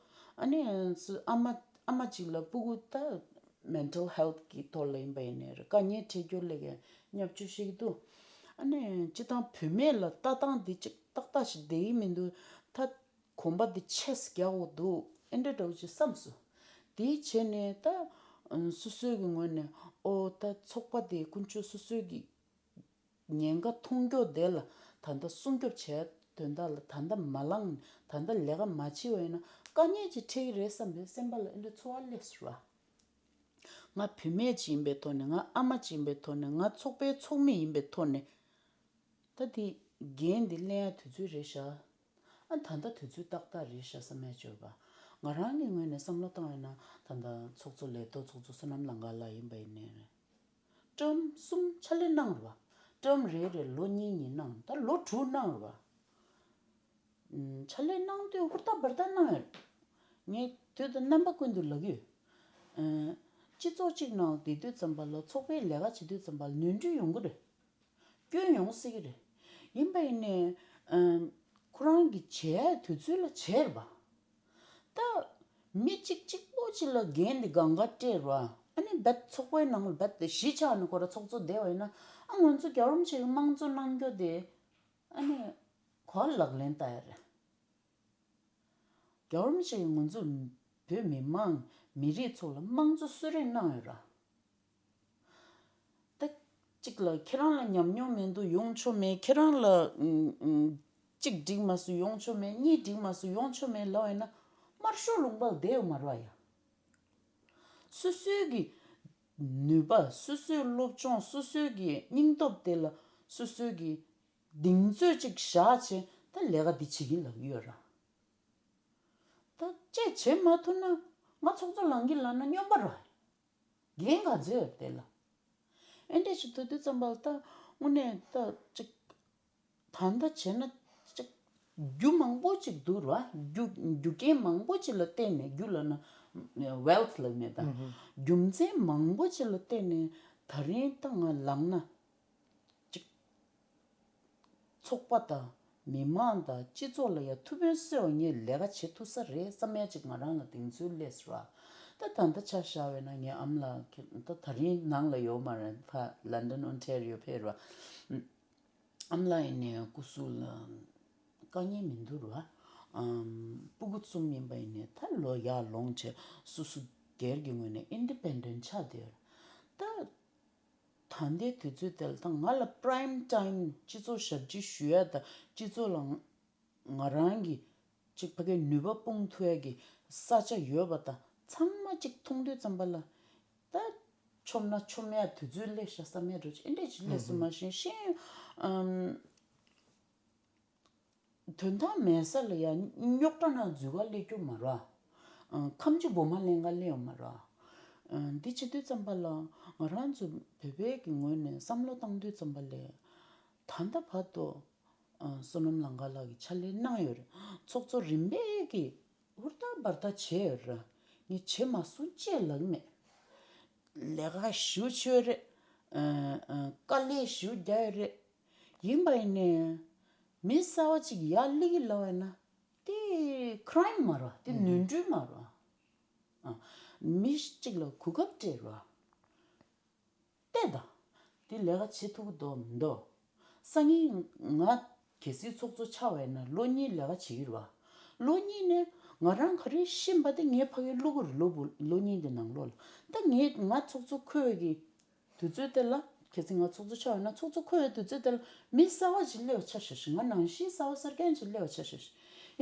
ཨ་ནི་ཨ་མ་ཨ་མ་ཅིག་ལ་སྤུ་གུ་ད་mental health གི་ཐོག་ལ་ཡིན་པ་ཡིན་ནའི་རེད། དཀའ་ངལ་འཕྲད་རྒྱུ་ལ་བརྙས་བཅོས་བཤད་ཀྱི་འདུག་ཨ་ནི་སྤྱིར་བཏང་བུད་མེད་ལ་ལྟ་སྟངས་འདི་ཅིག་ཏག་ཏག་ཞིག་བསྡད་ཀྱི་མི་འདུག་ད་གོམ་པ་འདི་ཆེས་རྒྱག་དགོས་འདུག་ཨེ་འདྲ་འདྲ་བོ་ཅིག་བསམས་སོང་། དེ་བྱས་ནས་ད་སོ་སོའི་གི་ངོས་ནས་ཨོ་ད་ཚོགས་པ་དེ་དཀོན་མཆོག་སོ་སོའི་གི་ ཉེན་ཁ་མཐོང་རྒྱུ་དེ་ལ་ད་ལྟ་སྲུང་སྐྱོབ་བྱས་དོན་དག་ལ་ད་ལྟ་མ་ལངས་ད་ལྟ་ལས་ཀ་མ་བྱས་པ་ཡིན་ན་དཀའ་ངལ་ཅིག་འཕྲད་ཀྱི་རེད་བསམ་པའི་སེམས་པ་ལ་ཨེ་འདྲ་ཚོར་བ་སླེབས་སོང་བ། ང་བུད་མེད་ཅིག་ཡིན་པའི་ཐོག་ནས། ང་ཨ་མ་ཅིག་ཡིན་པའི་ཐོག་ནས། ང་ཚོགས་པའི་ཚོགས་མི་ཡིན་པའི་ཐོག་ནས། ད་དེ་འགན་འདི་ལེན་ཡ་དུས་ཚོད་རེད་ཤག་ཨ་ད་ལྟ་དུས་ཚོད་ཏག་ཏག་རེད་ཤག་བསམ་ཡ་ཅིག་ཡོད་པ། ང་རང་གི་ངོས་ནས་བསམ་བློ་བཏང་ཡོད་ན་ད་ལྟ་ཚོགས་གཙོ་ལས་ཐོག་ཚོགས་གཙོ་བསོད་ནམས་ལང་དཀར་ལགས་ཡིན་པ་ཡིན་ནའི་རེད། ཊརམ་གསུམ་ཕྱག་ལས་གནང་རེད་པ། ཊརམ་རེ་རེ་ལོ་གཉིས་གཉིས་གནང་། ད་ལོ་དྲུག་གནང་རེད་པ། ཕྱག་ལས་གནང་དུས་ཧུར་ཐག་འབད་ཐག་གནང་ཡོད། ངས་དུས་དང་རྣམ་པ་ཀུན་ཏུ་ལབ་ཀྱི་ཡོད། སྤྱི་ཚོགས་གཅིག་ནང་བསྡད་དུས་ཙམ་པ་ལ་ཚོགས་པའི་ལས་ཀ་བྱེད་དུས་ཙམ་པ་ལ་ནོར་འཁྲུལ་ཡོང་གི་རེད། སྐྱོན་ཡོང་སྲིད་ཀྱི་རེད། ཡིན་པ་ཡིན་ནའི་ཁོ་རང་གི་བྱེད་ཡ་དུས་ཚོད་ལ་བྱས་རེད་པ། ད་མི་གཅིག་གཅིག་པོ་གཅིག་ལ་འགན་དེ་གང་ག་སྤྲད་རེད་པ། ཨ་ནི་རྦད་ཚོགས་པའི་ནང་ལ་རྦད་དེ་གཞིས་ཆགས་ནས་ཁོ་རང་ཚོགས་གཙོ་བསྡད་པ་ཡིན་ན། ཨ་ང་ཚོ་རྒྱལ་བ་རིན་པོ་ཆེ་གི་དམངས་གཙོ་གནང་རྒྱུ་དེ་ཨ་ནི་ག་པར་ལག་ལེན་བསྟར་ཡ་རེད། རྒྱལ་བ་རིན་པོ་ཆེ་གིས་ང་ཚོ་བོད་མི་མང་མི་རིགས་ཚོ་ལ་དམངས་གཙོ་གསོལ་རས་གནང་ཡོད་ར། ད་གཅིག་ལ་ཁྱེད་རང་ལ་ཉམས་མྱོང་མེད་འདུག་ཡོང་ཆོག་མེད། ཁྱེད་རང་ལ་ཨུམ་ཨུམ་གཅིག་འགྲིག་མ་སོང་ཡོང་ཆོག་མེད། གཉིས་འགྲིག་མ་སོང་ཡོང་ཆོག་མེད་ལབ་ཡོད་ན་དམར་ཤོག་ལུང་པ་ལ་བསྡད་ཡོད་མ་རེད་པ་ཡ། སོ་སོའི་གི་ནུས་པ། སོ་སོའི་སློབ་སྦྱོང་། སོ་སོའི་གི་སྙིང་སྟོབས་དེ་ལ་སོ་སོའི་གི་གདེང་ཚོད་ཅིག་བཞག་བྱས་ད་ལས་ཀ་འདི་བྱེད་ཀྱིན་ལབ་ཀྱི་ཡོད་ར། ད་ཅིག་བྱེད་མ་ཐུབ་ན་ང་ཚོགས་གཙོ་ལངས་ཀྱི་ལབ་ན་སྨྱོན་པ་ར། འགན་ག་ཚོད་ཡོད་དེ་ལ། ཨེ་འདྲས་ཞིག་ཐུག་དུས་ཙམ་པ་ལ་ད་དངོས་གནས་ད་ཅིག་ད་ལྟ་བྱས་ན་ཅིག་རྒྱུ་མང་པོ་ཅིག་འདུག་ར། རྒྱུ་རྒྱུ་རྐྱེན་མང་པོ་ཅིག་ལ་བརྟེན་ནས། རྒྱུ་ལབ་ན་ཝེལ་ཐི་ལབ་མེད་ད། རྒྱུ་མཚན་མང་པོ་ཅིག་ལ་བརྟེན་ནས་ད་རིང་ད་ང་ལངས་ན། ཅིག་ཚོགས་པ་དང་མི་མང་དང་སྤྱི་ཚོགས་ལ་ཡ་ཐུགས་ཕན་གསོས་པ་ངས་ལས་ཀ་བྱེད་ཐུབ་ས་རེད་བསམ་ཡ་ཅིག་ང་རང་ལ་གདེང་ཚོད་སླེབས་སོང་ར། ད་ད་ལྟ་ཆ་བཞག་པ་ཡིན་ན་ངའི་ཨ་མ་ལགས་ད་ད་རིང་ནང་ལ་ཡོད་མ་རེད། ཕ་ལན་ཌན་ཨོན་ཊེ་རི་ཡོ་ཕེབས་ར། ཨ་མ་ལགས་ཡིན་ནའི་སྐུ་གཟུགས་ལ་དཀའ་ངལ་མི་འདུག་ར། ཨམ། སྤུ་གུ་གསུམ་ཡིན་པ་ཡིན་ནའི་ད་ལོ་ཡར་ལོངས་བྱས་སོ་སོ་སྒེར་གྱི་ངོས་ནས་ཨིན་ཌི་པེན་ཌེན་ཊི་ཆགས་བསྡད་ཡོད་ར། ད་ད་ལྟའི་དུས་ཚོད་དེ་ལ་ད་ང་ལ་པ་རའིམ་ཊའིམ་སྤྱི་ཚོགས་ཞབས་ཕྱི་ཞུ་ཡ་དང་སྤྱི་ཚོགས་ལ་ང་རང་གི་ཅིག་ཕ་གིའི་ནུས་པ་སྤུངས་ཐུབ་ཡ་གི་ས་ཆ་ཡོད་པ་དང་ཚང་མ་ཅིག་མཐོང་དུས་ཙམ་པ་ལ་ད་ཆོམ་ན་ཆོམ་ཡ་དུས་ཚོད་སླེབས་ཤག་བསམ་ཡ་འདྲ་ཅིག་ཨེ་འདྲས་ཅིག་སླེབས་སོང་། མ་གཞི་ཤེས་ཨམ། དོན་དག་མེད་ས་ལ་ཡ་རྙོག་དྲ་ནང་འཛུལ་ག་སླེབས་རྒྱུ་མ་རེད། ཨ། ཁ་མཆུ་སྒོ་མ་ལེན་ག་སླེབས་ཡོད་མ་རེད། ཨ། འདི་བྱེད་དུས་ཙམ་པ་ལ་ང་རང་ཚོ་བོད་པའི་གི་ངོས་ནས་བསམ་བློ་བཏང་དུས་ཙམ་པ་ལ་ད་ལྟ་བར་དུ་ཨ། བསོད་ནམས་ལང་ཀ་ལགས་ཀྱིས་ཕྱག་ལས་གནང་ཡོད་རེད། ཚོགས་གཙོ་རིམ་པས་ཀྱིས་ཧུར་ཐག་འབར་ཐག་བྱས་ཡོད་རེད། ངས་བྱེད་མ་སོང་ཅེས་ལབ་ཀྱི་མེད། ལས་ཀ་ཞེ་པོ་བྱས་ཡོད་རེད། ཨ། ཨ། དཀའ་ལས་ཞེ་པོ་བརྒྱབ་ཡོད་རེད། ཡིན་པ་ཡིན་ནའི་མི་གསར་པ་ཅིག་ཡར་སླེབས་ཀྱི་ལབ་པ་ཡིན་ན་དེ་ཁི་རའིམ་མ་རེད། དེ་ནོར་འཁྲུལ་མ་རེད། ཨ། མི་གཅིག་ལ་གོ་སྐབས་སྤྲད་རེད། བལྟས་དང་། དེ་ལས་ཀ་བྱེད་ཐུབ་ཀྱི་འདུག་མི་འདུག་སང་ཉིན་ང་གལ་སྲིད་ཚོགས་གཙོ་ཆགས་པ་ཡིན་ན་ལོ་གཉིས་ལས་ཀ་བྱེད་ཀྱི་རེད་པ། ལོ་གཉིས་ནས་ང་རང་ག་རེ་ཤེས་པ་དེ་ངའི་ཕ་གིར་བླུག་གི་རེད། ལོ་བུ་ལོ་གཉིས་དེ་ནང་ལོགས་ལ། ད་ངས་ང་ཚོགས་གཙོ་འཁོད་ཀྱི་དུས་ཚོད་དེ་ལ། གལ་སྲིད་ང་ཚོགས་གཙོ་ཆགས་ཡོད་ན་ཚོགས་གཙོ་འཁོད་ཡོད་དུས་ཚོད་དེ་ལ་མི་གསར་པ་ཞིག་སླེབས་པ་ཆ་བཞག་ཤིག་ང་ནང་བཞིན་གསར་པ་གསར་རྐྱང་ཞིག་སླེབས་པ་ཆ་བཞག་ཤིག་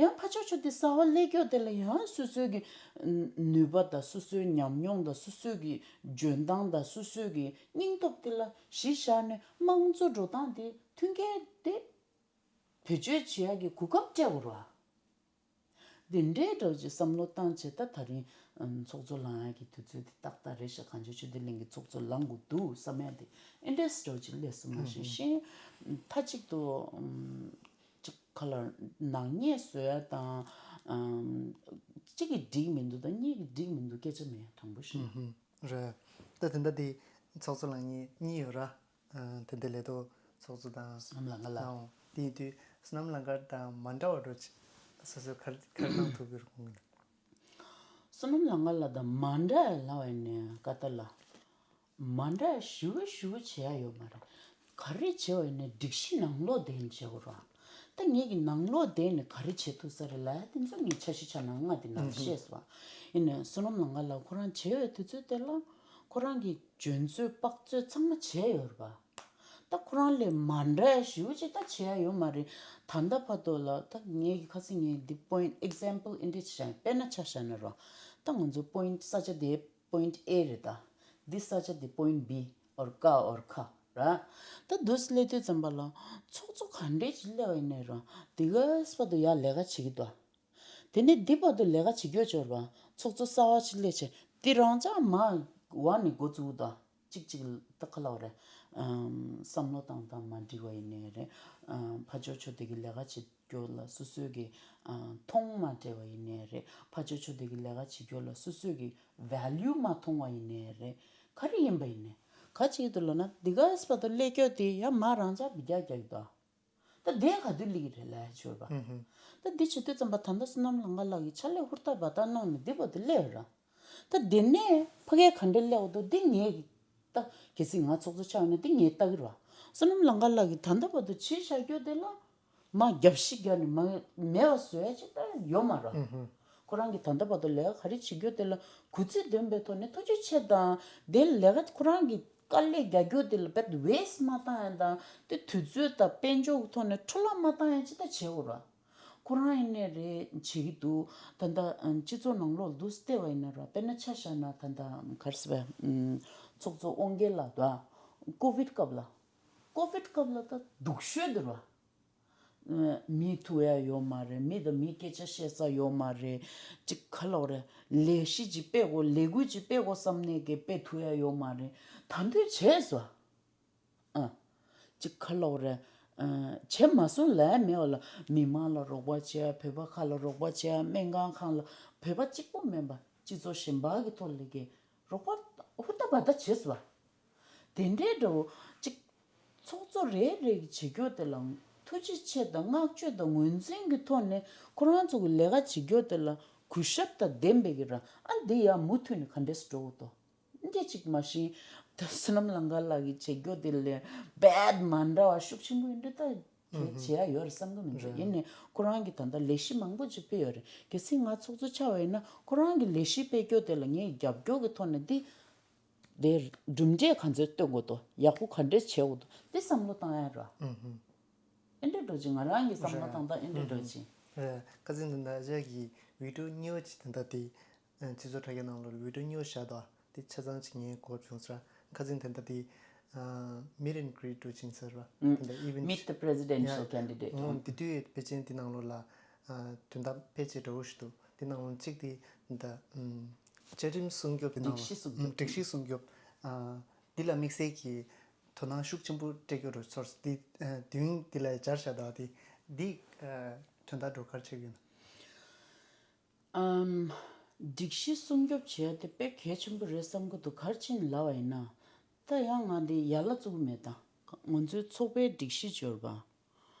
ཡང་ཕར་ཕྱོགས་ཕྱོགས་དེ་གསར་པ་སླེབས་ཀྱོག་དེ་ལ་ཡང་སོ་སོའི་གི་ནུས་པ་དང་སོ་སོའི་ཉམས་མྱོང་དང་སོ་སོའི་གི་འཇོན་ཐང་དང་སོ་སོའི་གི་སྙིང་སྟོབས་དེ་ལ་གཞི་བཞག་ནས་དམངས་གཙོ་འགྲོ་སྟངས་དེ་མཐུན་རྐྱེན་དེ་བེད་སྤྱོད་བྱེད་ཡག་གི་གོ་སྐབས་སྤྲད་དགོས་རེད་པ། འདི་འདྲའི་འདྲ་བོ་ཅིག་བསམ་བློ་བཏང་བྱས་ད་ད་རིང་ཚོགས་གཙོ་ལངས་ཡག་གི་དུས་ཚོད་འདི་ཏག་ཏག་རེད་ཤག་གངས་ལྗོངས་ཆོས་ལྡན་གླིང་གི་ཚོགས་གཙོ་ལངས་དགོས་འདུག་བསམ་ཡག་འདི་ཨེ་འདྲས་འདྲ་བོ་ཅིག་སླེབས་སོང་། མ་གཞི་ཤེས་མཐའ་གཅིག་ཏུ་ཅིག་ག་ལ་ནག་ཉེས་བཟོ་ཡག་དང་གཅིག་གིས་འགྲིག་མི་འདུག་དང་གཉིས་ཀྱིས་འགྲིག་མི་འདུག་སྐད་ཆ་མེད། དྲང་པོ་ཤོད། རེད། ད་དེ་འདྲ་དེ་ཚོགས་གཙོ་ལངས་མཁན་གཉིས་ཡོད་ར། ཨ། དེ་འདྲ་ལས་ཐོག་ཚོགས་གཙོ་དང་། བསོད་ནམས་ལང་ཀ་ལགས། ཨོ། དེ་ཡིན་དུས་བསོད་ནམས་ལང་ཀ་དང་མ་འདྲ་བ་འདྲ་བོ་ཅིག་སོ་སོས་ག་རེ་ག་རེ་གནང་ཐུབ་ཀྱི་རེད་དགོངས་ཀྱི་འདུག་བསོད་ནམས་ལང་ཀ་ལགས་དང་མ་འདྲ་ལབ་པ་ཡིན་ནའི་ཀ་ཏ་ལ། མ་འདྲ་ཞེ་པོ་ཞེ་པོ་བྱེད་ཡག་ཡོད་མ་རེད། ག་རེ་བྱེད་པ་ཡིན་ནའི་སྒྲིག་གཞི་ནང་ལོགས་བསྡད་ནས་བྱེད་དགོས་རེད། ད་ངེད་ཀྱི་ནང་ལོགས་བསྡད་ནས་ག་རེ་བྱེད་ཐུབ་ས་རེད་ལབ་ཡག་དེ་ཚོ་ངས་འཆར་གཞི་ཆ་ནང་ལྔ་དེ་ནང་བཤད་སོང་བ། ཡིན་ནའི་བསོད་ནམས་ལང་ཀ་ལགས་ཁོ་རང་བྱེད་པའི་དུས་ཚོད་དེ་ལ་ཁོ་རང་གིས་འཇོན་ཚོད་དཔག་ཚོད་ཚང་མ་བྱས་ཡོད་རེད་པ། ད་ཁོ་རང་ལས་མ་འདྲ་ཞེ་པོ་ཅིག་ད་བྱེད་ཡ་ཡོད་མ་རེད། ད་ལྟ་བར་དུ་ལ་ད་ངས་ཀྱི་ཁ་སང་ངས་འདི་point example འདི་བཞག་ཡིན། དཔེར་ན་ཆ་བཞག་ན་རོ། ད་ང་ཚོ་point ས་ཆ་དེ་point A རེད། ད་འདི་ས་ཆ་དེ་point B or ཀ་or ཁ་ར། ད་འདུག་སེ་སླེབས་དུས་ཙམ་པ་ལ་ཚོགས་གཙོ་ག་འདྲས་ཅིག་སླེབས་པ་ཡིན་ནའི་རོ། དེ་ག་བར་དུ་ཡར་ལས་ཀ་བྱེད་ཀྱི་འདུག་དེ་ནས་འདི་བར་དུ་ལས་ཀ་བྱེད་རྒྱུ་འབྱོར་བ་ཚོགས་གཙོ་གསར་བ་ཅིག་སླེབས་བྱས་དེ་རང་ཅག་མར་འོག་ནས་འགོ་བཙུགས་དང་གཅིག་གཅིག་ད་ག་ལབ་རེད། ཨམ། བསམ་བློ་བཏང་སྟངས་མ་འགྲིག་པ་ཡིན་ནའི་རེད། ཨམ། ཕར་ཕྱོགས་ཕྱོགས་དེ་གི་ལས་ཀ་བྱེད་རྒྱུ་ལ་སོ་སོའི་གི་ཨམ། མཐོང་མ་སྤྲད་པ་ཡིན་ནའི་རེད། ཕར་ཕྱོགས་ཕྱོགས་དེ་གི་ལས་ཀ་བྱེད་རྒྱུ་ལ་སོ་སོའི་གི་value མ་མཐོང་བ་ཡིན་ནའི་རེད། ག་རེ་ཡིན་པ་ཡིན་ནའི་ག་ཅིག་ཏུ་ལབ་ན་འདི་ག་བར་དུ་སླེབས་རྒྱུ་དེ་ཡ་མར་རང་ཅག་འབུད་རྒྱག་རྒྱག་གི་འདུག་ད་དེ་ག་དུས་སླེབས་ཀྱི་རེད་ལབ་ཡ་ཅིག་ཡོད་རེད་པ། ཨུ་ཧུ། ད་འདི་བྱེད་དུས་ཙམ་པ་ད་ལྟ་བསོད་ནམས་ལྷ་དགའ་ལགས་ཀྱིས་ཕྱག་ལས་ཧུར་ཐག་འབད་ཐག་གནང་ནས་འདི་བར་དུ་སླེབས་ཡོད་རེད། ད་དེ་ནས་ཕ་གིར་ག་འདྲ་སླེབས་འདུག་འདི་ངས་ཀྱིས་ད་གལ་སྲིད་ང་ཚོགས་གཙོ་ཆགས་ཡོད་ན་འདི་ངས་ལྟ་གི་རེད་པ། བསོད་ནམས་ལྷ་དགའ་ལགས་ཀྱིས་ད་ལྟ་བར་དུ་བྱས་བཞག་རྒྱུ་དེ་ལ་མར་རྒྱབ་བཤིག་རྒྱག་ནས་མར་མེད་པ་བཟོ་ཡ་ཅིག་ད་ཡོད་མ་རེད། ཨུ་ཧུ། ཁོ་རང་གིས་ད་ལྟ་བར་དུ་ལས་ཀ་ག་རེ་བྱེད་རྒྱུ་དེ་ལ་གུས་བརྩི་ལྡན་པའི་ཐོག་ནས་ཐུགས་རྗེ་ཆེ་དང་དེ་ལས་ཀ་ཁོ་རང་གིས་དཀའ་ལས་རྒྱག་རྒྱུ་དེ་ལ་བེད་waste མ་བཏང་ཡ་དང་དེ་དུས་ཚོད་དང་དཔལ་འབྱོར་གྱི་ཐོག་ནས་འཕྲོ་བརླག་མ་བཏང་ཡ་ཅིག་ད་བྱེད་དགོས་རེད། ཁོ་རང་ཡིན་ནའི་རེད་བྱེད་ཀྱི་འདུག་ད་ལྟ་སྤྱི་ཚོགས་ནང་ལོགས་འདུག་སེ་བལྟས་པ་ཡིན་ན་ར། དཔེར་ན་ཆ་བཞག་ན་ད་ལྟ་ག་རེ་ཟེར་བ། ཚོགས་གཙོ་དབང་རྒྱལ་ལགས་དང་ཀོ་བིད་སྐབས་ལ། ཀོ་བིད་སྐབས་ལ་ད་སྡུག་ཤོས་འདུག་ར། མི་ཐུག་ཡ་ཡོད་མ་རེད། མི་དང་མི་སྐད་ཆ་བཤད་ས་ཡོད་མ་རེད། ཅིག་ག་ལབ་རེད། ལས་གཞི་ཅིག་སྤེལ་དགོས། ལས་འགུལ་ཅིག་སྤེལ་དགོས་བསམ་ནས་ཀྱི་སྤེལ་ཐུབ་ཡ་ཡོད་མ་རེད། ད་དུང་བྱས་སོང་། ཨ། ཅིག་ག་ལབ་རེད། ཨ། བྱས་མ་སོང་ལབ་ཡ་མེད་པ་ལ་མི་མང་ལ་རོགས་པ་བྱེད་ཡ། བོད་པ་ཁག་ལ་རོགས་པ་བྱེད་ཡ། སྨན་ཁང་ཁག་ལ་བོད་པ་གཅིག་པོ་མིན་པ་སྤྱི་ཚོགས་གཞན་པ་གི་ཐོག་ལ་གི་རོགས་པ་ཧུར་ཐག་འབད་ཐག་བྱས་སོང་བ། དེ་འདྲའི་འདྲ་བོ་ཅིག་ཚོགས་གཙོ་རེ་རེ་གིས་བྱེད་རྒྱུ་དེ་ལ་ཐུགས་རྗེ་ཆེ་དང་བསྔགས་བརྗོད་དང་ངོས་འཛིན་གྱི་ཐོག་ནས་ཁོ་རང་ཚོ་གི་ལས་ཀ་བྱེད་རྒྱུ་དེ་ལ་གུས་ཞབས་དང་ལྡན་པའི་གི་ར། ཨ། འདི་ཡར་མུ་མཐུད་ནས་ག་འདྲས་སེ་འགྲོ་དགོས་དོ། འདི་འདྲས་ཅིག་མ་གཞི་ད་བསོད་ནམས་ལྷ་དགའ་ལགས་ཀྱིས་བྱེད་རྒྱུ་དེ་ལས་རྦད་མ་འདྲ་བ་ཤུགས་ཆེན་པོ་ཡིན་འདྲ་ད་དེ་བྱེད་ཡ་ཡོད་རེད་བསམ་གི་མི་འདུག་ཡིན་ནའི་ཁོ་རང་གིས་ད་ལྟ་ལས་གཞི་མང་པོ་ཅིག་སྤེལ་ཡོད་རེད། གལ་སྲིད་ང་ཚོགས་གཙོ་ཆགས་པ་ཡིན་ན་ཁོ་རང་གི་ལས་གཞི་སྤེལ་རྒྱུ་དེ་ལ་ངས་རྒྱབ་སྐྱོར་གྱི་ཐོག་ནས་འདི། དེ་གྲུབ་འབྲས་ག་ཚོད་སྟོན་དགོས་འདུག་ཡག་པོ་ག་འདྲས་བྱེད་དགོས་འདུག་དེ་བསམ་བློ་བཏང་ཡ་ར། ཨུ་ཧུ། ཨེ་འདྲས་འགྲོ་ཅིག་ང་རང་གི་བསམ་བློ་བཏང་སྟངས་ཨེ་འདྲས་འགྲོ་ཅིག་རེད། ཁ་སང་དེ་འདྲ་ཅག་གི་བི་ཌི་ཡོ་གཉིས་པ་ཅིག་དེ་འདྲ་དེ། སྤྱི་ཚོགས་དྲ་རྒྱ་ནང་ལོགས་བི་ཌི་ཡོ་གཉིས་པ་བཞག་འདུག་དེ་ཆ་ཚང་ཅིག་ངས་གོ་བྱུང་ཟེར། ཁ་སང་དེ་འདྲ་དེ། Meet and greet འགྲོ་ཅིག་ཟེར་བ། དེ་འདྲ་event Meet the presidential candidate ཡ། དེ་དུས་ཕལ་ཆེར་དེ་ནང་ལོགས་ལ། དོན་དག་ཕལ་ཆེར་འདྲ་བོ་ཞིག་འདུག་དེ་ནང་ལོགས་གཅིག་དེ་ད། བཅའ་ཁྲིམས་སྲུང་སྐྱོབ་དེ་ནང་ལ། སྒྲིག་གཞི་སྲུང་སྐྱོབ། སྒྲིག་གཞི་སྲུང་སྐྱོབ། འདི་ལ་དམིགས་བསལ་གྱི་དོ་སྣང་ཤུགས་ཆེན་པོ་སྤྲད་ཀྱི་ཡོད་རེད་ཚོར། འདི་དུས་འདི་ལ་སྦྱར་བཞག་འདུག་དེ་འདི་དོན་དག་འགྲོ་ག་རེ་ཆགས་ཀྱི་ཡོད་ན། ཨམ། སྒྲིག་གཞི་སྲུང་སྐྱོབ་བྱེད་ཡ་དེ་དཔེ་གལ་ཆེན་པོ་རེད་བསམ་གྱི་འདུག་ག་རེ་བྱས་ནས་ལབ་པ་ཡིན་ན། ད་ཡང་ང་འདི་ཡ་ལ་བཙུགས་མེད་ད། ང་ཚོའི་ཚོགས་པའི་སྒྲིག་གཞི་འབྱོར་བ།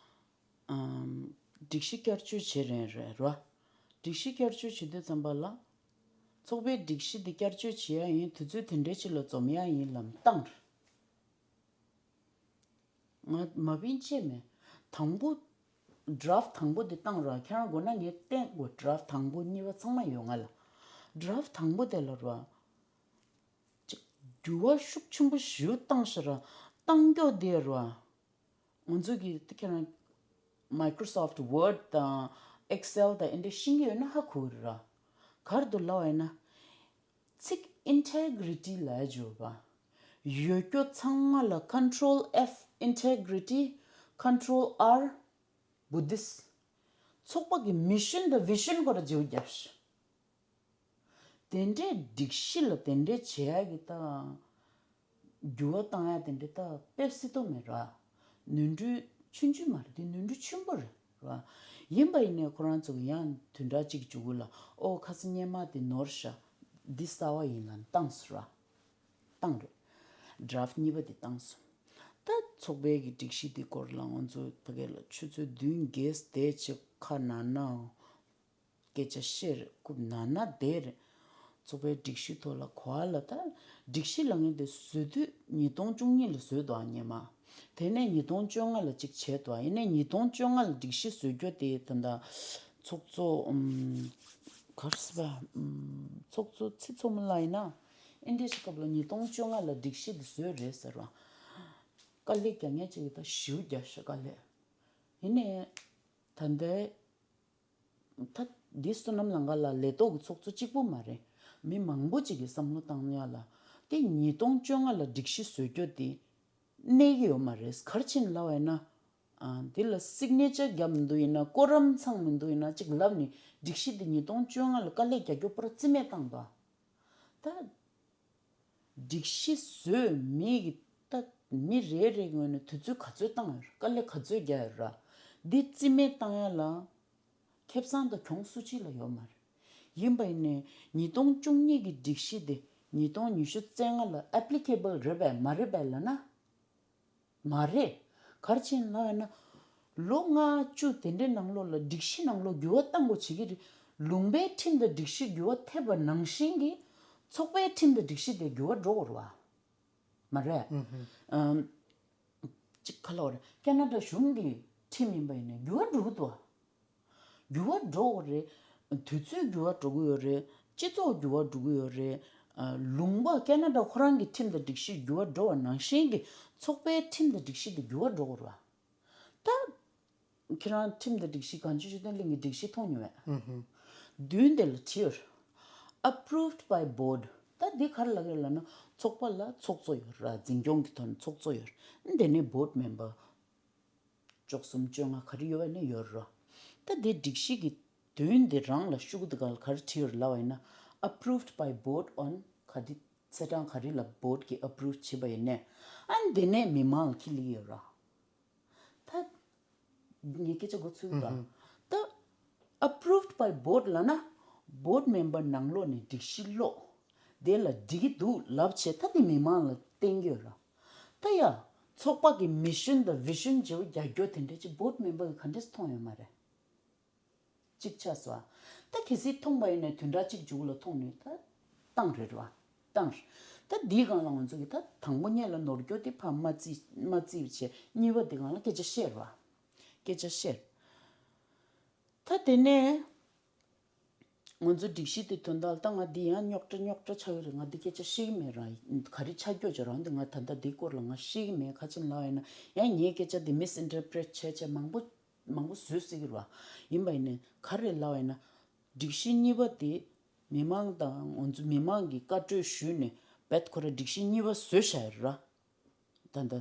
ཨམ། སྒྲིག་གཞི་བསྐྱར་བཅོས་བྱེད་རན་རེད་ར། སྒྲིག་གཞི་བསྐྱར་བཅོས་བྱེད་དུས་ཙམ་པ་ལ། ཚོགས་པའི་སྒྲིག་གཞི་འདི་བསྐྱར་བཅོས་བྱེད་ཡ་ཡིན། དུས་ཚོད་དེ་འདྲའི་ཅིག་ལ་འཛོམས་ཡ་ཡིན་ལབ་བཏང་རེད། ང་མ་བིན་ཅེས་མེད། དང་པོ། draft དང་པོ་འདི་བཏང་ར། ཁྱེད་རང་དགོས་ན་ངས་བསྟན་དགོས། draft དང་པོ་གཉིས་པ་ཚང་མ་ཡོད་ང་ལ། draft དང་པོ་དེ་ལ་ར། ཅིག་འགྱུར་བ་ཤུགས་ཆེན་པོ་ཞེ་པོ་བཏང་ཤག་ར། བཏང་རྒྱུ་དེ་ར། ང་ཚོ་གི་དེ་ཁྱེད་རང་Microsoft Word དང་Excel དང་ཨེ་འདྲ་ཤེས་ཀྱི་ཡོད་ན་ཧ་གོ་གི་རེད་ར། ག་རེ་འདུག་ལབ་པ་ཡིན་ན། ཚིག་integrity ལབ་ཡ་ཅིག་ཡོད་པ། ཡོད་རྒྱུ་ཚང་མ་ལ་control F integrity, control R Buddhist. ཚོགས་པ་གི་mission དང་vision སྐོར་ལ་བརྗེ་པོ་བརྒྱབ་ཤག་དེ་འདྲའི་སྒྲིག་གཞི་ལ་དེ་འདྲའི་བྱེད་ཡ་གི་ད། འགྱུར་བ་བཏང་ཡ་དེ་འདྲ་ད་དཔེ་སྲིད་དོ་མེད་ར། ནོར་འཁྲུལ་ཆུང་ཆུང་མ་རེད། དེ་ནོར་འཁྲུལ་ཆེན་པོ་རེད་ར། ཡིན་པ་ཡིན་ནའི་ཁོ་རང་ཚོ་གི་ཡང་བདུན་ཕྲག་གཅིག་མཇུག་གུ་ལ་ཨོ་ཁ་སང་སྔོན་མ་དེ་ནོར་ཤག་འདི་གསར་བ་ཡིན་ལབ་བཏང་སོང་ར། བཏང་རེད། draft གཉིས་པ་དེ་བཏང་སོང་། ད་ཚོགས་པའི་གི་སྒྲིག་གཞི་དེ་སྐོར་ལ་ང་ཚོ་ཕ་གི་ལ་ཆུ་ཚོད་བདུན་བརྒྱད་བསྡད་བྱས་ཁ་ན་ན། སྐད་ཆ་བཤད་རེད། རྐུབ་ན་ན་བསྡད་རེད། ཚོགས་པའི་སྒྲིག་གཞི་ཐོག་ལ་གོ་བ་ལ་ད། སྒྲིག་གཞི་ལབ་མཁན་དེ་བཟོ་དུས་ཉིས་སྟོང་བཅུ་གཉིས་ལ་བཟོས་འདུག་ཨ་སྔོན་མ། དེ་ནས་ཉིས་སྟོང་བཅོ་ལྔ་ལ་གཅིག་བྱས་འདུག་ཨ། ཡིན་ནའི་ཉིས་སྟོང་བཅོ་ལྔ་ལ་སྒྲིག་གཞི་བཟོ་རྒྱུ་དེ་ད་ལྟ་ཚོགས་གཙོ། ཨམ། ག་རེ་ཟེར་བ། ཨམ། ཚོགས་གཙོ་ཚེ་མཚོ་མོ་ལགས་ཡིན་ན། ཨེ་འདྲ་ཞིག་སྐབས་ལ་ཉིས་སྟོང་བཅོ་ལྔ་ལ་སྒྲིག་གཞི་དེ་བཟོས་རེད་ཟེར་བ། དཀའ་ལས་རྒྱག་མཁན་ཅིག་ད་ཞེ་པོ་རྒྱག་ཤག་དཀའ་ལས། ཡིན་ནའི་ད་ལྟའི་ད་འདི་བསོད་ནམས་ལམ་ཁ་ལ་ལས་ཐོག་གི་ཚོགས་གཙོ་གཅིག་པུ་མ་རེད། མི་མང་པོ་ཅིག་གིས་བསམ་བློ་བཏང་ཡ་ལ། དེ་ཉིས་སྟོང་བཅོ་ལྔ་ལ་སྒྲིག་གཞི་བཟོ་རྒྱུ་དེ་གནས་ཀྱི་ཡོད་མ་རེད། ག་རེ་བྱས་ནས་ལབ་པ་ཡིན་ན། ཨ། འདི་ལ་སིག་ནེ་ཅར་བརྒྱབ་མི་འདུག་ཡིན་ན་ཀོ་རམ་ཚང་མི་འདུག་ཡིན་ན་ཅིག་ལབ་ནས་སྒྲིག་གཞི་འདི་ཉིས་སྟོང་བཅོ་ལྔ་ལ་དཀའ་ལས་རྒྱག་རྒྱུ་པར་རྩིས་མེད་བཏང་འདུག་ད་སྒྲིག་གཞི་བཟོས་མི་གི་ད་མི་རེ་རེ་ངོས་ནས་དུས་ཚོད་ག་ཚོད་བཏང་ཡོད་རེད། དཀའ་ལས་ག་ཚོད་རྒྱག་ཡོད་རེད། འདི་རྩིས་མེད་བཏང་ཡ་ལ་ཁེ་བཟང་དང་གྱོང་སུ་གཅིག་ལ་ཡོད་མ་རེད། ཡིན་པ་ཡིན་ནའི་ཉིས་སྟོང་བཅུ་གཉིས་ཀྱི་སྒྲིག་གཞི་དེ་ཉིས་སྟོང་ཉི་ཤུ་རྩ་ལྔ་ལ་ཨེ་པི་ལི་ཀེ་བལ་རེད་པས་མ་རེད་པས་ལབ་ན། མ་རེད། ག་རེ་བྱས་ནས་ལབ་ཡོད་ན། ལོ་ལྔ་བཅུ་དེ་འདྲའི་ནང་ལོགས་ལ་སྒྲིག་གཞི་ནང་ལོགས་འགྱུར་བ་གཏང་དགོས་བྱེད་ཀྱི་རེད། ལུང་པའི་ཁྲིམས་དང་སྒྲིག་གཞི་འགྱུར་བ་ཐེབས་པ་ནང་བཞིན་གྱི་ཚོགས་པའི་ཁྲིམས་དང་སྒྲིག་གཞི་དེ་འགྱུར་བ་འགྲོ་དགོས་རེད་པ། མ་རེད། ཨམ། ཅིག་ག་ལབ་དགོས་རེད། ཁེ་ན་ཌ་གཞུང་གི་ཁྲིམས་ཡིན་པ་ཡིན་ནའི་འགྱུར་བ་འགྲོ་གི་འདུག་པ། འགྱུར་བ་འགྲོ་གི་རེད། དུས་ཚོད་འགྱུར་བ་འགྲོ་གི་ཡོད་རེད། སྤྱི་ཚོགས་འགྱུར་བ་འགྲོ་གི་ཡོད་རེད། ཨ། ལུང་པ་ཁེ་ན་ཌ་ཁོ་རང་གི་ཁྲིམས་དང་སྒྲིག་གཞི་འགྱུར་བ་འགྲོ་བ་ནང་བཞིན་གྱི་ཚོགས་པའི་ཁྲིམས་དང་སྒྲིག་གཞི་དེ་འགྱུར་བ་འགྲོ་གི་རེད་པ། ད་ཁྱེད་རང་ཁྲིམས་དང་སྒྲིག་གཞི་གངས་ལྗོངས་ཆོས་ལྡན་གླིང་གི་སྒྲིག་གཞི་མཐོང་མྱོང་བས། མདུན་དེ་ལ་བྲིས་ཡོད་རེད། Approved by board། ད་འདི་ག་རེ་ལབ་ཀྱི་ཡོད་ལབ་ན་ཚོགས་པ་ལ་ཚོགས་གཙོ་ཡོད་རེད། འཛིན་སྐྱོང་གི་ཐོག་ནས་ཚོགས་གཙོ་ཡོད་རེད། དེ་ནས་board member བཅུ་གསུམ་བཅོ་ལྔ་ག་རེ་ཡོད་པ་ནི་ཡོད་རེད། ད་དེ་སྒྲིག་གཞི་གི་དོན་དེ་རང་ལ་ཤོག་གུ་དེ་ག་ལ་ག་རེ་བྲིས་ཡོད་རེད་ལབ་པ་ཡིན་ན། Approved by board on ག་དེ་ཚེས་གྲངས་ག་རེ་ལ་board གིས་approve བྱས་པ་ཡིན་ནའི། ཨ་ནི་དེ་ནས་མི་མང་ལ་ཁྱེར་སླེབས་ཀྱི་ཡོད་རེད། ད་ངས་སྐད་ཆ་འགོ་ཚུགས་པ། ད་approved by board ལབ་ན་board member ནང་ལོགས་ནས་སྒྲིག་གཞི་ཀློག་དེ་ལ་འགྲིག་གི་འདུག་ལབ་བྱས། ད་དེ་མི་མང་ལ་བསྟན་གྱི་ཡོད་རེད། ད་ཡ། ཚོགས་པ་གི་mission དང་vision བརྗེ་པོ་རྒྱག་རྒྱུ་དེ་འདྲ་ཅིག་board member གིས་ག་འདྲས་མཐོང་ཡོད་མ་རེད། གཅིག་ཆགས་སོང་། ད་གལ་སྲིད་མཐོང་པ་ཡིན་ན་བདུན་ཕྲག་གཅིག་མཇུག་ལ་མཐོང་ནས་ད་བཏང་རེད་པ། བཏང་། ད་འདིའི་སྒང་ལ་ང་ཚོ་གིས་ད་དང་པོ་ཉིད་ལ་ནོར་འཁྱོག་དེ་ཕར་མ་བརྩིས་མ་བརྩིས་བྱས། གཉིས་པ་དེ་སྒང་ལ་སྐད་ཆ་བཤད་རེད་པ། སྐད་ཆ་བཤད། ད་དེ་ནས་ང་ཚོ་སྒྲིག་གཞི་དེ་དོན་དག་ལ། ད་ང་འདི་ཡང་རྙོག་དྲ་རྙོག་དྲ་ཆགས་ཀྱི་རེད། ང་འདི་སྐད་ཆ་བཤད་ཀྱི་མེད་ར། ག་རེ་ཆགས་ཀྱི་ཡོད་ཅེས་རང་འདི་ང་ད་ལྟ་འདིའི་སྐོར་ལ་ང་བཤད་ཀྱི་མེད། ག་རེ་བྱས་ནས་ལབ་པ་ཡིན་ན་ཡང་ངའི་སྐད་ཆ་འདི་misinterpret བྱས་བྱས་མང་པོ་མང་པོ་བཟོས་སྲིད་ཀྱི་རེད་པ། ཡིན་པ་ཡིན་ནའི་ག་རེ་ལབ་པ་ཡིན་ན། སྒྲིག་གཞི་གཉིས་པ་དེ་མི་མང་དང་ང་ཚོ་མི་མང་གིས་བཀའ་གྲོས་ཞུས་ནས་རྦད་ཁོ་རང་སྒྲིག་གཞི་གཉིས་པ་བཟོས་བཞག་ཡོད་རེད་པ། ད་ལྟ་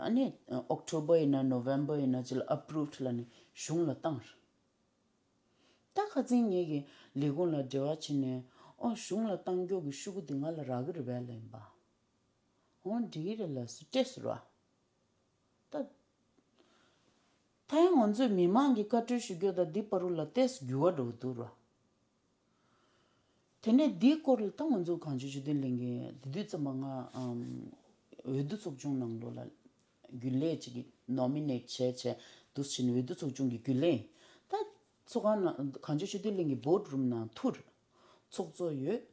ཨ་ནི་October ཡིན་ན་November ཡིན་ན་ཅིག་ལ་approved ལབ་ནས་གཞུང་ལ་བཏང་། ད་ཁ་སང་ངེད་ཀྱི་ལས་ཁུངས་ལ་འབྲེལ་བ་བྱས་ནས། ཨོ། གཞུང་ལ་བཏང་རྒྱུ་གི་ཤོག་གུ་འདི་ང་ལ་རག་གི་རེད་པས་ལབ་ཡིན་པ། འོ། འགྲིག་གི་རེད་ལབ་སོང་། སྤྲད་སོང་ར། ད་ད་ཡང་ང་ཚོས་མི་མང་གིས་བཀའ་འཁྲོལ་ཞུ་རྒྱུ་དང་འདི་བར་དུ་ལ་ཏོག་ཙམ་འགྱུར་བ་འགྲོ་གི་འདུག་ར། དེ་ནས་འདིའི་སྐོར་ལ་ད་ང་ཚོ་གངས་ལྗོངས་ཆོས་ལྡན་གླིང་གི་དེ་དུས་ཙམ་པ་ང་ཨམ་འོས་བསྡུ་ཚོགས་ཆུང་ནང་ལོགས་ལ་རྒྱུན་ལས་ཅིག་གི་nominate བྱས་བྱས་འདུག་ཕྱིན། འོས་བསྡུ་ཚོགས་ཆུང་གི་རྒྱུན་ལས་ཡིན། ད་ཚོགས་ཁང་ནང་། གངས་ལྗོངས་ཆོས་ལྡན་གླིང་གི་board room ནང་ཐུག་ར། ཚོགས་གཙོ་ཡོད།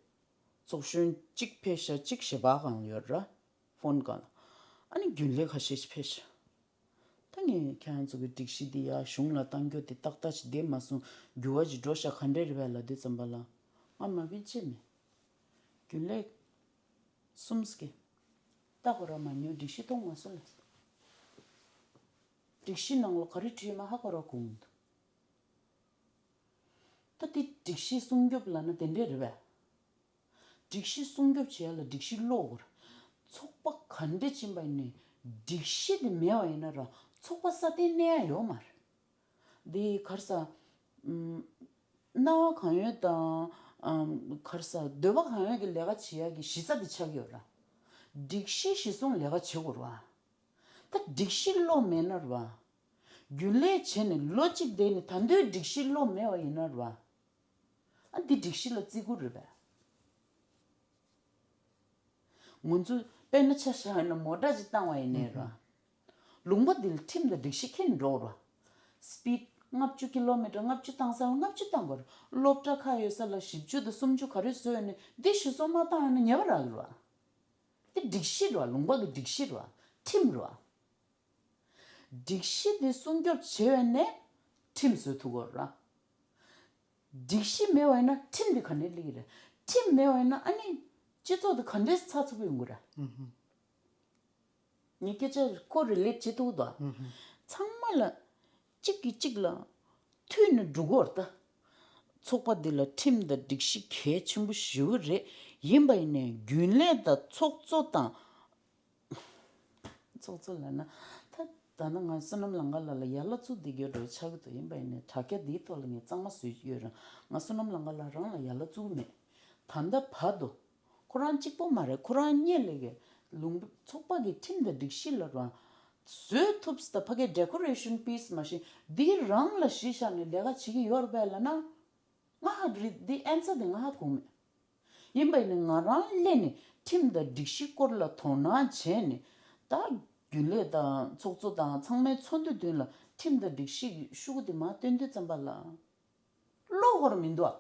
ཚོགས་གཞོན་གཅིག་ཕེབས་ཤག་གཅིག་ཞལ་པར་སྒང་ལ་ཡོད་ར། ཕོན་སྒང་ལ། ཨ་ནི་རྒྱུན་ལས་ཁ་ཤས་ཤིག་ཕེབས་ཤག་ད་ངས་ཁྱེད་རང་ཚོ་གི་སྒྲིག་གཞི་འདི་ཡར་གཞུང་ལ་བཏང་རྒྱུ་དེ་ཏག་ཏག་ཅིག་བསྡད་མ་སོང་། འགྱུར་བ་ཅིག་འགྲོ་ཤག་ག་འདྲས་རེད་པས་ལབ་དུས་ཙམ་པ་ལ། ང་མ་བིན་ཅི་མེད། རྒྱུན་ལས་གསུམ་ཀྱིས་ད་གོ་ར་མ་ཉོ། སྒྲིག་གཞི་མཐོང་མ་སོང་ལབ་སོང་། སྒྲིག་གཞི་ནང་ལོགས་ག་རེ་བྲིས་མ་ཧ་གོ་ར་གོ་མི་འདུག་ད་དེ་སྒྲིག་གཞི་སྲུང་སྐྱོབ་ལབ་ན་དེ་འདྲས་རེད་པས། སྒྲིག་གཞི་སྲུང་སྐྱོབ་བྱེད་ཡ་ལ་སྒྲིག་གཞི་ཀློག་དགོས་རེད། ཚོགས་པ་ག་འདྲས་ཕྱིན་པ་ཡིན་ནའི་སྒྲིག་གཞི་དེ་མེད་པ་ཡིན་ན་ར་ཚོགས་པ་སྲ་བརྟན་གནས་ཡ་ཡོད་མ་རེད། འདི་ག་རེ་ཟ། ཨམ། སྣང་བ་གང་ཡོད་དང་། ཨམ། ག་རེ་ཟ། འདོད་པ་གང་ཡོད་ཀྱི་ལས་ཀ་བྱེད་ཡ་གི་གཞི་རྩ་དེ་ཆགས་ཀྱི་ཡོད་ར། སྒྲིག་གཞི་གཞིར་བཟུང་ལས་ཀ་བྱེད་དགོས་ར། ད་སྒྲིག་གཞི་ཀློག་མེད་ན་ར། རྒྱུན་ལས་བྱས་ནས་ལོ་གཅིག་བསྡད་ནས་ད་དུང་སྒྲིག་གཞི་ཀློག་མེད་པ་ཡིན་ན་ར། ཨ། འདི་སྒྲིག་གཞི་ལ་བརྩི་བཀུར་རེད་པས། ང་ཚོ་དཔེར་ན་ཆ་བཞག་ན་མོ་ཊ་ཅིག་བཏང་བ་ཡིན་ནའི་ར། ལུང་པ་འདི་ལ་ཁྲིམས་དང་སྒྲིག་གཞི་འཁྱེར་འགྲོ་ར། སི་པིཌ་ལྔ་བཅུ། ཀི་ལོ་མི་ཊར་ལྔ་བཅུ་བཏང་ས་ལ་ལྔ་བཅུ་བཏང་དགོས་ར། སློབ་གྲྭ་ཁག་ཡོད་ས་ལ་བཞི་བཅུ་དང་སུམ་ཅུ་ག་རེ་བཟོས་ནས་འདི་གཞིར་བཟུང་མ་བཏང་ཡོད་ན་ཉེས་པ་རག་གི་ར། འདི་སྒྲིག་གཞི་ར། ལུང་པ་གི་སྒྲིག་གཞི་ར། ཁྲིམས་ར། སྒྲིག་གཞི་འདི་སྲུང་སྐྱོབ་བྱེད་པ་ཡིན་ནའི་ཁྲིམས་བཟོ་ཐུབ་དགོས་ར། སྒྲིག་གཞི་མེད་པ་ཡིན་ན་ཁྲིམས་འདི་ག་ནས་སླེབས་ཀྱི་རེད། ཁྲིམས་མེད་པ་ཡིན་ན་ཨ་ནི་སྤྱི་ཚོགས་འདི་ག་འདྲས་ཚགས་ཚུད་པོ་ཡོང་གི་རེད། ངས་སྐད་ཆ་ཁོ་རི་ལེཊ་བྱེད་ཐུབ་འདུག་ཚང་མ་ལ་གཅིག་གིས་གཅིག་ལ་མཐུད་ནས་འགྲོ་གི་ཡོད་རེད་ད། ཚོགས་པ་འདི་ལ་ཁྲིམས་དང་སྒྲིག་གཞི་གལ་ཆེན་པོ་ཞེ་པོ་རེད། ཡིན་པ་ཡིན་ནའི་རྒྱུན་ལས་དང་ཚོགས་གཙོ་དང་། ཚོགས་གཙོ་ལབ་ན་ད་ད་ནི་ང་བསོད་ནམས་ལང་ཀ་ལགས་ལ་ཡ་ལ་བཙུགས་བསྡད་རྒྱུ་འདྲ་ཆགས་ཀྱི་འདུག་ཡིན་པ་ཡིན་ནའི་དྲ་རྒྱ་འདིའི་ཐོག་ལ་ངས་གཙང་མ་བཟོས་ཡོད་རེད། ང་བསོད་ནམས་ལང་ཀ་ལགས་རང་ལ་ཡ་ལ་བཙུགས་མེད། ད་ལྟ་བར་དུ་ཁོ་རང་གཅིག་པོ་མ་རེད། ཁོ་རང་སྔོན་ལ་གི་ལུང་པ་ཚོགས་པ་གི་ཁྲིམས་དང་སྒྲིག་གཞི་ལ་རང་བཟོས་ཐུབ་ས། ད་ཕ་གི་ཌེ་ཀོ་རེ་ཤན་པིས་མ་གཞི་འདི་རང་ལ་གཞི་བཞག་ནས་ལས་ཀ་བྱེད་ཀྱི་ཡོད་རེད་པས་ལབ་ན། ང་ཧ་རི་འདི་ཨན་སར་འདི་ང་ཧ་གོ་མེད། ཡིན་པ་ཡིན་ནའི་ང་རང་སླེབས་ནས་ཁྲིམས་དང་སྒྲིག་གཞི་སྐོར་ལ་དོ་སྣང་བྱས་ནས། ད་རྒྱུན་ལས་དང་ཚོགས་གཙོ་དང་ཚང་མའི་ཚོགས་འདུ་མདུན་ལ་ཁྲིམས་དང་སྒྲིག་གཞི་གི་ཤོག་གུ་དེ་མར་སྟོན་དུས་ཙམ་པ་ལ་བློ་ཁོ་རང་མི་འདུག་ཨ།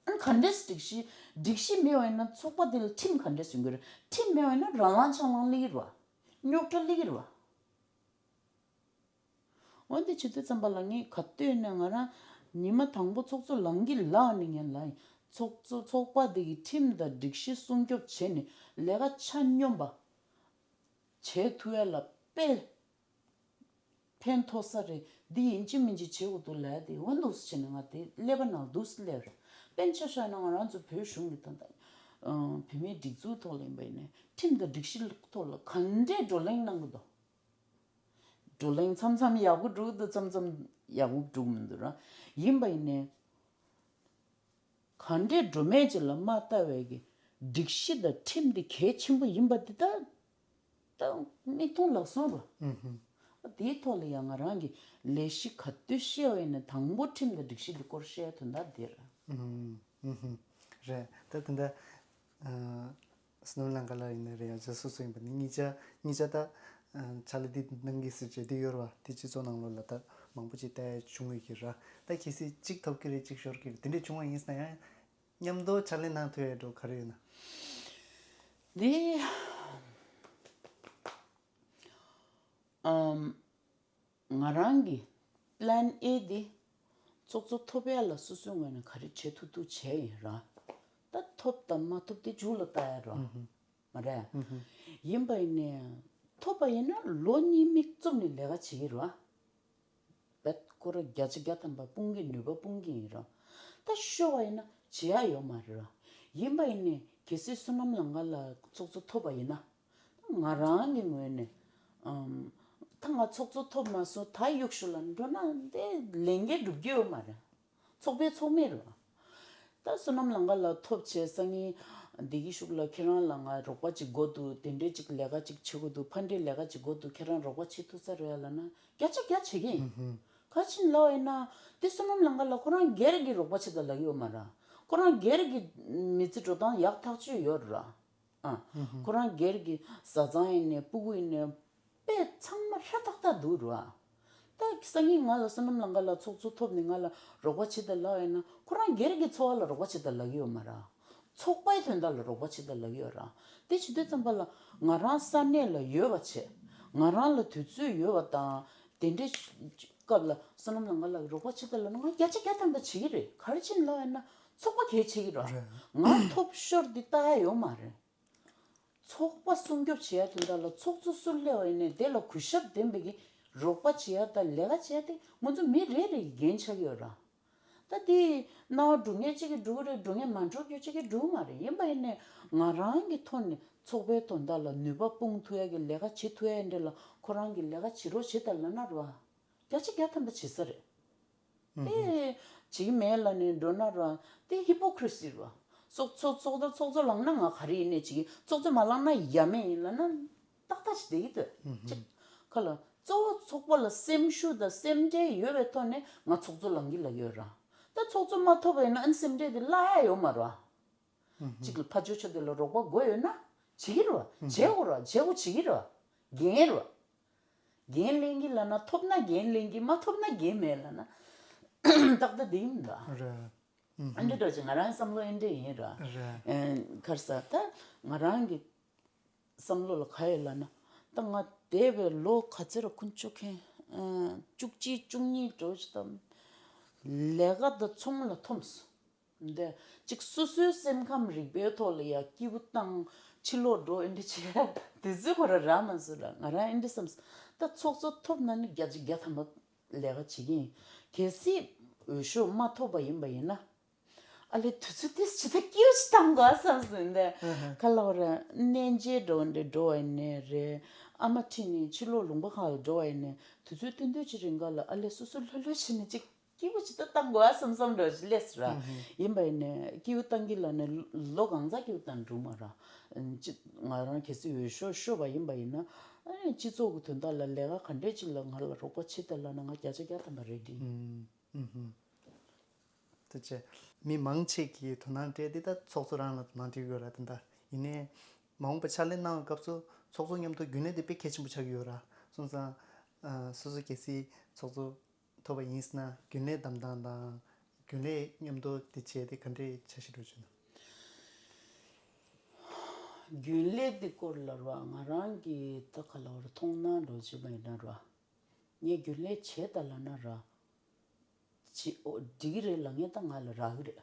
ཨ་ནི་ག་འདྲས་སྒྲིག་གཞི། སྒྲིག་གཞི་མེད་པ་ཡིན་ན་ཚོགས་པ་དེ་ལ་ཁྲིམས་ག་འདྲས་ཟིན་དགོས་རེད། ཁྲིམས་མེད་པ་ཡིན་ན་རང་ལངས་ཆང་ལངས་སླེབས་ཀྱི་རེད་བ། རྙོག་དྲ་སླེབས་ཀྱི་རེད་བ། འོན་ཏེ་བྱེད་དུས་ཙམ་པ་ལ་ངས་ག་དུས་ནས་ང་རང་ཉི་མ་དང་པོ་ཚོགས་གཙོ་ལངས་ཀྱི་ལག་ནས་ངས་ལབ་ཡིན། ཚོགས་གཙོ་ཚོགས་པ་འདི་གི་ཁྲིམས་དང་སྒྲིག་གཞི་སྲུང་སྐྱོབ་བྱས་ནས་ལས་ཀ་ཆ་སྙོམས་པ་བྱེད་ཐུབ་ཡ་ལ་དཔེ་ཕན་ཐོགས་ས་རེད། འདི་ཡིན་གཅིག་མིན་གཅིག་བྱེད་དགོས་འདུག་ལབ་ཡ་དེ་འོ་འདུག་སེ་བྱས་ནས་ང་དེ་ཀླད་པ་ནང་འདུག་སེ་སླེབས་རེད། དཔེར་ན་ཆ་བཞག་ན་ང་རང་ཚོ་བོད་གཞུང་གི་ད་ལྟ་བོད་མིའི་སྒྲིག་འཛུགས་ཐོག་ལ་ཡིན་པ་ཡིན་ནའི་ཁྲིམས་དང་སྒྲིག་གཞི་ཐོག་ལ་ག་འདྲས་བགྲོ་གླེང་གནང་གི་འདུག་བགྲོ་གླེང་མཚམས་མཚམས་ཡག་པོ་འགྲོ་གི་འདུག་མཚམས་མཚམས་ཡག་པོ་འགྲོ་གི་མི་འདུག་ར། ཡིན་པ་ཡིན་ནའི་ག་འདྲས་འགྲོ་མེད་ཅིག་ལ་མ་ལྟ་བའི་གི་སྒྲིག་གཞི་དང་ཁྲིམས་དེ་གལ་ཆེན་པོ་ཡིན་པ་འདི་ད་ད་མིག་མཐོང་ལག་ཟུང་ར། ཨུ་ཧུམ། དེའི་ཐོག་ལ་ཡང་ང་རང་གི་ལས་གཞི་ག་དུས་བཤད་པ་ཡིན་ན་དང་པོ་ཁྲིམས་དང་སྒྲིག་གཞི་འདི་སྐོར་བཤད་དོན་དག་འདི་ར། ཨུ་ཧུམ། རེད། ད་དེ་འདྲ། བསོད་ནམས་ལང་ཀ་ལགས་ཡིན་ན་རེད། ཡང་ཅིག་སོ་སོ་ཡིན་པ་ནི་གཉིས་ཆ་གཉིས་ཆ་ད་ཕྱག་ལས་འདི་གནང་གི་ཟེར་བྱས་འདི་ཡོད་རེད་བ། དེ་སྤྱི་ཚོགས་ནང་ལོགས་ལ་ད་མང་པོ་ཅིག་ལྟ་ཡ་བྱུང་ཡོད་ཀྱི་ར། ད་གལ་སྲིད་གཅིག་ཐོབ་ཀྱི་རེད་གཅིག་ཤོར་གྱི་རེད་དེ་འདྲས་བྱུང་བ་ཡིན་ན་ཡང་མཉམ་དུ་ཕྱག་ལས་གནང་ཐུབ་ཡ་འགྲོ་ག་རེ་ཡོད་ན། འདི་ཨམ། ང་རང་གི་པི་ལན་ཨེ་འདི་ཚོགས་གཙོ་ཐོབ་ཡ་ལ་སོ་སོའི་ངོས་ནས་ག་རེ་བྱེད་ཐུབ་ཐུབ་བྱས་ཡིན་ར། ད་ཐོབ་དང་མ་ཐོབ་དེ་མཇུག་ལ་ལྟ་ཡ་ར། ཨུ་ཧུམ། མ་རེད། ཨུ་ཧུམ། ཡིན་པ་ཡིན་ནའི་ཐོབ་པ་ཡིན་ན་ལོ་གཉིས་མིག་བཙུམ་ནས་ལས་ཀ་བྱེད་ཀྱི་ར། བེད་ཁོ་ར་བརྒྱ་ཆ་བརྒྱ་ཐམ་པ་སྤུངས་ཀྱི་ནུས་པ་སྤུངས་ཀྱི་ཡིན་ར། ད་ཤོར་བ་ཡིན་ན་བྱེད་ཡ་ཡོད་མ་རེད་ར། ཡིན་པ་ཡིན་ནའི་གལ་སྲིད་བསོད་ནམས་ལང་ཀ་ལགས་ཚོགས་གཙོ་ཐོབ་པ་ཡིན་ན། ང་རང་གི་ངོས་ནས་ཨམ། ད་ང་ཚོགས་གཙོ་ཐོབ་མ་སོང་ད་གཡུག་ཞུ་ལ་འགྲོ་ན་དེ་ལས་འགན་སྒྲུབ་རྒྱུ་ཡོད་མ་རེད། ཚོགས་པའི་ཚོགས་མི་རེད་བ། ད་བསོད་ནམས་ལང་ཀ་ལགས་ཐོབ་བྱས་སང་ཉིན་བདེ་སྐྱིད་ཤུགས་ལ་ཁྱེད་རང་ལ་ང་རོགས་པ་ཅིག་དགོས་འདུག་དེ་འདྲས་ཅིག་ལས་ཀ་ཅིག་བྱེད་དགོས་འདུག་ཕན་འབྲས་ལས་ཀ་ཅིག་དགོས་འདུག་ཁྱེད་རང་རོགས་པ་བྱེད་ཐུབ་ས་རེད་ལབ་ན་བརྒྱ་ཆ་བརྒྱ་བྱེད་ཀྱི་ཡིན། ཨུ་ཧུམ། ག་ཅིན་ལབ་ཡིན་ན་དེ་བསོད་ནམས་ལང་ཀ་ལགས་ཁོ་རང་སྒེར་གྱི་རོགས་པ་བྱེད་ད་ལབ་ཀྱི་ཡོད་མ་རེད། ཁོ་རང་སྒེར་གྱི་མི་ཚེ་འགྲོ་སྟངས་ཡག་ཐག་ཆོད་ཡོད་རེད། ཨ། ཁོ་རང་སྒེར་གྱི་བཟའ་ཚང་ཡིན་ནའི་སྤུ་གུ་ཡིན་ནའི་དཔེ་ཚང་མ་ཧྲ་ཐག་ཐག་འདུག་ར། ད་སང་ཉིན་ང་ལ་བསོད་ནམས་ལང་ཀ་ལགས་ཚོགས་གཙོ་ཐོབ་ནས་ང་ལ་རོགས་པ་བྱེད་དང་ལབ་ཡིན་ན་ཁོ་རང་སྒེར་གྱི་འཚོ་བ་ལ་རོགས་པ་བྱེད་དང་ལབ་ཀྱི་ཡོད་མ་ར། ཚོགས་པའི་དོན་དག་ལ་རོགས་པ་བྱེད་དང་ལབ་ཀྱི་ཡོད་ར། དེ་བྱེད་དུས་ཙམ་པ་ལ་ང་རང་ས་གནས་ལ་ཡོད་པ་བྱས་ང་རང་ལ་དུས་ཚོད་ཡོད་པ་དང་དེ་འདྲའི་སྐབས་ལ་བསོད་ནམས་ལང་ཀ་ལགས་རོགས་པ་བྱེད་དང་ལབ་ན་ང་བརྒྱ་ཆ་བརྒྱ་ཐམ་པ་བྱེད་ཀྱི་རེད། ག་རེ་བྱས་ནས་ལབ་ཡིན་ན་ཚོགས་པ་གལ་ཆེ་གི་ར། རེད། ང་ཐོབ་ཤོར་འདི་ལྟ་ཡ་ཡོད་མ་རེད། ཚོགས་པ་སྲུང་སྐྱོབ་བྱེད་ཡ་དོན་དག་ལ་ཚོགས་གཙོ་སུ་སླེབས་པ་ཡིན་ནའི་དེ་ལ་གུས་ཞབས་ལྡན་པའི་གི་རོགས་པ་བྱེད་ཡ་དང་ལས་ཀ་བྱེད་ཡ་དེ་ང་ཚོ་མི་རེ་རེ་གི་འགན་ཆགས་ཀྱི་ཡོད་ར། ད་དེ་སྣང་བ་འགྲོ་མཁན་གཅིག་གིས་འགྲོ་གི་རེད། འགྲོ་མཁན་མ་འགྲོ་རྒྱུ་གཅིག་གིས་འགྲོ་གི་མ་རེད། ཡིན་པ་ཡིན་ནའི་ང་རང་གི་ཐོག་ནས་ཚོགས་པའི་དོན་དག་ལ་ནུས་པ་སྤུངས་ཐུབ་ཡ་གི་ལས་ཀ་བྱེད་ཐུབ་ཡ་འདྲ་ལ་ཁོ་རང་གི་ལས་ཀ་བྱེད་རོགས་བྱེད་དང་ལབ་ན་ར། བརྒྱ་ཆ་བརྒྱ་ཐམ་པ་བྱེད་ས་རེད། དེ་བྱེད་ཀྱི་མེད་ལབ་ནས་འགྲོ་ན་ར་དེ་ཧི་པོ་ཀི་རི་སི་རེད་བ། ཚོགས་ཚོགས་ཚོགས་གཙོ་ཚོགས་གཙོ་ལངས་ན་ང་ག་རེ་ཡིན་ནས་བྱེད་ཀྱི། ཚོགས་གཙོ་མ་ལངས་ན་ཡ་མེད་ཡིན་ལབ་ན་ཏག་ཏག་ཞིག་བསྡད་ཀྱི་འདུག་ཅིག་ཁ་ལ་གཙོ་བོ་ཚོགས་པ་ལ་སེམས་ཤུགས་དང་སེམས་ཁྲལ་ཡོད་པའི་ཐོག་ནས་ང་ཚོགས་གཙོ་ལངས་ཀྱི་ལབ་ཡོད་ར། ད་ཚོགས་གཙོ་མ་ཐོབ་པ་ཡིན་ན་ཨ་ནི་སེམས་ཁྲལ་དེ་བརླག་ཡ་ཡོད་མ་རེད་བ། གཅིག་ལ་ཕ་ཇོ་ཆོ་དེ་ལ་རོགས་པ་དགོས་ཡོད་ན་བྱེད་ཀྱི་རེད་བ། བྱེད་དགོས་རེད་བ། བྱེད་དགོས་བྱེད་ཀྱི་རེད་བ། འགན་རེད་བ། འགན་ལེན་གྱི་ལབ་ན་ཐོབ་ན་འགན་ལེན་གྱི། མ་ཐོབ་ན་འགན་མེད་ལབ་ན་ཏག་ཏག་དེ་ཡིན་ལ། རེད། ཨ་འདྲ་འདྲ་ཅིག་ང་རང་བསམ་བློ་ཨེ་འདྲ་ཡིན་ར། རེད། ཨེ་ག་རེ་ཟ་ད་ང་རང་གི་བསམ་བློ་ལ་ག་ཡོད་ལབ་ན་ད་ང་འདས་པའི་ལོ་ག་ཚོད་ར་ཀུན་སྤྱོད་མཁན་ཨེ་བཅུ་གཅིག་བཅུ་གཉིས་འགྲོ་ཅིག་ད་ལས་ཀ་དང་ཚོང་ལ་འཐོམས་སོང་། འདི་གཅིག་སོ་སོའི་སེམས་ཁམས་རིག་པའི་ཐོག་ལ་ཡ་སྐྱིད་པོ་བཏང་། ཕྱི་ལོགས་འགྲོ་ཨེ་འདྲ་བྱས་དུས་ཚོད་ཁོ་རང་རག་མ་སོང་ར། ང་རང་ཨེ་འདྲ་བསམ་སོང་། ད་ཚོགས་གཙོ་ཐོབ་ན་ནི་བརྒྱ་ཆ་བརྒྱ་ཐམ་པ་ལས་ཀ་བྱེད་ཀྱི་ཡིན། གལ་སྲིད་འོས་ཤོག་མ་ཐོབ་པ་ཡིན་པ་ཡིན་ན། ཨ་ལས་དུས་ཚོད་དེ་ཇི་ལྟར་སྐྱིད་པོ་ཞིག་བཏང་དགོས་བསམ་སོང་། འདི་ཧ་ཧ། ག་ལབ་ར། གནས་མཇལ་འགྲོ་འདྲ་འགྲོ་བ་ཡིན་ནའི་རེད། ཨ་མ་ཁྲིད་ནས་ཕྱི་ལོགས་ལུང་པ་ཁག་ལ་འགྲོ་བ་ཡིན་ནའི་དུས་ཚོད་ཐུང་ཐུང་ཅིག་རིང་ག་ལ་ཨ་ལས་སོ་སོ་ལྷོད་ལྷོད་བྱས་ནས་ཅིག་སྐྱིད་པོ་ཅིག་ད་བཏང་དགོས་ཨ་བསམ་བསམ་འདྲ་ཞིག་སླེབས་སོང་ར། ཧུམ་ཧུམ། ཡིན་པ་ཡིན་ནའི་སྐྱིད་པོ་བཏང་གི་ལབ་ནས་ལོ་གང་ཙམ་སྐྱིད་པོ་བཏང་འགྲོ་མ་ར། ཅི་ང་རང་གལ་སྲིད་འོས་ཤོག་ཤོར་བ་ཡིན་པ་ཡིན་ན། ཨ་ནི་སྤྱི་ཚོགས་ཀྱི་དོན་དག་ལ་ལས་ཀ་ག་འདྲས་ཅིག་ལ་ང་ལ་རོགས་པ་བྱེད་དང་ལབ་ན་ང་བརྒྱ་ཆ་བརྒྱ་ཐམ་པ་རེ་ཌི་ཡིན། ཧུམ་ཧུམ། དེ་བྱས་མི་མང་ཆེ་གིས་དོ་སྣང་སྤྲད་དེ་ད་ཚོགས་གཙོ་རང་ལ་དོ་སྣང་སྤྲད་ཀྱི་ཡོད་ར། དེ་འདྲ་ཡིན་ནའི་མ་འོངས་པ་ཕྱག་ལས་གནང་བའི་སྐབས་སུ་ཚོགས་གཙོ་མཉམ་དུ་རྒྱུན་ལས་དེ་དཔེ་གལ་ཆེན་པོ་ཆགས་ཀྱི་ཡོད་ར། སོང་ཙང་། ཨ། སོ་སོ་གལ་སྲིད་ཚོགས་གཙོ་ཐོབ་པ་ཡིན་ཟེར་ན་རྒྱུན་ལས་བདམས་སྟངས་དང་རྒྱུན་ལས་མཉམ་དུ་དེ་བྱས་ཏེ་ག་འདྲས་འཆར་གཞི་འདྲ་བྱུང་ན། རྒྱུན་ལས་དེ་སྐོར་ལ་ར་ང་རང་གི་ད་ག་ལབ་ར་མཐོང་སྣང་འདྲ་བྱས་པ་ཡིན་ན་ར། ངས་རྒྱུན་ལས་བྱས་ད་ལབ་ན་ར། བྱེད་ཨོ་འགྲིག་གི་རེད་ལབ་མཁན་ད་ང་ལ་རག་གི་རེད།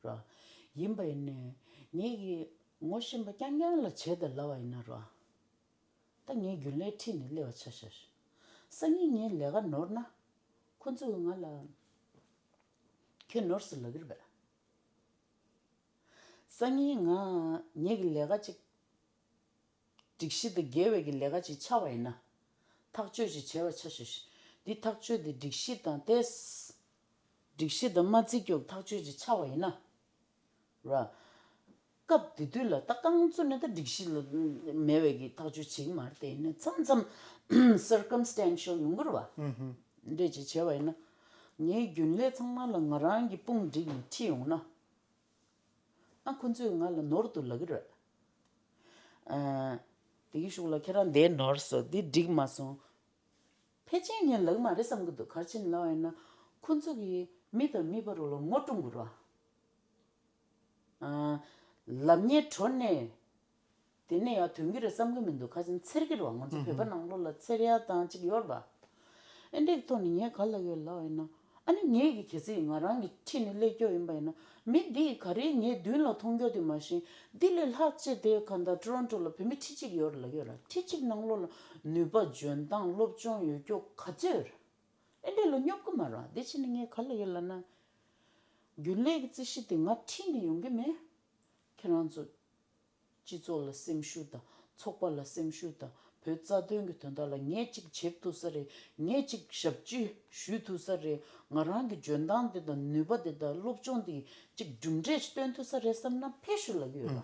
ར། ཡིན་པ་ཡིན་ནའི་ངེད་ཀྱིས་ངོ་ཤེས་པ་རྐྱང་རྐྱང་ལ་བྱས་ད་ལབ་པ་ཡིན་ན་ར། ད་ངས་རྒྱུན་ལས་ཁྲིད་ནས་སླེབས་པ་ཆ་བཞག་ཤིག་སང་ཉིན་ངའི་ལས་ཀ་ནོར་ན། ཁོ་ཚོས་ང་ལ་ཁྱོད་ནོར་སོང་ལབ་ཀྱི་རེད་པས། སང་ཉིན་ང་ངེད་ཀྱི་ལས་ཀ་ཅིག་སྒྲིག་གཞི་དང་འགལ་བའི་གི་ལས་ཀ་ཅིག་ཆགས་པ་ཡིན་ན། ཐག་གཅོད་ཅིག་བྱས་པ་ཆ་བཞག་ཤིག་འདི་ཐག་གཅོད་འདི་སྒྲིག་གཞི་དང་ཏོག་ཙམ། སྒྲིག་གཞི་དང་མ་བརྩི་རྒྱུ་ཐག་གཅོད་ཅིག་ཆགས་པ་ཡིན་ན། ར། སྐབས་དེ་དུས་ལ་ད་རྐང་བཙུགས་ནས་ད་སྒྲིག་གཞི་ལ་མེད་པའི་གི་ཐག་གཅོད་བྱེད་ཀྱི་མ་རེད་དེ། ཡིན་ནའི་མཚམས་མཚམས་circumstantial ཡོང་གི་རེད་པ། ཨུ་ཧུ། འདྲས་ཅིག་བྱས་པ་ཡིན་ན། ངའི་རྒྱུན་ལས་ཚང་མ་ལ་ང་རང་གི་དཔུང་བསྒྲིགས་ནས་ཁྲིད་ཡོང་ན། ཨ་ཁོ་ཚོས་ང་ལ་ནོར་འདུག་ལབ་ཀྱི་རེད། ཨ། དེ་གི་གཞུག་ལ་ཁྱེད་རང་འདི་ནོར་སོང་འདི་འགྲིག་མ་སོང་། ཕལ་ཆེར་ངས་ལབ་ཀྱི་མ་རེད་བསམ་གྱི་འདུག་ག་རེ་བྱས་ནས་ལབ་པ་ཡིན་ན། ཁོ་ཚོ་གིས་མི་དང་མི་བར་ལ་ངོ་སྲུང་དགོས་ར། ཨ། ལབ་མཁན་གྲོལ་ནས། དེ་ནས་ཡང་ཐོན་གྱི་རེད་བསམ་གྱི་མི་འདུག་ག་རེ་བྱས་ནས་འཚེར་གྱི་རེད་པ། ང་ཚོ་ཨུ་ཧུ། བོད་པ་ནང་ལོགས་ལ་འཚེར་ཡག་དང་ཅིག་ཡོད་རེད་པ། ཨེ་འདྲའི་ཐོག་ནས་ངས་ག་ལབ་ཡོད་ལབ་པ་ཡིན་ན། ཨ་ནི་ངེད་ཀྱིས་གལ་སྲིད་ང་རང་གི་ཁྲིད་ནས་སླེབས་རྒྱུ་ཡིན་པ་ཡིན་ན། མི་འདིས་ག་རེ་ངའི་མདུན་ལ་མཐོང་རྒྱུ་དེ་མ་གཞི། འདི་ལས་ལྷག་ཅིག་དེ་ག་ད་ཊོ་རོན་ཊོ་ལ་བོད་མི་ཁྲི་གཅིག་ཡོད་རེད་ལབ་ཡོད་ར། ཁྲི་གཅིག་ནང་ལོགས་ལ་ནུས་པ་འཇོན་ཐང་སློབ་སྦྱོང་ཡོད་རྒྱུ་ག་ཚོད་ཡོད་རེད། ཨེ་འདྲ་ལ་སྙོབ་ཀྱི་མ་རེད། དེ་བྱས་ནས་ངས་ག་ལབ་ཡོད་ལབ་ན། རྒྱུན་ལས་ཀྱི་རྩིས་གཞི་དེ་ང་ཁྲིད་ནས་ཡོང་གི་མེད། ཁྱེད་རང་ཚོ་སྤྱི་ཚོགས་ལ་སེམས་ཤུགས་དང་ཚོགས་པ་ལ་སེམས་ཤུགས་དང་བོད་རྩ་དོན་གྱི་དོན་དག་ལ་ངས་གཅིག་བྱེད་ཐུབ་ས་རེད། ངས་གཅིག་ཞབས་ཕྱི་ཞུ་ཐུབ་ས་རེད། ང་རང་གི་འཇོན་ཐང་དེ་དང་ནུས་པ་དེ་དང་སློབ་སྦྱོང་དེ་གཅིག་གྲུབ་འབྲས་ཤིག་སྟོན་ཐུབ་ས་རེད་བསམ་ན་ཕེབས་ཤོག་ལབ་ཀྱི་ཡོད་ལ།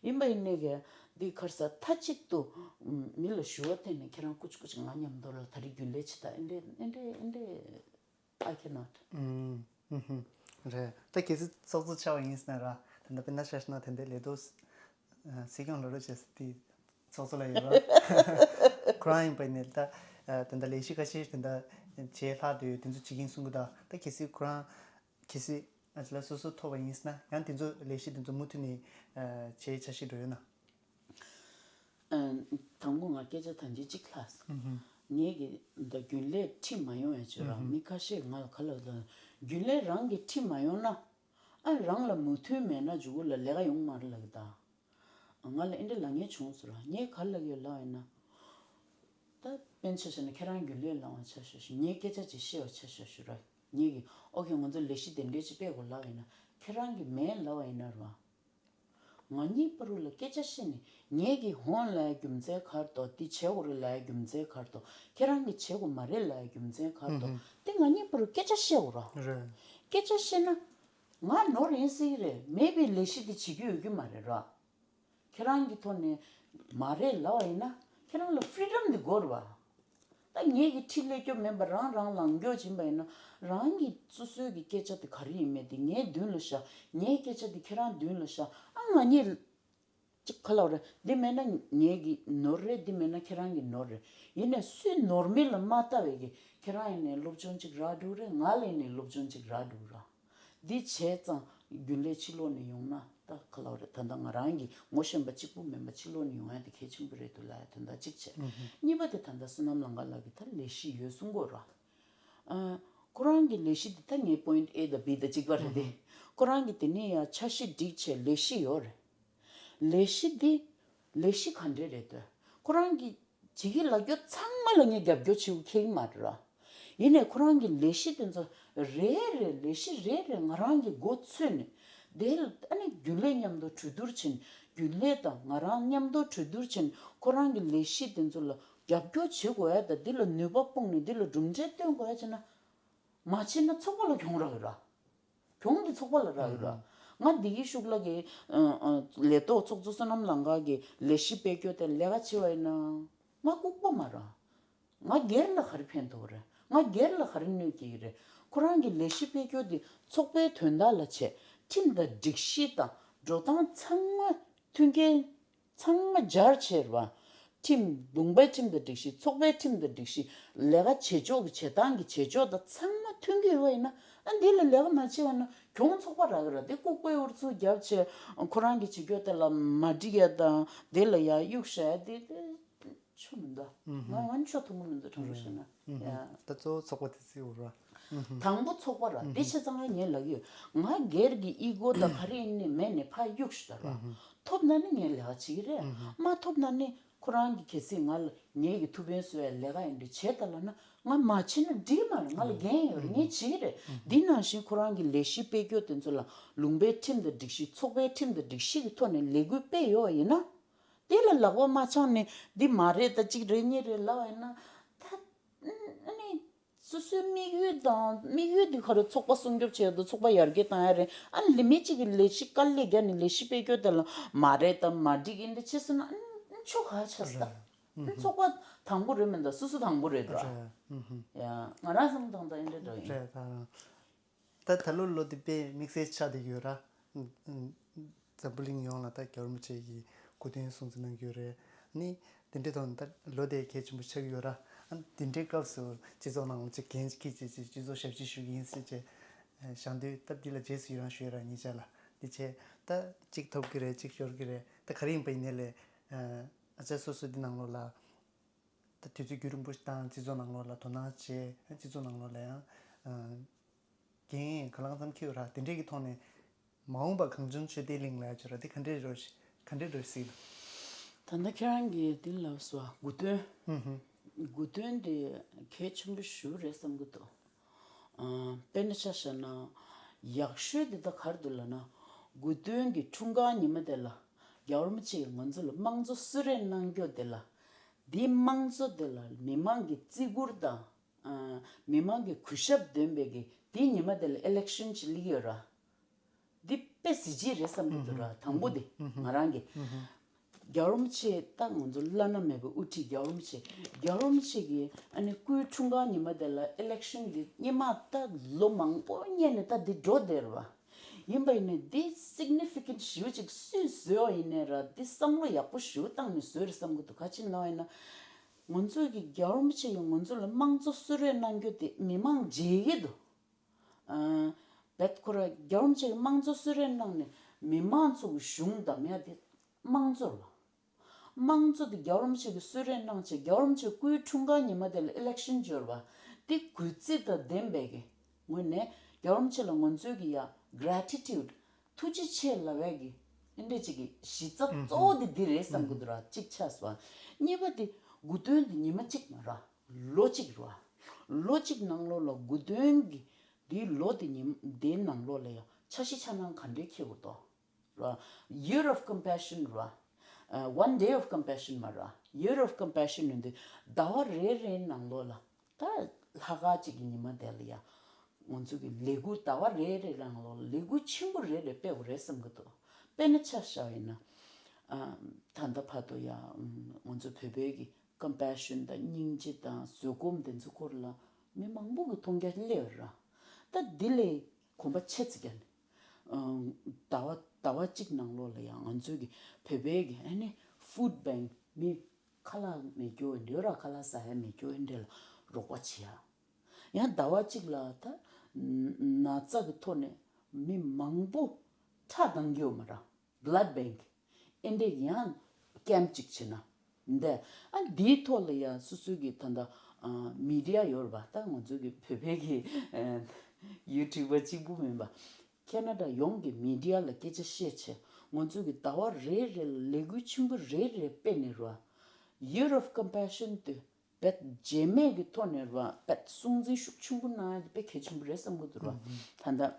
ཡིན་པ་ཡིན་ནའི་གི་འདི་ག་རེ་ཟ། མཐའ་གཅིག་ཏུ་མི་ལ་ཞུ་བ་འཐེན་ནས་ཁྱེད་རང་ཀུ་ཅི་ཀུ་ཅི་ང་མཉམ་དུ་ལ་ད་རེས་རྒྱུན་ལས་བྱེད་ད་ཨེ་འདྲས་ཨེ་འདྲས་ཨེ་འདྲས། I cannot. ཨུམ། ཨུམ། རེད། ད་གལ་སྲིད་ཚོགས་གཙོ་ཆགས་པ་ཡིན་ཟེར་ན་ར། ད་ལྟ་དཔེར་ན་ཆ་བཞག་ན་ད་ལྟའི་ལས་ཐོག་ཨ་སྲིད་སྐྱོང་ལགས་རེད་བྱས་ཙང་དེ་ཚོགས་གཙོ་ལ་ཡོད་ར། ཁོ་རང་ཡིན་པ་ཡིན་ནའི་ད་ཨ་ད་ལྟ་ལས་གཞི་ཁ་ཤས་ད་ལྟ་བྱས་ལྷག་འདུག་དེ་ཚོ་བྱེད་ཀྱིན་གསུང་གི་འདུག་ད་གལ་སྲིད་ཁོ་རང་གལ་སྲིད་ཨ་ཅི་ལ་སོ་སོ་ཐོབ་པ་ཡིན་ཟེར་ན་ཡང་དེ་ཚོ་ལས་གཞི་དེ་ཚོ་མུ་མཐུད་ནས་ཨ་བྱེད་འཆར་གཞི་འདྲ་ཡོད་ན། ཨ། དང་པོ་ང་སྐད་ཆ་ཐམས་ཅད་གཅིག་ལྷག་སོང་། ངེད་ཀྱི་འདི་རྒྱུན་ལས་ཁྲིད་མ་ཡོང་ཡ་བྱོས་ར། མི་ཁ་ཤས་ང་ལ་ག་ལབ་དང་རྒྱུན་ལས་རང་གིས་ཁྲིད་མ་ཡོང་ན། ཨ་རང་ལ་མོས་མཐུན་མེད་ན་མཇུག་གུ་ལ་ལས་ཀ་ཡོང་མ་རེད་ལབ་ཀྱི་ད། ང་ལ་ཨེ་འདྲ་ལབ་མཁན་བྱུང་སོང་ར། ངས་ག་ལབ་ཡོད་ལབ་ཡིན་ན། ད་དཔེར་ན་ཆ་བཞག་ན་ཁྱེད་རང་རྒྱུན་ལས་ལབ་པ་ཆ་བཞག་ཞུ། ངས་སྐད་ཆ་ཅིག་བཤད་པ་ཆ་བཞག་ཞུ་ར། ངེད་ཀྱིས་ཨོ་ཁེ་ང་ཚོ་ལས་གཞི་དེ་འདྲས་ཅིག་སྤེལ་དགོས་ལབ་ཡིན་ན་ཁྱེད་རང་གིས་མེད་ལབ་པ་ཡིན་ན་ར། ང་གཉིས་བར་དུ་ལ་སྐད་ཆ་བཤད་ནས་ངེད་ཀྱིས་འོང་ལབ་ཡ་རྒྱུ་མཚན་ག་རེ་འདུག་འདི་བྱེད་དགོས་རེད་ལབ་ཡ་རྒྱུ་མཚན་ག་རེ་འདུག་ཁྱེད་རང་གིས་བྱེད་དགོས་མ་རེད་ལབ་ཡ་རྒྱུ་མཚན་ག་རེ་འདུག་དེ་ང་གཉིས་བར་དུ་སྐད་ཆ་བཤད་དགོས་ར། རེད། སྐད་ཆ་བཤད་ན་ང་ནོར་ཡིན་སྲིད་ཀྱི་རེད། མེད་པའི་ལས་གཞི་དེ་བྱེད་རྒྱུ་ཡོད་ཀྱི་མ་རེད་ར། ཁྱེད་རང་གི་ཐོག་ནས་མ་རེད་ལབ་པ་ཡིན་ན་ཁྱེད་རང་ལ་ཕི་རི་ཌམ་དེ་དགོས་རེད་པ། ད་ངེད་ཀྱི་ཁྲི་ལས་སྐྱོ་མེད་པ་རང་རང་ལངས་སྐྱོ་ཕྱིན་པ་ཡིན་ན་རང་གི་སོ་སོའི་གི་སྐད་ཆ་དེ་ག་རེ་ཡིན་མེད་དེ་ངའི་མདུན་ལ་བཞག་ངའི་སྐད་ཆ་དེ་ཁྱེད་རང་མདུན་ལ་བཞག་ཨ་ང་གཉིས་ཅིག་ག་ལབ་རེད། འདི་མེད་ན་ངེད་ཀྱི་ནོར་རེད། འདི་མེད་ན་ཁྱེད་རང་གི་ནོར་རེད། ཡིན་ནའི་སུའི་ནོར་མེད་ལ་མ་ལྟ་བའི་གི་ཁྱེད་རང་ཡིན་ནའི་སློབ་སྦྱོང་ཅིག་རག་འགྲོ་རེད། ང་ལ་ཡིན་ནའི་སློབ་སྦྱོང་ཅིག་རག་འགྲོ་ར། འདི་བྱས་ཙང་རྒྱུན་ལས་ཕྱི་ལོགས་ནས་ཡོང་ན་ད་ག་ལབ་རེད། ད་ལྟ་ང་རང་གི་ངོ་ཤེས་པ་གཅིག་པུ་མིན་པ་ཕྱི་ལོགས་ནས་ཡོང་ཡ་དེ་གལ་ཆེན་པོ་རེད་འདུག་ལབ་ཡ་དོན་དག་གཅིག་བྱས། གཉིས་པ་དེ་ད་ལྟ་བསོད་ནམས་ལང་ཀ་ལགས་ཀྱིས་ད་ལས་གཞི་ཡོད་གསུང་གི་ཡོད་ར། ཨ། ཁོ་རང་གི་ལས་གཞི་དེ་ད་ངའི་པོ་ཡིན་ཊི་ཨེ་དང་བི་དང་གཅིག་པ་རེད་དེ། ཁོ་རང་གི་དེ་ནས་ཡང་འཆར་གཞི་སྒྲིག་བྱས་ལས་གཞི་ཡོད་རེད། ལས་གཞི་འདི་ལས་གཞི་ག་འདྲས་རེད་འདོད། ཁོ་རང་གི་བྱེད་ཀྱི་ལབ་རྒྱུ་ཚང་མ་ལ་ངས་རྒྱབ་སྐྱོར་བྱེད་དགོས་ཁེལ་གྱི་མ་རེད་ར། ཡིན་ནའི་ཁོ་རང་གི་ལས་གཞི་དེ་ཚོ་རེ་རེ་ལས་གཞི་རེ་རེ་ང་རང་གི་མགོ་ཚོས་ནས་དེ་ལ་ཨ་ནི་རྒྱུན་ལས་མཉམ་དུ་གྲོས་བསྡུར་བྱས་ནས་རྒྱུན་ལས་དང་ང་རང་མཉམ་དུ་གྲོས་བསྡུར་བྱས་ནས་ཁོ་རང་གི་ལས་གཞི་དེ་ཚོ་ལ་རྒྱབ་སྐྱོར་བྱེད་དགོས་ཡ་དང་འདི་ལ་ནུས་པ་སྤུངས་ནས་འདི་ལ་གྲུབ་འབྲས་སྟོན་དགོས་ཡ་བྱས་ན། མ་བྱས་ན་ཚོགས་པ་ལ་གྱོང་རག་ཡོད་ར། གྱོང་འདི་ཚོགས་པ་ལ་རག་ཡོད་ར། ང་འདི་གི་ཤུགས་ལ་གི་ཨ་ཨ་ལས་ཐོག་ཚོགས་གཙོ་བསོད་ནམས་ལང་ཀ་གི་ལས་གཞི་སྤེལ་རྒྱུ་དེ་ལས་ཀ་བྱེད་པ་ཡིན་ན་ང་ལྐུགས་པ་མ་ར། ང་སྒེར་ལ་ག་རེ་ཕན་ཐོགས་རེད། ང་སྒེར་ལ་ག་རེ་གནོད་སྐྱེལ་གྱི་རེད། ཁོ་རང་གི་ལས་གཞི་སྤེལ་རྒྱུ་འདི་ཚོགས་པའི་དོན་དག་ལ་བྱས། ཁྲིམས་དང་སྒྲིག་གཞི་དང་འགྲོ་སྟངས་ཚང་མ་མཐུན་རྐྱེན་ཚང་མ་སྦྱར་བྱས་ར་བ། ཁྲིམས་ལུང་པའི་ཁྲིམས་དང་སྒྲིག་གཞི་ཚོགས་པའི་ཁྲིམས་དང་སྒྲིག་གཞི་ལས་ཀ་བྱེད་ཕྱོགས་ཀྱི་བྱེད་སྟངས་ཀྱི་བྱེད་ཕྱོགས་དང་ཚང་མ་མཐུན་གྱི་ཡོད་པ་ཡིན་ན་ཨ་འདི་ལ་ལས་ཀ་མ་བྱས་པ་ན་གྱོང་ཚོགས་པ་རག་གི་ར། འདི་ལྐུགས་པའི་ཨུ་ཚུགས་རྒྱབ་བྱས་ཁོ་རང་གི་བྱེད་རྒྱུ་དེ་ལ་མ་འགྲིག་ཡ་དང་འདི་ལ་ཡ་གཡུག་བཞག་ཡ་འདི་འདི། ཆོ་མི་འདུག་ང་ང་ཆོ་ཐུང་ངུ་མི་འདུག་དྲང་པོ་བཤད་ན། ཡ། ད་གཙོ་བོ་ཚོགས་པ་དེ་སྲིད་འུར་བ། དང་པོ་ཚོགས་པ་ར། འདི་བྱས་ཙང་ང་ངས་ལབ་ཡོད། ང་སྒེར་གྱི་ཨི་གོ་དང་ག་རེ་ཡིན་ནི་མེད་ནི་ཕར་གཡུག་ཞུ་ད་ར། ཐོབ་ན་ནི་ངས་ལས་ཀ་བྱེད་ཀྱི་རེད། མ་ཐོབ་ན་ནི་ཁོ་རང་གི་གལ་སྲིད་ང་ལ་ངེད་ཀྱི་ཐུགས་ཕན་གསོ་བའི་ལས་ཀ་ཡིན་འདི་བྱས་ད་ལབ་ན་ང་མ་བྱེད་ན་འགྲིག་མ་རེད། ང་ལ་འགན་ཡོད་རེད། ངས་བྱེད་ཀྱི་རེད། འདི་ནང་བཞིན་ཁོ་རང་གི་ལས་གཞི་སྤེལ་རྒྱུ་དེ་ཚོ་ལ་ལུང་པའི་ཁྲིམས་དང་སྒྲིག་གཞི་ཚོགས་པའི་ཁྲིམས་དང་སྒྲིག་གཞི་གི་ཐོག་ནས་ལས་འགུལ་སྤེལ་ཡོད་པ་ཡིན་ན། དེ་ལ་ལག་པ་མ་འཆང་ནས་འདི་མ་རེད་ད་གཅིག་རེད་གཉིས་རེད་ལབ་པ་ཡིན་ན་ད་ཨ་ནི་སོ་སོའི་དམིགས་ཡུལ་དང་དམིགས་ཡུལ་འདི་ག་རེ་ཚོགས་པ་སྲུང་སྐྱོབ་བྱེད་ཡ་དང་ཚོགས་པ་ཡར་རྒྱས་བཏང་ཡ་རེད། ཨ་ནི་ལས་མི་གཅིག་གིས་ལས་གཞི་དཀའ་ལས་བརྒྱབ་ནས་ལས་གཞི་སྤེལ་རྒྱུ་དེ་ལ་མ་རེད་ད་མ་འགྲིག་ཡིན་འདི་བྱས་སོང་ན་ཨ་ནི་ཆོ་ག་ཆགས་སོང་ད། ཨ་ནི་ཚོགས་པ་དང་པོ་རེད་མིན་ད་སོ་སོ་དང་པོ་རེད་འགྲོ། ཡ་ང་རང་བསམ་བློ་བཏང་ད་ཨེ་འདྲ་འགྲོ་ཡིན། རེད་ད། ད་ད་ལོ་ལོ་འདི་དཔེ་དམིགས་བསལ་ཆགས་བསྡད་ཡོད་ར། འཛམ་བུ་གླིང་ཡོངས་ལ་ད་རྒྱལ་བ་རིན་པོ་ཆེ་གིས་གོ་སྟོན་སྲུང་བརྩི་གནང་གི་ཡོད་རེད། ནི་དེ་འདྲའི་ཐོག་ནས་ད་ལོ་དེ་གལ་ཆེན་པོ་ཆགས་ཀྱི་ཡོད་ར། ཨ་དེ་འདྲའི་སྐབས་སུ་སྤྱི་ཚོགས་ནང་ལ་ཅིག་འགན་འཁྱེར་བྱས་ཅིག་སྤྱི་ཚོགས་ཞབས་ཕྱི་ཞུ་གི་ཡིན་ཟེར་བྱས་བཞག་དུས་ད་འདི་ལ་རྗེས་སུ་ཡི་རང་ཞུ་ཡ་ར་ཉེ་ཆར་ལ་འདི་བྱས་ད་ཅིག་ཐོབ་ཀྱི་རེད་ཅིག་ཤོར་གྱི་རེད། ད་ག་རེ་ཡིན་པ་ཡིན་ནའི་ལས་ཨ་ཅག་སོ་སོ་འདི་ནང་ལོགས་ལ། ད་དུས་ཚོད་རྒྱུན་རིང་པོ་ཞིག་བཏང་སྤྱི་ཚོགས་ནང་ལོགས་ལ་དོ་སྣང་བྱས་སྤྱི་ཚོགས་ནང་ལོགས་ལ་ཡང་འགན་ག་ལང་ཙམ་འཁྱེར་ཡོད་ར། དེ་འདྲས་ཀྱི་ཐོག་ནས་མ་འོངས་པ་གངས་ལྗོངས་ཆོས་སྡེ་གླིང་ལ་ཡ་ཅོ་ར་དེ་ག་འདྲས་རོ་ག་འདྲས་རོ་སྲིད་ལ། ད་ལྟ་ཁྱེད་རང་གིས་དེ་ལབ་སོ་དགུ་སྟོན། དགུ་སྟོན་དེ་གལ་ཆེན་པོ་ཞུ་རེད་བསམ་གི་འདུག་དཔེར་ན་ཆ་བཞག་ན་ཡག་ཤོས་དེ་ད་ག་རེ་འདུག་ལབ་ན་དགུ་སྟོན་གྱི་འཁྲུངས་སྐར་ཉི་མ་དེ་ལ་རྒྱལ་བ་རིན་པོ་ཆེ་ང་ཚོ་ལ་དམངས་གཙོ་གསོལ་རས་གནང་རྒྱུ་དེ་ལ། འདིའི་དམངས་གཙོ་དེ་ལ་མི་མང་གི་བརྩི་བཀུར་དང་། ཨ་མི་མང་གི་གུས་ཞབས་འདོན་པའི་གི་དེའི་ཉི་མ་དེ་ལ་ཨི་ལེག་ཤན་ཅིག་སླེབས་ཀྱི་ཡོད་ར། འདི་དཔེ་གཟི་བརྗིད་རེད་བསམ་གྱི་འདུག་ར། དང་པོ་དེ་ང་རང་གི་རྒྱལ་བ་རིན་པོ་ཆེ་ད་ང་ཚོ་བླ་ན་མེད་པའི་དབུ་ཁྲིད་རྒྱལ་བ་རིན་པོ་ཆེ། རྒྱལ་བ་རིན་པོ་ཆེ་གི་ཨ་ནི་སྐུའི་འཁྲུངས་སྐར་ཉི་མ་དེ་ལ་ཨི་ལེག་ཤན་འདི་སྔོན་མ་ད་ལོ་མང་པོ་སྔོན་ནས་ད་འདི་འགྲོ་བསྡད་ར་བ། ཡིན་པ་ཡིན་ནའི་འདི་སིག་ནི་ཕི་ཀེན་ཊི་ཞེ་པོ་ཅིག་སུས་བཟོས་པ་ཡིན་ནའི་ར་འདི་བསམ་བློ་ཡག་པོ་ཞེ་པོ་བཏང་ནས་བཟོས་རེད་བསམ་གྱི་འདུག་ག་ཅི་ལབ་པ་ཡིན་ན། ང་ཚོ་གི་རྒྱལ་བ་རིན་པོ་ཆེ་གིས་ང་ཚོ་ལ་དམངས་གཙོ་གསོལ་རས་གནང་རྒྱུ་དེ་མི་མང་མཇལ་གྱི་འདུག་ཨ་བེད་ཁོ་ར་རྒྱལ་བ་རིན་པོ་ཆེ་གིས་དམངས་གཙོ་གསོལ་རས་གནང་ནས་མི་མང་ཚོ་གི་གཞུང་བདམས་ཡ་དེ་དམངས་གཙོ་རེད་བ། དམངས་གཙོ་དེ་རྒྱལ་བ་རིན་པོ་ཆེ་གིས་གསོལ་རས་གནང་བྱས་རྒྱལ་བ་རིན་པོ་ཆེ་སྐུའི་འཁྲུངས་སྐར་ཉི་མ་དེ་ལ་ཨི་ལེག་ཤན་འབྱོར་བ་དེ་གུས་བརྩི་དང་ལྡན་པའི་གི་ངོས་ནས་རྒྱལ་བ་རིན་པོ་ཆེ་ལ་ང་ཚོའི་གི་ཡ་གྷ་རེ་ཊི་ཊུཌ་ཐུགས་རྗེ་ཆེ་ལབ་ཡ་གི་ཨེ་འདྲ་ཅིག་གི་གཞི་རྩ་གཙོ་བོ་དེ་འདི་རེད་བསམ་གི་འདུག་ར། གཅིག་ཆགས་སོང་། གཉིས་པ་དེ་དགུ་སྟོན་དེ་ཉི་མ་གཅིག་མ་ར། ལོ་གཅིག་ར། ལོ་གཅིག་ནང་ལོགས་ལ་དགུ་སྟོན་གྱི་དེའི་ལོ་དེ་ཉི་དེའི་ནང་ལོགས་ལ་ཡང་འཆར་གཞི་འཆར་སྣང་ག་འདྲས་འཁྱེར་དགོས་དོ། ར། Year of Compassion ར། ཨ། One Day of Compassion མ་ར། Year of Compassion ཡིན་དུས་ཟླ་བ་རེ་རེའི་ནང་ལོགས་ལ་ད་ལྷག་དཀར་གཅིག་གི་ཉི་མ་དེ་ལ་ཡང་ང་ཚོ་གི་ལས་འགུལ་ཟླ་བ་རེ་རེའི་ནང་ལོགས་ལ་ལས་འགུལ་ཆེན་པོ་རེ་རེ་སྤེལ་དགོས་རེད་བསམ་གི་འདུག་དཔེར་ན་ཆ་བཞག་པ་ཡིན་ན། ཨ། ད་ལྟ་བར་དུ་ཡང་ང་ཚོ་བོད་པའི་གི་ཀམ་པེ་ཤན་དང་སྙིང་རྗེ་དང་བཟོད་སྒོམ་དེ་ཚོའི་སྐོར་ལ་མི་མང་པོ་གིས་མཐོང་རྒྱ་སླེབས་ཡོད་ར། ད་འདི་ལས་གོམ་པ་ཕྱེད་ཙམ་བརྒྱབ་ནས། ཨ། ཟླ་བ་ཟླ་བ་གཅིག་ནང་ལོགས་ལ་ཡང་ང་ཚོའི་གི་བོད་པའི་གི་ཨ་ནི་ཕུཌ་བེང་མི་ཁ་ལག་མེད་རྒྱུ་འདྲ་ར་ཁ་ལག་ཟ་ཡ་མེད་རྒྱུ་འདྲ་ལ་རོགས་པ་བྱེད་ཡ། ཡང་ཟླ་བ་གཅིག་ལ་ད་ན་ཚ་གི་ཐོག་ནས་མི་མང་པོ་ཁྲག་འདང་རྒྱུ་མ་ར། Blood Bank ཨེ་འདྲས་ཡང་ཀེམ་གཅིག་བྱས་ན་འདི། ཨ། འདིའི་ཐོག་ལ་ཡང་སོ་སོའི་གི་ད་ལྟ་ཨ་མི་ཌི་ཡ་ཡོད་རེད་པ། ད་ང་ཚོའི་གི་བོད་པའི་གི་ཨ་ཡུ་ཊུབ་པ་གཅིག་པུ་མིན་པ། ཁེ་ན་ཌ་ཡོངས་ཀྱི་མི་ཌི་ཡ་ལ་སྐད་ཆ་བཤད་བྱས། ང་ཚོ་གི་ཟླ་བ་རེ་རེ་ལ་ལས་འགུལ་ཆེན་པོ་རེ་རེ་སྤེལ་ནས་ར། Year of Compassion དེ་རྦད་རྗེས་མའི་གི་ཐོག་ནས་ར་རྦད་སྲུང་བརྩི་ཤུགས་ཆེན་པོ་གནང་ཡ་དེ་དཔེ་གལ་ཆེན་པོ་རེད་བསམ་གི་འདུག་ར། ད་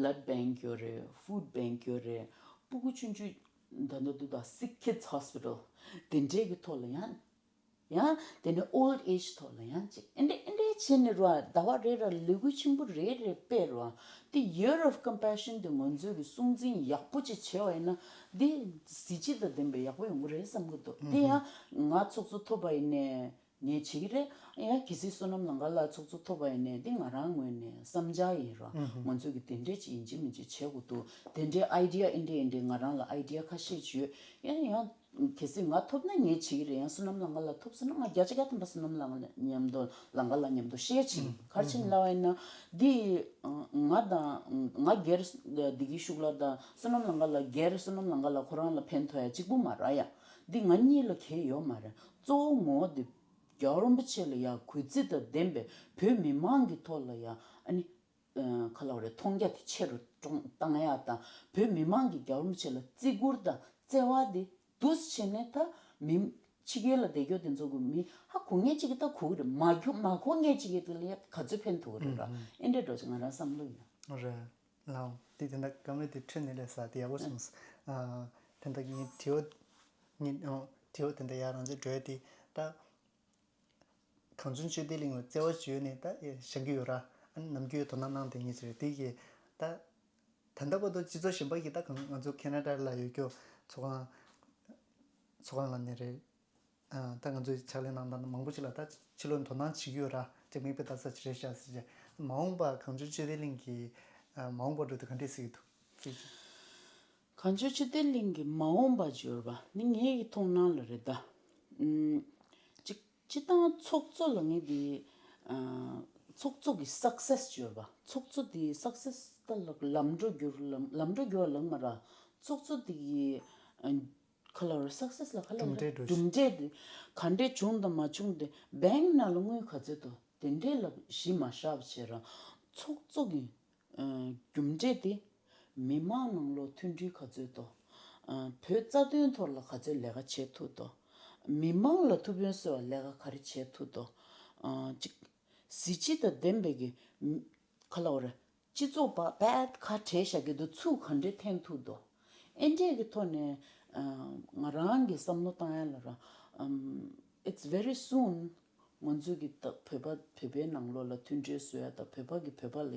ལྟ་blood bank ཡོད་རེད། Food bank ཡོད་རེད། སྤུ་གུ་ཆུང་ཆུང་ད་ལྟ་འདུག་ད་Sick Kids Hospital དེ་འདྲའི་གི་ཐོག་ལ་ཡང་། ཡང་དེ་ནས་old age ཐོག་ལ་ཡང་ཅིག་ཨེ་འདྲས་ཨེ་འདྲས་བྱས་ནས་རོ། ཟླ་བ་རེ་ར་ལས་འགུལ་ཆེན་པོ་རེ་རེ་སྤེལ་རོ། དེ་Year of Compassion དེ་ང་ཚོས་ཀྱི་སྲུང་བརྩི་ཡག་པོ་ཅིག་བྱས་པ་ཡིན་ན། འདི་གཟི་བརྗིད་དང་ལྡན་པའི་ཡག་པོ་ཡོང་གི་རེད་བསམ་གི་འདུག་དེ་ཡང་ང་ཚོགས་གཙོ་ཐོབ་པ་ཡིན་ནའི་ངས་བྱེད་ཀྱི་རེད། ཡང་གལ་སྲིད་བསོད་ནམས་ལང་ཀ་ལགས་ཚོགས་གཙོ་ཐོབ་པ་ཡིན་ནའི་འདི་ང་རང་ངོས་ནས་བསམ་འཆར་ཡིན་རོ། ང་ཚོས་ཀྱི་དེ་འདྲས་ཅིག་ཡིན་གཅིག་མིན་གཅིག་བྱེད་དགོས་འདུག་དེ་འདྲའི་idea ཨེ་འདྲས་ཨེ་འདྲས་ང་རང་ལ་idea ཁ་ཤས་ཅིག་ཡོད། ཡང་ཡང་། གལ་སྲིད་ང་ཐོབ་ན་ངས་བྱེད་ཀྱི་རེད། ཡང་བསོད་ནམས་ལང་ཀ་ལགས་ཐོབ་སོང་ན་ང་བརྒྱ་ཆ་བརྒྱ་ཐམ་པ་བསོད་ནམས་ལང་ཀ་ལགས་མཉམ་དུ་ལང་ཀ་ལགས་མཉམ་དུ་བཤད་ཅིང་ག་རེ་བྱས་ནས་ལབ་པ་ཡིན་ན། འདི་ང་དང་ང་སྒེར་བདེ་སྐྱིད་ཤུགས་ལགས་དང་བསོད་ནམས་ལང་ཀ་ལགས་སྒེར་བསོད་ནམས་ལང་ཀ་ལགས་ཁོ་རང་ལ་ཕན་ཐོགས་ཡ་གཅིག་པུ་མ་རེད་ཡ། འདི་ང་གཉིས་ལ་གལ་ཡོད་མ་རེད། གཙོ་བོ་ངོ་བོ་འདི་རྒྱལ་བ་རིན་པོ་ཆེ་ལ་ཡ་གུས་བརྩི་དང་ལྡན་པའི་བོད་མི་མང་གི་ཐོག་ལ་ཡ་ཨ་ནི། ག་ལབ་རེད། མཐོང་རྒྱ་དེ་ཆེ་རུ་གཏོང་བཏང་ཡག་དང་བོད་མི་མང་གིས་རྒྱལ་བ་རིན་པོ་ཆེ་ལ་བརྩི་བཀུར་དང་བརྩེ་བ་དེ་འདུག་སེ་བྱས་ནས་ད་མི་ཕྱི་རྒྱལ་ལ་བསྡད་རྒྱུ་དེ་ཚོ་གི་མི་ཧ་གོ་མཁན་གཅིག་གིས་ད་གོ་གི་རེད། མ་གོ་མ་གོ་མཁན་གཅིག་གིས་དེ་ལ་ཡ་ག་ཚོད་ཕན་ཐོགས་གི་རེད་ར། ཨེ་འདྲས་འགྲོ་ཅིག་ང་རང་བསམ་བློ་ཡོད། རེད། ལའོ། དེ་དེ་འདྲ་བཀའ་མོལ་དེ་འཕྲོས་ནས་ལས་ས་དེ་ཡག་པོ་སོང་། དེ་འདྲ་ངའི་དྲི་བ་ངའི་དྲི་བ་དེ་འདྲ་ཡག་རང་ཚོའི་འགྲོས་དེ་ད། གངས་ལྗོངས་ཆོས་ལྡན་གླིང་ལ་བརྩེ་བ་ཞུས་ནས་ད་བཞེངས་ཀྱི་ཡོད་ར། ཨ་ནི་ནམ་རྒྱུན་དོ་སྣང་གནང་བསྡད་མཁན་ཞིག་རེད། དེ་གིས་ད་ད་ལྟ་བར་དུ་སྤྱི་ཚོགས་གཞན་པ་གིས་ད་གང་ང་ཚོ་ཁེ་ན་ཌ་ལ་ཡོད་རྒྱུ་ཚོགས་ཁང་ཚོགས་ཁང་ལ་ནས་རེད། ཨ་ད་ང་ཚོའི་ཕྱག་ལས་གནང་སྟངས་མང་པོ་ཞིག་ལ་ད་ཕྱི་ལོགས་དོ་སྣང་བྱེད་ཀྱི་ཡོད་ར། ཅིག་མིག་དཔེ་ལྟ་ས་ཅིག་རེད་ཤག་ཟེར་བྱས། མ་འོངས་པ་གངས་ལྗོངས་ཆོས་ལྡན་གླིང་གི་ཨ་མ་འོངས་པ་འགྲོ་དུས་ག་འདྲས་གཟིགས་ཀྱི་འདུག་གངས་ལྗོངས་ཆོས་ལྡན་གླིང་གི་མ་འོངས་པ་འབྱོར་བ་ནི་ངའི་མཐོང་སྣང་ལ་རེད་ད། ཨུམ། གཅིག་སྤྱི་བཏང་ཚོགས་གཙོ་ལ་ངས་དེ་ཨ་ཚོགས་གཙོ་གི་སག་སེས་འབྱོར་བ། ཚོགས་གཙོ་དེ་སག་སེས་ད་ལམ་འགྲོ་རྒྱུར་ལམ་ལམ་འགྲོ་རྒྱུ་བ་ལབ་མ་ར། ཚོགས་གཙོ་དེ་གི་ཨ་ག་ལབ་ར། སག་སེས་ལ་ག་ལབ་ར། གྲུབ་འབྲས་འགྲོ་གྲུབ་འབྲས་དེ་ག་འདྲས་བྱུང་དང་མ་བྱུང་དེ་བེང་ནང་ལ་དངུལ་ག་ཚོད་འདུག་དེ་འདྲས་ལ་གཞི་མ་བཞག་པ་བྱས་ར། ཚོགས་གཙོ་གི་རྒྱུ་འབྲས་དེ། མི་མང་ནང་ལོགས་མཐུན་སྒྲིལ་ག་ཚོད་འདུག་བོད་རྩ་དོན་ཐོག་ལ་ག་ཚོད་ལས་ཀ་བྱེད་ཐུབ་འདུག་མི་མང་ལ་ཐུགས་ཕན་གསོས་པ་ལས་ཀ་ག་རེ་བྱེད་ཐུབ་འདུག་ཅིག་གཟི་བརྗིད་དང་ལྡན་པའི་གི་ག་ལབ་རེད། སྤྱི་ཚོགས་པ་རྦད་ཁ་བྲལ་བཞག་གི་འདུག་ཚུར་ག་འདྲས་འཐེན་ཐུབ་འདུག་ཨེ་འདྲས་ཀྱི་ཐོག་ནས་ང་རང་གི་བསམ་བློ་བཏང་ཡ་ལ་ར། It's very soon ང་ཚོས་ཀྱི་ད་བོད་པ་བོད་པའི་ནང་ལོགས་ལ་མཐུན་སྒྲིལ་བཟོ་ཡ་དང་བོད་པ་གི་བོད་པ་ལ་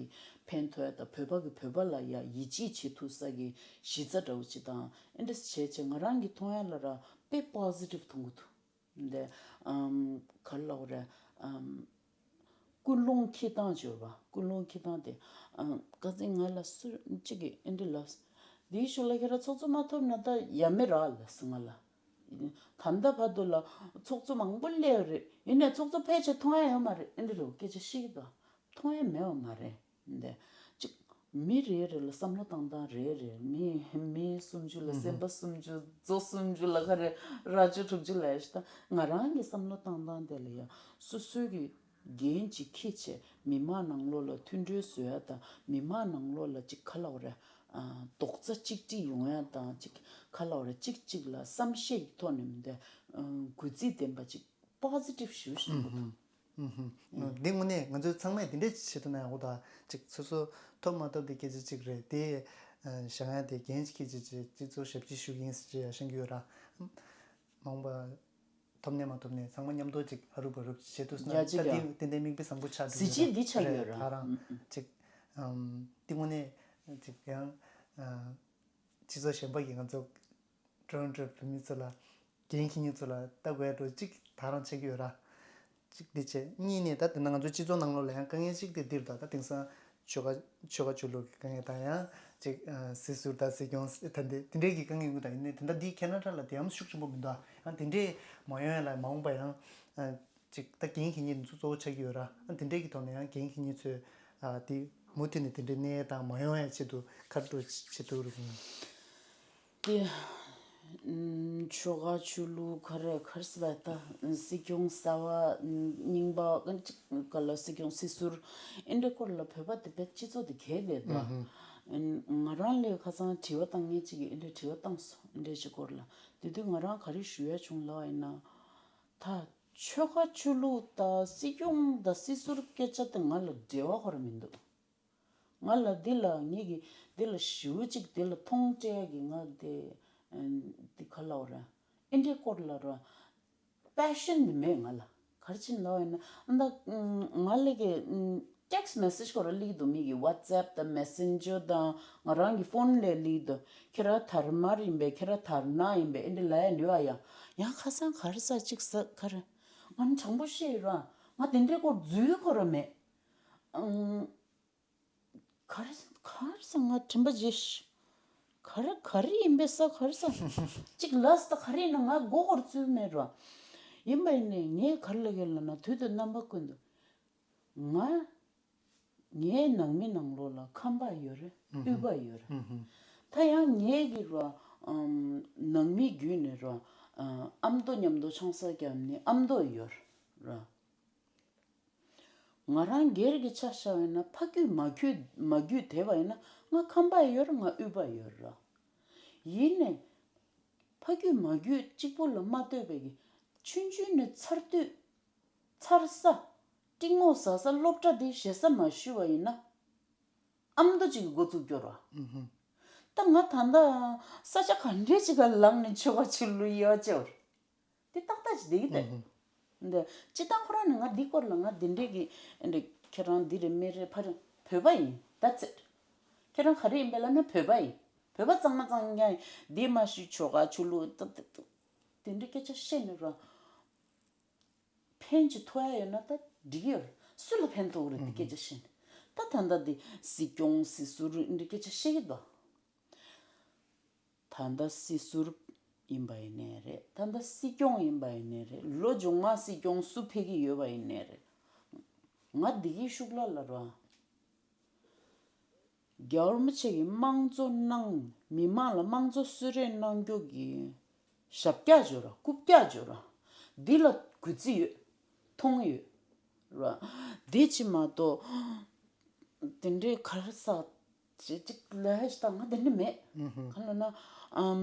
ཕན་ཐོགས་ཡ་དང་བོད་པ་གི་བོད་པ་ལ་ཡ་ཡིད་ཆེས་བྱེད་ཐུབ་ས་གི་གཞི་རྩ་འདྲ་བོ་ཅིག་དང་ཨེ་འདྲས་བྱས་བྱས་ང་རང་གི་མཐོང་ཡ་ལ་ར་དཔེ་པོ་སི་ཊིབ་མཐོང་གི་འདུག་འདི་ཨམ་ག་རེ་ལབ་དགོས་རེད། ཨམ་ཀུན་སློང་འཁྱེར་སྟངས་འབྱོར་བ། ཀུན་སློང་འཁྱེར་སྟངས་དེ་ཨམ་ཁ་སང་ང་ལ་སུ་གཅིག་གིས་ཨེ་འདྲས་ལབ། འདིའི་ཤུགས་ལ་ཁྱེད་རང་ཚོགས་གཙོ་མ་ཐོབ་ན་ད་ཡ་མེད་ར་ལབ་སོང་ང་ལ། ད་ལྟ་བར་དུ་ལ་ཚོགས་གཙོ་མང་པོ་སླེབས་རེད། ཡིན་ནའི་ཚོགས་གཙོ་ཕལ་ཆེར་མཐོང་ཡ་ཡོད་མ་རེད། ཨེ་འདྲ་རེད། སྐད་ཆ་བཤད་ཀྱི་འདུག་མཐོང་ཡ་མེད་པ་མ་རེད། འདི་གཅིག་མི་རེ་རེ་ལ་བསམ་བློ་བཏང་སྟངས་རེ་རེ། མི་མི་སུམ་ཅུ་ལ་སེམས་པ་སུམ་ཅུ་མཛོ་སུམ་ཅུ་ལ་ག་རེ་རྭ་ཅོ་དྲུག་ཅུ་ལ་ཡ་ཞིག་ད་ང་རང་གི་བསམ་བློ་བཏང་སྟངས་དེ་ལ་ཡ་སོ་སོའི་གི་འགན་ཅིག་འཁྱེར་བྱས་མི་མང་ནང་ལོགས་ལ་མཐུན་སྒྲིལ་བཟོ་ཡ་དང་མི་མང་ནང་ལོགས་ལ་ཅིག་ག་ལབ་དགོས་རེད། རྡོག་རྩ་གཅིག་སྒྲིལ་ཡོང་ཡ་དང་ཅིག་ག་ལབ་དགོས་རེད། གཅིག་གཅིག་ལ་བསམ་ཤེས་ཀྱི་ཐོག་ནས་མི་འདུག་གུས་བརྩི་ལྡན་པ་ཅིག་པོ་སི་ཊིབ་ཞུ་ཞིག་འདུག་ཨུ་ཧུམ། འདི་དངོས་གནས་ང་ཚོ་ཚང་མས་འདི་འདྲས་བྱེད་ཐུབ་ན་ཡག་པོ་འདུག་ཅིག་སོ་སོ་ཐོབ་མ་ཐོབ་དེ་སྐད་ཆ་གཅིག་རེད་དེ། བཞེངས་ཡ་དེ་འགན་ཅིག་འཁྱེར་བྱས་བྱས་སྤྱི་ཚོགས་ཞབས་ཕྱི་ཞུ་གི་ཡིན་ཟེར་བྱས་ཡ་བཞེངས་ཀྱི་ཡོད་ར། མ་འོངས་པ། ཐོབ་ནས་མ་ཐོབ་ནས་ཚང་མ་མཉམ་དུ་ཅིག་ཧ་རུབ་བ་རུབ་བྱེད་ཐུབ་སོང་ན་ཡ་གཅིག་ད་ཡ་འདི་ཏན་ཏན་མིག་དཔེ་བཟང་པོ་ཆགས་འགྲོ་གི་གཟི་བརྗིད་འདི་ཆགས་ཡོད་ར། ད་རང་ཨུ་ཨུ་ཅིག་ཨམ་འདི་དངོས་གནས་ཅིག་ཡང་ཨ་སྤྱི་ཚོགས་གཞན་པ་གིས་ང་ཚོ་ཀྲོན་ཀྲོན་བོད་མི་ཚོ་ལ་འགན་འཁྱེར་མཁན་ཚོ་ལ་ལྟ་དགོས་འགྲོ་ཅིག་ད་རང་ཆགས་ཀྱི་ཡོད་ར། གཅིག་འདི་བྱས། གཉིས་ནས་ད་དེ་ན་ང་ཚོའི་སྤྱི་ཚོགས་ནང་ལོགས་ལ་ཡང་དཀའ་ངལ་གཅིག་དེ་འདིར་ད་ད་དེང་སང་ཆོལ་ཁ་ཆོལ་ཁ་ཆོས་ལུགས་ཀྱི་དཀའ་ངལ་དང་ཡང་གཅིག་སྲིད་ཟུར་དང་སྲིད་སྐྱོང་ད་འདི་དེ་འདྲས་ཀྱི་དཀའ་ངལ་ཡོང་གི་ད་ཡིན་ནའི་དེ་འདྲ་འདི་ཁེ་ན་ཌ་ལ་དེ་ཡང་ཤུགས་ཆེན་པོ་མི་འདུག་ཨ་ཡང་དེ་འདྲས་མ་ཡོང་ཡ་ལ་མ་འོངས་པ་ཡང་གཅིག་ད་འགན་འཁྱེར་མཁན་ཚོ་གཙོ་བོ་ཆགས་ཀྱི་ཡོད་ར། ཨ་དེ་འདྲས་ཀྱི་ཐོག་ནས་ཡང་འགན་འཁྱེར་མཁན་ཚོས་ཨ་དེ་མུ་མཐུད་ནས་དེ་འདྲས་གནས་དང་མ་ཡོང་ཡ་ཆེད་དུ་ག་རེ་འགྲོ་བྱེད་ཐུབ་རུ་གི་ཡིན། དེ། ཨུམ། ཆོལ་ཁ་ཆོས་ལུགས་ག་རེ་ག་རེ་ཟེར་བ་ད། སྲིད་སྐྱོང་གསར་པ། ཨུམ། རྙིང་པ་ག་ལ་སྲིད་སྐྱོང་སྲིད་ཟུར་ཨེ་འདྲའི་སྐོར་ལ་བོད་པ་དེ་བས་སྤྱི་ཚོགས་དེ་གས་བསྡད་འདུག་ཨ། ང་རང་ལས་ཁ་སང་དྲི་བ་བཏང་མཁན་གཅིག་གིས་ཨེ་འདྲའི་དྲི་བ་བཏང་སོང་། ཨེ་འདྲའི་ཅིག་སྐོར་ལ། དེ་དུས་ང་རང་ག་རེ་ཞུ་ཡ་བྱུང་ལབ་པ་ཡིན་ན། ད་ཆོལ་ཁ་ཆོས་ལུགས་དང་སྲིད་སྐྱོང་དང་སྲིད་ཟུར་སྐད་ཆ་དེ་ང་ལ་འབྲེལ་བ་ཁོ་རང་མི་འདུག་ང་ལ་འདི་ལ་ངེད་ཀྱིས་འདི་ལ་ཞེ་པོ་ཅིག་འདི་ལ་མཐོང་སྤྲད་ཡ་གི་ང་དེ་འདི་ག་ལབ་ར། ཨེ་འདྲའི་སྐོར་ལ་ར། པེ་ཤན་འདི་མེད་ང་ལ། ག་རེ་བྱས་ནས་ལབ་པ་ཡིན་ན། ཨ་ད་ང་ལ་གི་ཊེག་སི་མེ་སེ་ཇི་ཁོ་ར་སླེབས་ཀྱི་འདུག་མི་གི་ཝ་ཊི་སེབ་དང་མེ་སེན་ཇར་དང་ང་རང་གི་ཕོན་ལ་སླེབས་ཀྱི་འདུག་ཁྱེད་རང་དར་དམར་ཡིན་པས། ཁྱེད་རང་དར་ནག་ཡིན་པས། ཨེ་འདྲ་ལབ་ཡ་འདྲི་བ་ཡ། ཡང་ཁ་སང་ག་རེ་ཟ་ཅིག་ཟ་ག་རེ། ང་ནི་དྲང་པོ་བཤད་ཡོད་ར། ང་དེ་འདྲའི་སྐོར་རྫུས་ཁོ་ར་མེད། ཨང་། ག་རེ་ག་རེ་ཟ། ང་དྲན་པ་བརྗེད་ཤག་ག་རེ་ག་རེ་ཡིན་པས་ཟ། ག་རེ་ཟ། ཅིག་ལབ་ད། ག་རེ་ཡིན་ན་ང་མགོ་སྐོར་ཚུལ་མེད་ར། ཡིན་པ་ཡིན་ནའི་ངས་ག་རེ་ལབ་ཀྱི་ལབ་ན། དུས་དང་རྣམ་པ་ཀུན་ཏུ་ང་ངའི་ནང་མི་ནང་ལོགས་ལ་ཁམས་པ་ཡོད་རེད། ཨུ་ཧུ། དབུས་པ་ཡོད་རེད། ཨུ་ཧུ། ད་ཡང་ངེད་ཀྱི་ར། ཨམ། ནང་མི་བརྒྱུད་ནས་ར། ཨ། ཨ་མདོ་མཉམ་དུ་ཆང་ས་བརྒྱབ་ནས་ཨ་མདོ་ཡོད་ར། ང་རང་སྒེར་གྱི་ཆ་བཞག་པ་ཡིན་ན། ཕ་རྒྱུད་མ་རྒྱུད་མ་རྒྱུད་དེ་བ་ཡིན་ན་ང་ཁམས་པ་ཡོད་ར། ང་དབུས་པ་ཡོད་ར། ཡིན་ནའི་ཕ་རྒྱུད་མ་རྒྱུད་གཅིག་པུ་ལ་མ་ལྟོས་པའི་གི་ཆུང་ཆུང་ནས་མཚར་སྡུག་མཚར་ས། ཏིང་ངོ་ཟ་ས། སློབ་གྲྭ་འདི་ཞེ་ས་མ་ཞུས་པ་ཡིན་ན། ཨ་མདོ་གཅིག་གི་འགོ་བཙུགས་སྐྱོར་བ། ཨུ་ཧུ། ད་ང་ད་ལྟ་ས་ཆ་ག་འདྲས་ཅིག་ག་ལངས་ནས་ཆོལ་ཁ་ཆོས་ལུགས་དབྱེ་བ་ཕྱེ་བར། དེ་ཏག་ཏག་ཅིག་བསྡད་ཀྱི་འདུག་ཨུ་ཧུ། འདི་སྤྱིར་བཏང་ཁོ་རང་ནི་ང་འདི་སྐོར་ལ་ང་འདི་འདྲས་ཀྱི་འདི་ཁྱེད་རང་འདི་རེད་མི་རེད་ཕ་རེད། བོད་པ་ཡིན། That's it། ཁྱེད་རང་ག་རེ་ཡིན་པས་ལབ་ན་བོད་པ་ཡིན། བོད་པ་གཙང་མ་གཙང་རྐྱང་ཡིན། འདི་མ་ཞུ་ཆོལ་ཁ་ཆོས་ལུགས་ད་ད་ད་དེ་འདྲའི་སྐད་ཆ་བཤད་ནས་ར། ཕན་ཅིག་ཐོགས་ཡ་ཡོད་ན་ད་འགྲིག་གི་ཡོད་རེད། སུ་ལ་ཕན་ཐོགས་ཀྱི་རེད། དེ་སྐད་ཆ་བཤད་ནས། ད་ད་ལྟ་འདི་སྲིད་སྐྱོང་སྲིད་ཟུར་འདི་སྐད་ཆ་བཤད་ཀྱི་འདུག་ད་ལྟ་སྲིད་ཟུར་ཡིན་པ་ཡིན་ནའི་རེད། ད་ལྟ་སྲིད་སྐྱོང་ཡིན་པ་ཡིན་ནའི་རེད། ལོ་མཇུག་མ་སྲིད་སྐྱོང་སུ་ཕེབས་ཀྱི་ཡོད་པ་ཡིན་ནའི་རེད། ང་བདེ་སྐྱིད་ཤུགས་ལ་ལ་ར། རྒྱལ་བ་རིན་པོ་ཆེ་གིས་དམངས་གཙོ་གནང་། མི་མང་ལ་དམངས་གཙོ་གསོལ་རས་གནང་རྒྱུ་གི་ཞབས་བཀྱག་བྱོས་ར། རྐུབ་བཀྱག་བྱོས་ར། འདི་ལ་གུས་བརྩི་ཡོད། མཐོང་ཡོད་ར། འདི་ཅི་མ་གཏོགས་དེ་འདྲའི་ག་རེ་ཟ་ཅིག་ཅིག་ལབ་ཡ་ཞིག་ད་ང་དེ་འདྲ་མེད། ཨུ་ཧུ། གང་ལབ་ན། ཨམ།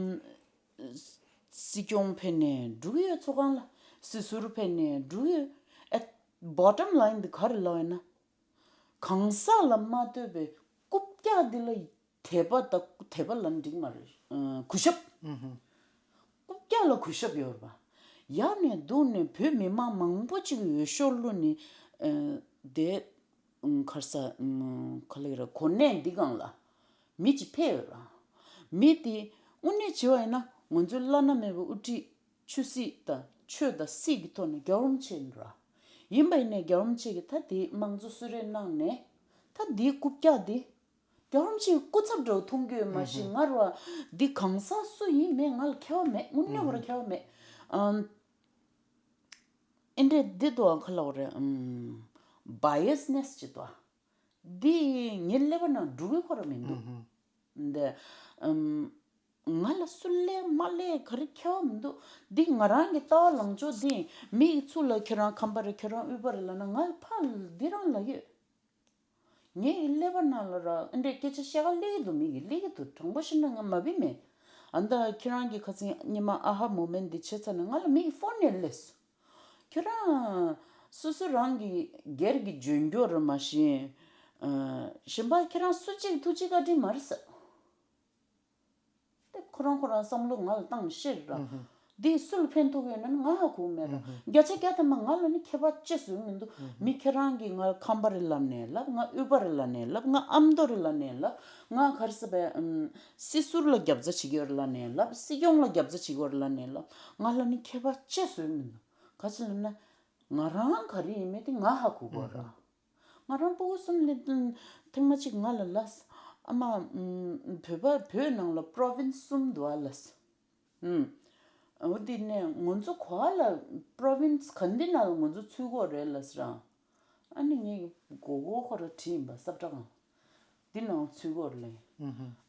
སྲིད་སྐྱོང་ཕེབས་ནས་འགྲོ་གི་ཡོད། ཚོགས་ཁང་ལ། སྲིད་ཟུར་ཕེབས་ནས་འགྲོ་གི་ཡོད། At bottom line འདི་ག་རེ་ལབ་ཡིན་ན། གང་ཟག་ལ་མ་ལྟོས་པའི་རྐུབ་བཀྱག་འདི་ལ་དད་པ་དང་། དད་པ་ལབ་འགྲིག་མ་རེད། ཨ། གུས་ཞབས། ཨུ་ཧུ། རྐུབ་བཀྱག་ལ་གུས་ཞབས་ཡོད་རེད་པ། ཡར་ནས་བརྡུངས་ནས་བོད་མི་མང་མང་པོ་ཅིག་འོས་ཤོག་བླུགས་ནས། ཨ། དེ། ཨུ། ག་རེ་ཟ། ཨུ། ག་ལབ་ཀྱི་རེད། གོ་གནས་འདི་སྒང་ལ་མི་ཅིག་ཕེབས་ཡོད་ར། མི་དེ་དངོས་གནས་བྱས་པ་ཡིན་ན་ང་ཚོའི་བླ་ན་མེད་པའི་དབུ་ཁྲིད། ཆོས་སྲིད་དང་། ཆོས་དང་སྲིད་ཀྱི་ཐོག་ནས་རྒྱལ་བ་རིན་པོ་ཆེ་ཡིན་ར། ཡིན་པ་ཡིན་ནའི་རྒྱལ་བ་རིན་པོ་ཆེ་གིས་ད་དེ་དམངས་གཙོ་གསོལ་རས་གནང་ནས། ད་དེའི་རྐུབ་བཀྱག་དེ་རྒྱལ་བ་རིན་པོ་ཆེའི་སྐུ་ཚབ་འདྲ་བོ་མཐོང་གི་ཡོད་མ་གཞི། ང་ར་འདི་གང་ཟག་སུ་ཡིན་མིན་ང་ལ་ཁྱད་པར་མེད། དངོས་གནས་ཁོ་ར་ཁྱད་པར་མེད། ཨམ། ཨེ་འདྲས་འདི་འདུག་ག་ལབ་དགོས་རེད། ཨམ། བྷ་ཡ་སི་ནེ་སི་ཅིག་འདུག་འདི་ངའི་ཀླད་པ་ནང་འགྲོ་གི་ཁོ་ར་མི་འདུག་འདི། ཨམ། ང་ལ་སུ་སླེབས་མ་སླེབས་ག་རེ་ཁྱད་པར་མི་འདུག་འདི་ང་རང་གི་ལྟ་བ་ལངས་ཕྱོགས་འདི། མི་གི་ཚུར་ལ་ཁྱེད་རང་ཁམས་པ་རེད། ཁྱེད་རང་དབུས་པ་རེད་ལབ་ན་ང་ལ་ཕར་འདི་རང་ལབ་ཡོད། ངའི་ཀླད་པ་ནང་ལ་ར་ཨེ་འདྲས་སྐད་ཆ་བཤད་ག་སླེབས་ཀྱི་འདུག་མི་གིས་སླེབས་ཀྱི་འདུག་དྲང་པོ་བཤད་ན་ང་མ་བི་མེད། ཨ་ད་ཁྱེད་རང་གིས་ཁ་སང་ཉི་མ་ཨ་ཧ་མོ་མེན་ཊི་འདི་བྱས་ཚར་ནས་ང་ལ་མི་གིས་ཕོན་ནས་སླེབས་སོང་། ཁྱེད་རང་སོ་སོ་རང་གི་སྒེར་གྱི་འཇོན་སྐྱོར་རེད་མ་གཞི། ཨ། གཞན་པ་ཁྱེད་རང་སུ་གཅིག་ཐུགས་རྗེ་བཀའ་དྲིན་མ་རེད་ཟེར། དེ་ཁོ་རང་ཁོ་རང་བསམ་བློ་ང་ལ་བཏང་ཤེས་ར། ཨུ་ཧུ། འདི་སུ་ལ་ཕན་ཐོགས་ཡོད་ན་ནི་ང་ཧ་གོ་མེད་ར། ཨུ་ཧུ། བརྒྱ་ཆ་བརྒྱ་ཐམ་པ་ང་ལ་ནི་ཁྱད་པར་ཅི་བཟོས་མི་འདུག་ཨུ་ཧུ། མི་ཁྱེད་རང་གིས་ང་ཁམས་པ་རེད་ལབ་ནའི་ལབ། ང་དབུས་པ་རེད་ལབ་ནའི་ལབ། ང་ཨ་མདོ་རེད་ལབ་ནའི་ལབ། ང་ག་རེ་ཟེར་བས། ཨམ། སྲིད་ཟུར་ལ་རྒྱབ་རྩ་བྱེད་ཀྱི་ཡོད་རེད་ལབ་ནའི་ལབ། སྲིད་སྐྱོང་ལ་རྒྱབ་རྩ་བྱེད་ཀྱི་ཡོད་རེད་ལབ་ནའི་ལབ། ང་ལ་ནི་ཁྱད་པར་ཅི་བཟོས་མི་འདུག་ག་ཅི་ལབ་ན། ང་རང་ག་རེ་ཡིན་མིན་དེ་ང་ཧ་གོ་གི་ཡོད་ར། ཨུ་ཧུ། ང་རང་སྤུ་གུ་གསུམ་ལས་ཐེངས་མ་གཅིག་ང་ལ་ལབས། ཨ་མ། ཨམ། བོད་པ་བོད་ནང་ལ་པྲོ་ཝིན་སི་གསུམ་འདུག་ཨ་ལབས། ཨུམ། འོ་དེ་ནས་ང་ཚོ་ག་པ་ལ་པྲོ་ཝིན་སི་ག་འདི་ནང་ལ་ང་ཚོ་ཚུད་ཀྱི་ཡོད་རེད་ལབས་ར། ཨ་ནི་ངས་མགོ་སྐོར་ཁོ་ར་བྲིས་ཡིན་པ་སབ་ཁྲ་གང་། འདི་ནང་ཚུད་སྐོར་ལས།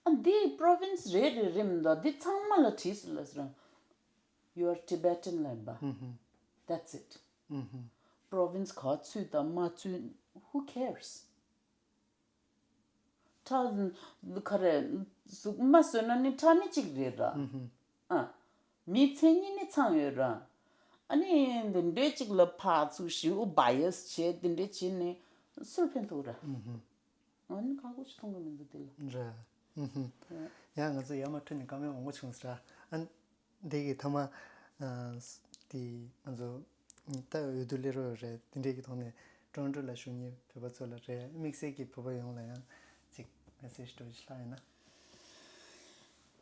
ཨ་འདི་པྲོ་ཝིན་སི་རེ་རེ་རེ་མི་འདུག་འདི་ཚང་མ་ལ་བྲིས་སུ་ལ་ཟེར། You are Tibetan ལབ་པ། That's it. པྲོ་ཝིན་སི་ག་ཚུད་དང་མ་ཚུད། Who cares? ཁྲག་ག་རེ་གཟུགས་མ་བཟོས་ན་ནི་ཁྲག་ནི་གཅིག་རེད་ར། ཨ། མི་མཚན་ཉིད་ནི་ཚང་ཡོད་ར། ཨ་ནི་འདི་འདྲའི་གཅིག་ལ་ཕར་ཚུར་ཞིབ་བ་ཡས་བྱས་འདི་འདྲའི་བྱས་ནས་སུར་ཕན་ཐོགས་ར། ཨ་ནི་ཁག་པོ་ཞིག་མཐོང་གི་མི་འདུག་དེ་ལ། རེད། ཡང་ང་ཚོ་ཡར་མར་འཕྲོས་ནས་བཀའ་མོལ་མང་པོ་བྱུང་ཟེར་ར། ཨ། འདི་གི་ཐ་མ། ཨ། དེ་ང་ཚོ་ད་འོས་བསྡུ་སླེབས་རོགས་རེད། དེ་འདྲས་ཀྱི་ཐོག་ནས་ཀྲོན་ཀྲོ་ལ་བཞུགས་མཁན་བོད་པ་ཚོ་ལ་རེད། དམིགས་བསལ་གྱི་བོད་པ་ཡོངས་ལ་ཡང་ཅིག་མེ་སེ་ཇི་འདྲ་བོ་ཞིག་ལྷག་ཡོད་ན།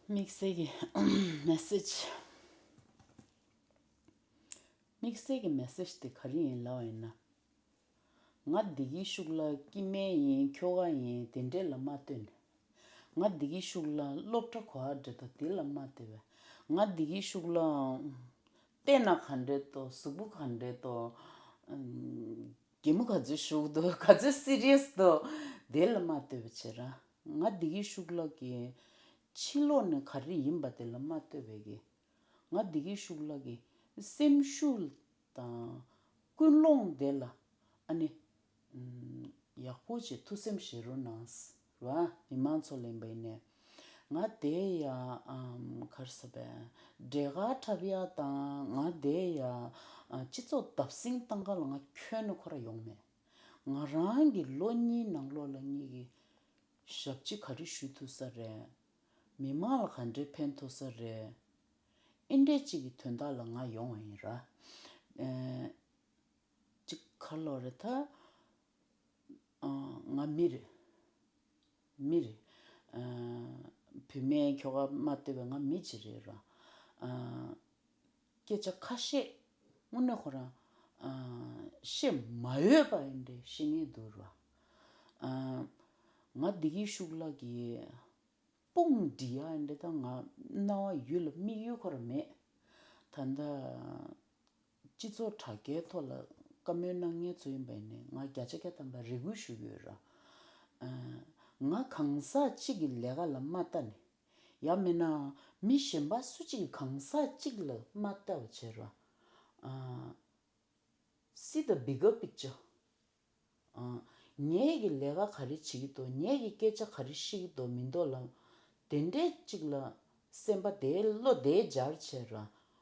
དམིགས་བསལ་གྱི་མེ་སེ་ཇི། དམིགས་བསལ་གྱི་མེ་སེ་ཇི་དེ་ག་རེ་ཡིན་ལབ་པ་ཡིན་ན། ང་བདེ་སྐྱིད་ཤུགས་ལ་སྐྱེ་དམན་ཡིན། ཁྱོ་ག་ཡིན། དེ་འདྲས་ལ་མ་ལྟོས་ནས། ང་བདེ་སྐྱིད་ཤུགས་ལ་སློབ་གྲྭ་ག་པར་འགྲོ་དང་དེ་ལ་མ་ལྟོས་པས། ང་བདེ་སྐྱིད་ཤུགས་ལ་བལྟས་ན་ག་འདྲས་འདུག་གཟུགས་པོ་ག་འདྲས་འདུག་གད་མོ་ག་ཚོད་ཤོར་འདུག་ག་ཚོད་སི་རི་ཡས་འདུག་དེ་ལ་མ་ལྟོས་པ་བྱས་ར། ང་བདེ་སྐྱིད་ཤུགས་ལ་གི་ཕྱི་ལོགས་ནས་ག་རེ་ཡིན་པ་དེ་ལ་མ་ལྟོས་པའི་གི། ང་བདེ་སྐྱིད་ཤུགས་ལ་གི་སེམས་ཤུགས་དང་ཀུན་སློང་དེ་ལ་ཨ་ནི་ཡག་པོ་བྱེད། ཐུགས་སེམས་བཞེས་རོགས་གནང་། ར། མི་མང་ཚོ་ལེན་པ་ཡིན་ནས། ང་དེ་ཡ་ཨམ་གར་ས་བས་འབྲས་དཀར་འཁྲབ་ཡ་དང་། ང་དེ་ཡ་ཨ་སྤྱི་ཚོགས་བརྡབ་གསིག་བཏང་ག་ལ་ང་ཁྱོན་ནས་ཁོ་ར་ཡོང་མེད། ང་རང་གི་ལོ་གཉིས་ནང་ལོགས་ལ་ངེད་ཀྱི་ཞབས་ཕྱི་ག་རེ་ཞུ་ཐུབ་ས་རེད། མི་མང་ལ་ག་འདྲའི་ཕན་ཐོགས་ས་རེད། ཨེ་འདྲས་ཅིག་གི་དོན་དག་ལ་ང་ཡོང་བ་ཡིན་ར། ཨེ། ཅིག་ག་ལོ་རེད་ད། ཨ། ང་མི་རེད། མི་རེད། ཨ། བུད་མེད་ཁྱོ་ག་མ་ལྟོས་པའི་ང་མི་ཅིག་རེད་ར། ཨ། སྐད་ཆ་ཁ་ཤས་དངོས་གནས་ཁོ་རང་ཨ་བཤད་མ་འོས་པ་ཡིན་འདྲ་བཤད་མཁན་འདུག་ར། ཨ། ང་བདེ་སྐྱིད་ཤུགས་ལ་གི་དཔུང་སྒྲིག་ཡ་ཡིན་འདྲ་ད་ང་རྣ་བ་ཡུལ་ལ་དམིགས་ཡུལ་ཁོ་རང་མེད། ད་ལྟ་སྤྱི་ཚོགས་དྲ་རྒྱའི་ཐོག་ལ་བཀའ་མོལ་གནང་མཁན་ཚོ་ཡིན་པ་ཡིན་ནའི་ང་བརྒྱ་ཆ་བརྒྱ་ཐམ་པ་རེ་སྐུལ་ཞུ་གི་ཡོད་ར། ཨ། ང་གང་ཟག་གཅིག་གི་ལས་ཀ་ལ་མ་ལྟ་ནས། ཡང་མིན་ན་མི་གཞན་པ་སུ་གཅིག་གང་ཟག་གཅིག་ལ་མ་ལྟ་བ་བྱེད་རོགས། ཨ། See the bigger picture. ཨ། ངེད་ཀྱི་ལས་ཀ་ག་རེ་བྱེད་ཀྱི་འདུག་ངེད་ཀྱི་སྐད་ཆ་ག་རེ་བཤད་ཀྱི་འདུག་མི་འདུག་ལ། དེ་འདྲས་གཅིག་ལ་སེམས་པ་དེའི་བློ་དེའི་འབྱར་བྱས་ར།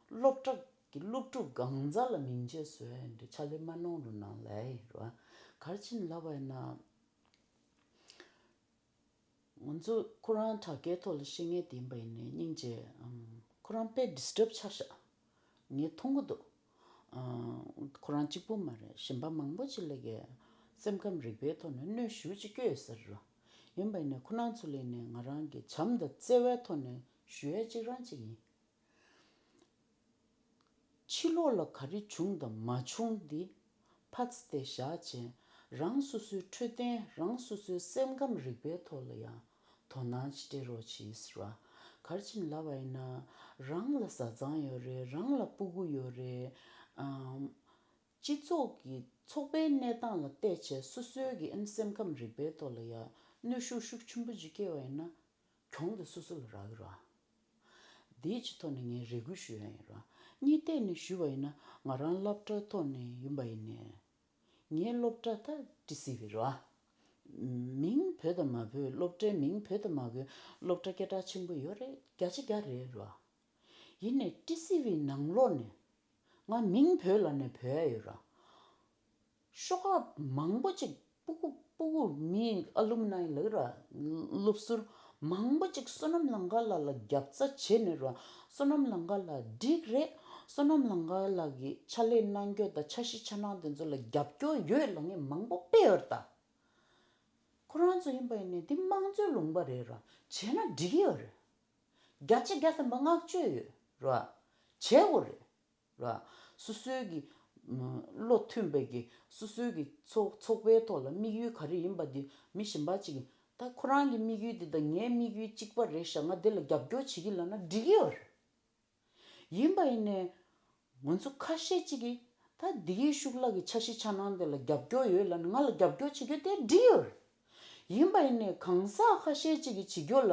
སློབ་གྲྭ་གི་སློབ་ཕྲུག་གང་ཟག་ལ་མིང་ཆད་བཟོ་ཡ་འདྲ་ཕྱག་ལས་མ་གནང་རོགས་གནང་ལབ་ཡ་ཡིན་ར། ག་རེ་བྱས་ནས་ལབ་པ་ཡིན་ན། ང་ཚོ་ཁོ་རང་དྲ་རྒྱའི་ཐོག་ལ་བཤད་མཁན་དེ་ཡིན་པ་ཡིན་ནའི་སྙིང་རྗེ། ཨམ། ཁོ་རང་དཔེ་ཌི་སི་ཊརབ་ཆགས་ཤག་ངས་མཐོང་གི་འདུག་ཨ། ཁོ་རང་གཅིག་པུ་མ་རེད། གཞན་པ་མང་པོ་ཅིག་ལ་གས་སེམས་ཁམས་རིག་པའི་ཐོག་ནས་གནོད་ཞེ་པོ་ཅིག་བསྐྱལ་ཡོད་ས་རེད་ར། ཡིན་པ་ཡིན་ནའི་ཁོ་རང་ཚོ་ལ་ནས་ང་རང་གི་བྱམས་དང་བརྩེ་བའི་ཐོག་ནས་ཞུ་ཡ་གཅིག་རང་གཅིག་ཡིན། ཕྱི་ལོགས་ལ་ག་རེ་བྱུང་དང་མ་བྱུང་འདི་ཕར་ཙམ་དེ་བཞག་བྱས། རང་སོ་སོའི་འཕྲོད་བསྟེན། རང་སོ་སོའི་སེམས་ཁམས་རིག་པའི་ཐོག་ལ་ཡང་དོ་སྣང་ཅིག་སྤྲད་རོགས་བྱེད་ཟེར་བ། ག་རེ་བྱས་ནས་ལབ་པ་ཡིན་ན། རང་ལ་བཟའ་ཚང་ཡོད་རེད། རང་ལ་སྤུ་གུ་ཡོད་རེད། ཨམ། སྤྱི་ཚོགས་ཀྱི་ཚོགས་པའི་གནས་སྟངས་ལ་བལྟས་བྱས་སོ་སོའི་གི་ཨ་ནི་སེམས་ཁམས་རིག་པའི་ཐོག་ལ་ཡང་གནོད་ཤུགས་ཤུགས་ཆེན་པོ་ཅིག་བསྐྱལ་བ་ཡིན་ན། གྱོང་དེ་སོ་སོ་ལ་རག་གི་རེད་བ། དེའི་ཕྱི་ཐོག་ནས་ངས་རེ་སྐུལ་ཞུ་ཡ་ཡིན་ར། གཉིས་གཏད་ནས་ཞུས་པ་ཡིན་ན། ང་རང་སློབ་གྲྭའི་ཐོག་ནས་ཡིན་པ་ཡིན་ནའི། ངའི་སློབ་གྲྭ་ད་ཊི་སི་ཝི་ར། མིང་བོས་དང་མ་བོས། སློབ་གྲྭའི་མིང་བོས་དང་མ་བོས། སློབ་གྲྭ་སྐད་གྲགས་ཆེན་པོ་ཡོད་རེད། བརྒྱ་ཆ་བརྒྱ་རེད་ར། ཡིན་ནའི་ཊི་སི་ཝི་ནང་ལོགས་ནས་ང་མིང་བོས་ལབ་ནས་བོས་ཡ་ཡོད་ར། ཤོག་ཁག་མང་པོ་ཅིག་སྤུ་གུ་སྤུ་གུ་མི་ཨ་ལུམ་ནའི་ལབ་ར། སློབ་ཟུར་མང་པོ་ཅིག་བསོད་ནམས་ལང་ཀ་ལགས་ལ་རྒྱབ་རྩ་བྱས་ནས་ར། བསོད་ནམས་ལང་ཀ་ལགས་འགྲིག་རེད། བསོད་ནམས་ལང་ཀ་ལགས་ཀྱི་ཕྱག་ལས་གནང་རྒྱུ་དང་འཆར་གཞི་འཆར་སྣང་དེ་ཚོ་ལ་རྒྱབ་སྐྱོར་ཡོད་ལབ་མཁན་མང་པོ་དཔེ་ཡོད་རེད་ད། ཁོ་རང་ཚོ་ཡིན་པ་ཡིན་ནའི་འདི་དམངས་གཙོའི་ལུང་པ་རེད་ར། བྱས་ན་འགྲིག་གི་ཡོད་རེད། བརྒྱ་ཆ་བརྒྱ་ཐམ་པ་བསྔགས་བརྗོད་ཡོད་ར། བྱེད་དགོས་རེད། ར། སོ་སོའི་གི་བློ་མཐུན་པའི་གི་སོ་སོའི་གི་ཚོགས་ཚོགས་པའི་ཐོག་ལ་དམིགས་ཡུལ་ག་རེ་ཡིན་པ་དེ་མི་གཞན་པ་ཅིག་གིས་ད་ཁོ་རང་གི་དམིགས་ཡུལ་དེ་དང་ངའི་དམིགས་ཡུལ་གཅིག་པ་རེད་ཤག་ང་དེ་ལ་རྒྱབ་སྐྱོར་བྱེད་ཀྱི་ལབ་ན་འགྲིག་གི་ཡོད་རེད། ཡིན་པ་ཡིན་ནའི་ང་ཚོ་ཁ་ཤས་ཅིག་གིས་ད་བདེ་སྐྱིད་ཤུགས་ལགས་ཀྱི་འཆར་གཞི་འཆར་སྣང་དེ་ལ་རྒྱབ་སྐྱོར་ཡོད་ལབ་ན་ང་ལ་རྒྱབ་སྐྱོར་བྱེད་རྒྱུ་དེ་འགྲིག་ཡོད་རེད། ཡིན་པ་ཡིན་ནའི་གང་ཟག་ཁ་ཤས་ཅིག་གི་བྱེད་སྒོ་ལ་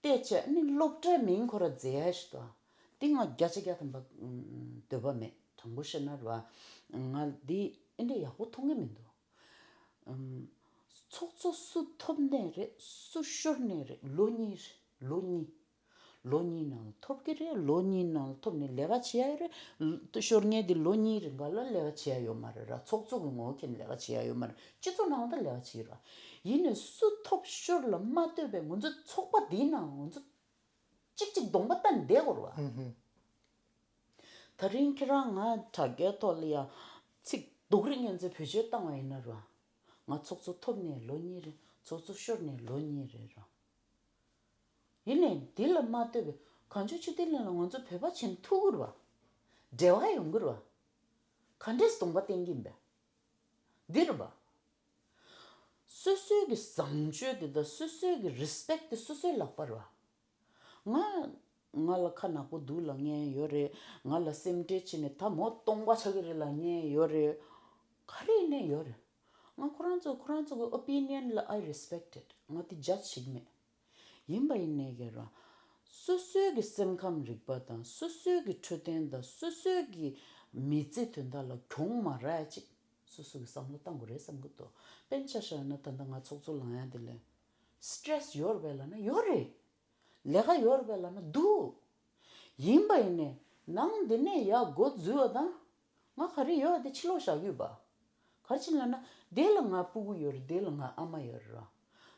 བལྟས་བྱས་ནི་སློབ་གྲྭའི་མིང་ཁོ་ར་མཛད་ཡ་ཞིག་འདུག་དེ་ང་བརྒྱ་ཆ་བརྒྱ་ཐམ་པ་འདོད་པ་མེད། དྲང་པོ་བཤད་ན་རེད་བ། ང་འདི་ཨེ་འདྲ་ཡག་པོ་མཐོང་གི་མི་འདུག་ཚོགས་གཙོ་སུ་ཐོབ་ནའི་རེད། སུ་ཤོར་ནའི་རེད། ལོ་གཉིས་རེད། ལོ་གཉིས། ལོ་གཉིས་ནང་ལ་ཐོབ་ཀྱི་རེད། ལོ་གཉིས་ནང་ལ་ཐོབ་ནས་ལས་ཀ་བྱེད་ཡ་ཡོད་རེད། ཤོར་མཁན་དེ་ལོ་གཉིས་རིང་ག་ལ་ལས་ཀ་བྱེད་ཡ་ཡོད་མ་རེད་ར། ཚོགས་གཙོ་གི་ངོ་བོ་འཁྱེར་ནས་ལས་ཀ་བྱེད་ཡ་ཡོད་མ་རེད། སྤྱི་ཚོགས་ནང་ད་ལས་ཀ་བྱེད་ཀྱི་ར། ཡིན་ནས་སུ་ཐོབ་ཤོར་ལ་མ་ལྟོས་པའི་ང་ཚོ་ཚོགས་པ་འདིའི་ནང་ང་ཚོ་གཅིག་གཅིག་གདོང་པ་བལྟས་ནས་བསྡད་དགོས་རེད་བ། ཧུམ་ཧུམ། ད་རིང་ཁྱེད་རང་ང་དྲ་རྒྱའི་ཐོག་ལ་ཡ་ཚིག་སྡུག་རིགས་ངན་ཚོས་བེད་སྤྱོད་བཏང་བ་ཡིན་ན་ར། ང་ཚོགས་གཙོ་ཐོབ་ནས་ལོ་གཉིས་རེད། ཚོགས་གཙོ་ཤོར་ནས་ལོ་གཉིས་རེད་ར། ཡིན་ནའི་འདི་ལ་མ་ལྟོས་པའི་གངས་ལྗོངས་ཆོས་ལྡན་གླིང་ལ་ང་ཚོ་བོད་པ་བྱེད་ཐུབ་ཀྱི་རེད་བ། འབྲེལ་བ་ཡོང་གི་རེད་བ། ག་འདྲས་གདོང་པ་བསྟན་གྱིན་པས། འདི་རེད་བ། སོ་སོའི་གི་བཟང་སྤྱོད་དེ་དང་སོ་སོའི་གི་རི་སི་པེག་དེ་སོ་སོའི་ལག་པ་རེད་བ། ང་ང་ལ་ཁ་ནག་པོ་འདུག་ལབ་མཁན་ཡོད་རེད། ང་ལ་སེམས་ཁྲལ་བྱས་ནས་ད་མོ་སྟོང་པ་ཆགས་ཀྱི་རེད་ལབ་མཁན་ཡོད་རེད། ག་རེ་ཡིན་ནའི་ཡོད་རེད། ང་ཁོ་རང་ཚོ་ཁོ་རང་ཚོ་གི་ཨོ་པི་ནི་ཡན་ལ་I respect it. ང་དེ་ཇཇ་བྱེད་ཀྱི་མེད། ཡིན་པ་ཡིན་ནའི་གི་ར། སོ་སོའི་གི་སེམས་ཁམས་རིག་པ་དང་སོ་སོའི་གི་འཕྲོད་བསྟེན་དང་སོ་སོའི་གི་མི་ཚེ་དོན་དག་ལ་གྱོང་མ་རག་ཡ་ཅིག་སོ་སོ་གི་བསམ་བློ་བཏང་དགོས་རེད་བསམ་གི་འདུག་དཔེར་ན་ཆ་བཞག་ན་ད་ལྟ་ང་ཚོགས་གཙོ་ལངས་ཡ་དེ་ལས་སི་ཊེ་རེ་སི་ཡོད་རེད་པས་ལབ་ན་ཡོད་རེད། ལས་ཀ་ཡོད་རེད་པས་ལབ་ན་འདུག་ཡིན་པ་ཡིན་ནའི་ནང་འདི་ནས་ཡར་འགོ་འཛུལ་བ་དང་། ང་ག་རེ་ཡོད་དེ་ཕྱི་ལོགས་བཞག་གི་ཡོད་པ། ག་རེ་བྱས་ལབ་ན། དེ་ལ་ང་སྤུ་གུ་ཡོད་རེད། དེ་ལ་ང་ཨ་མ་ཡོད་རེད་ར།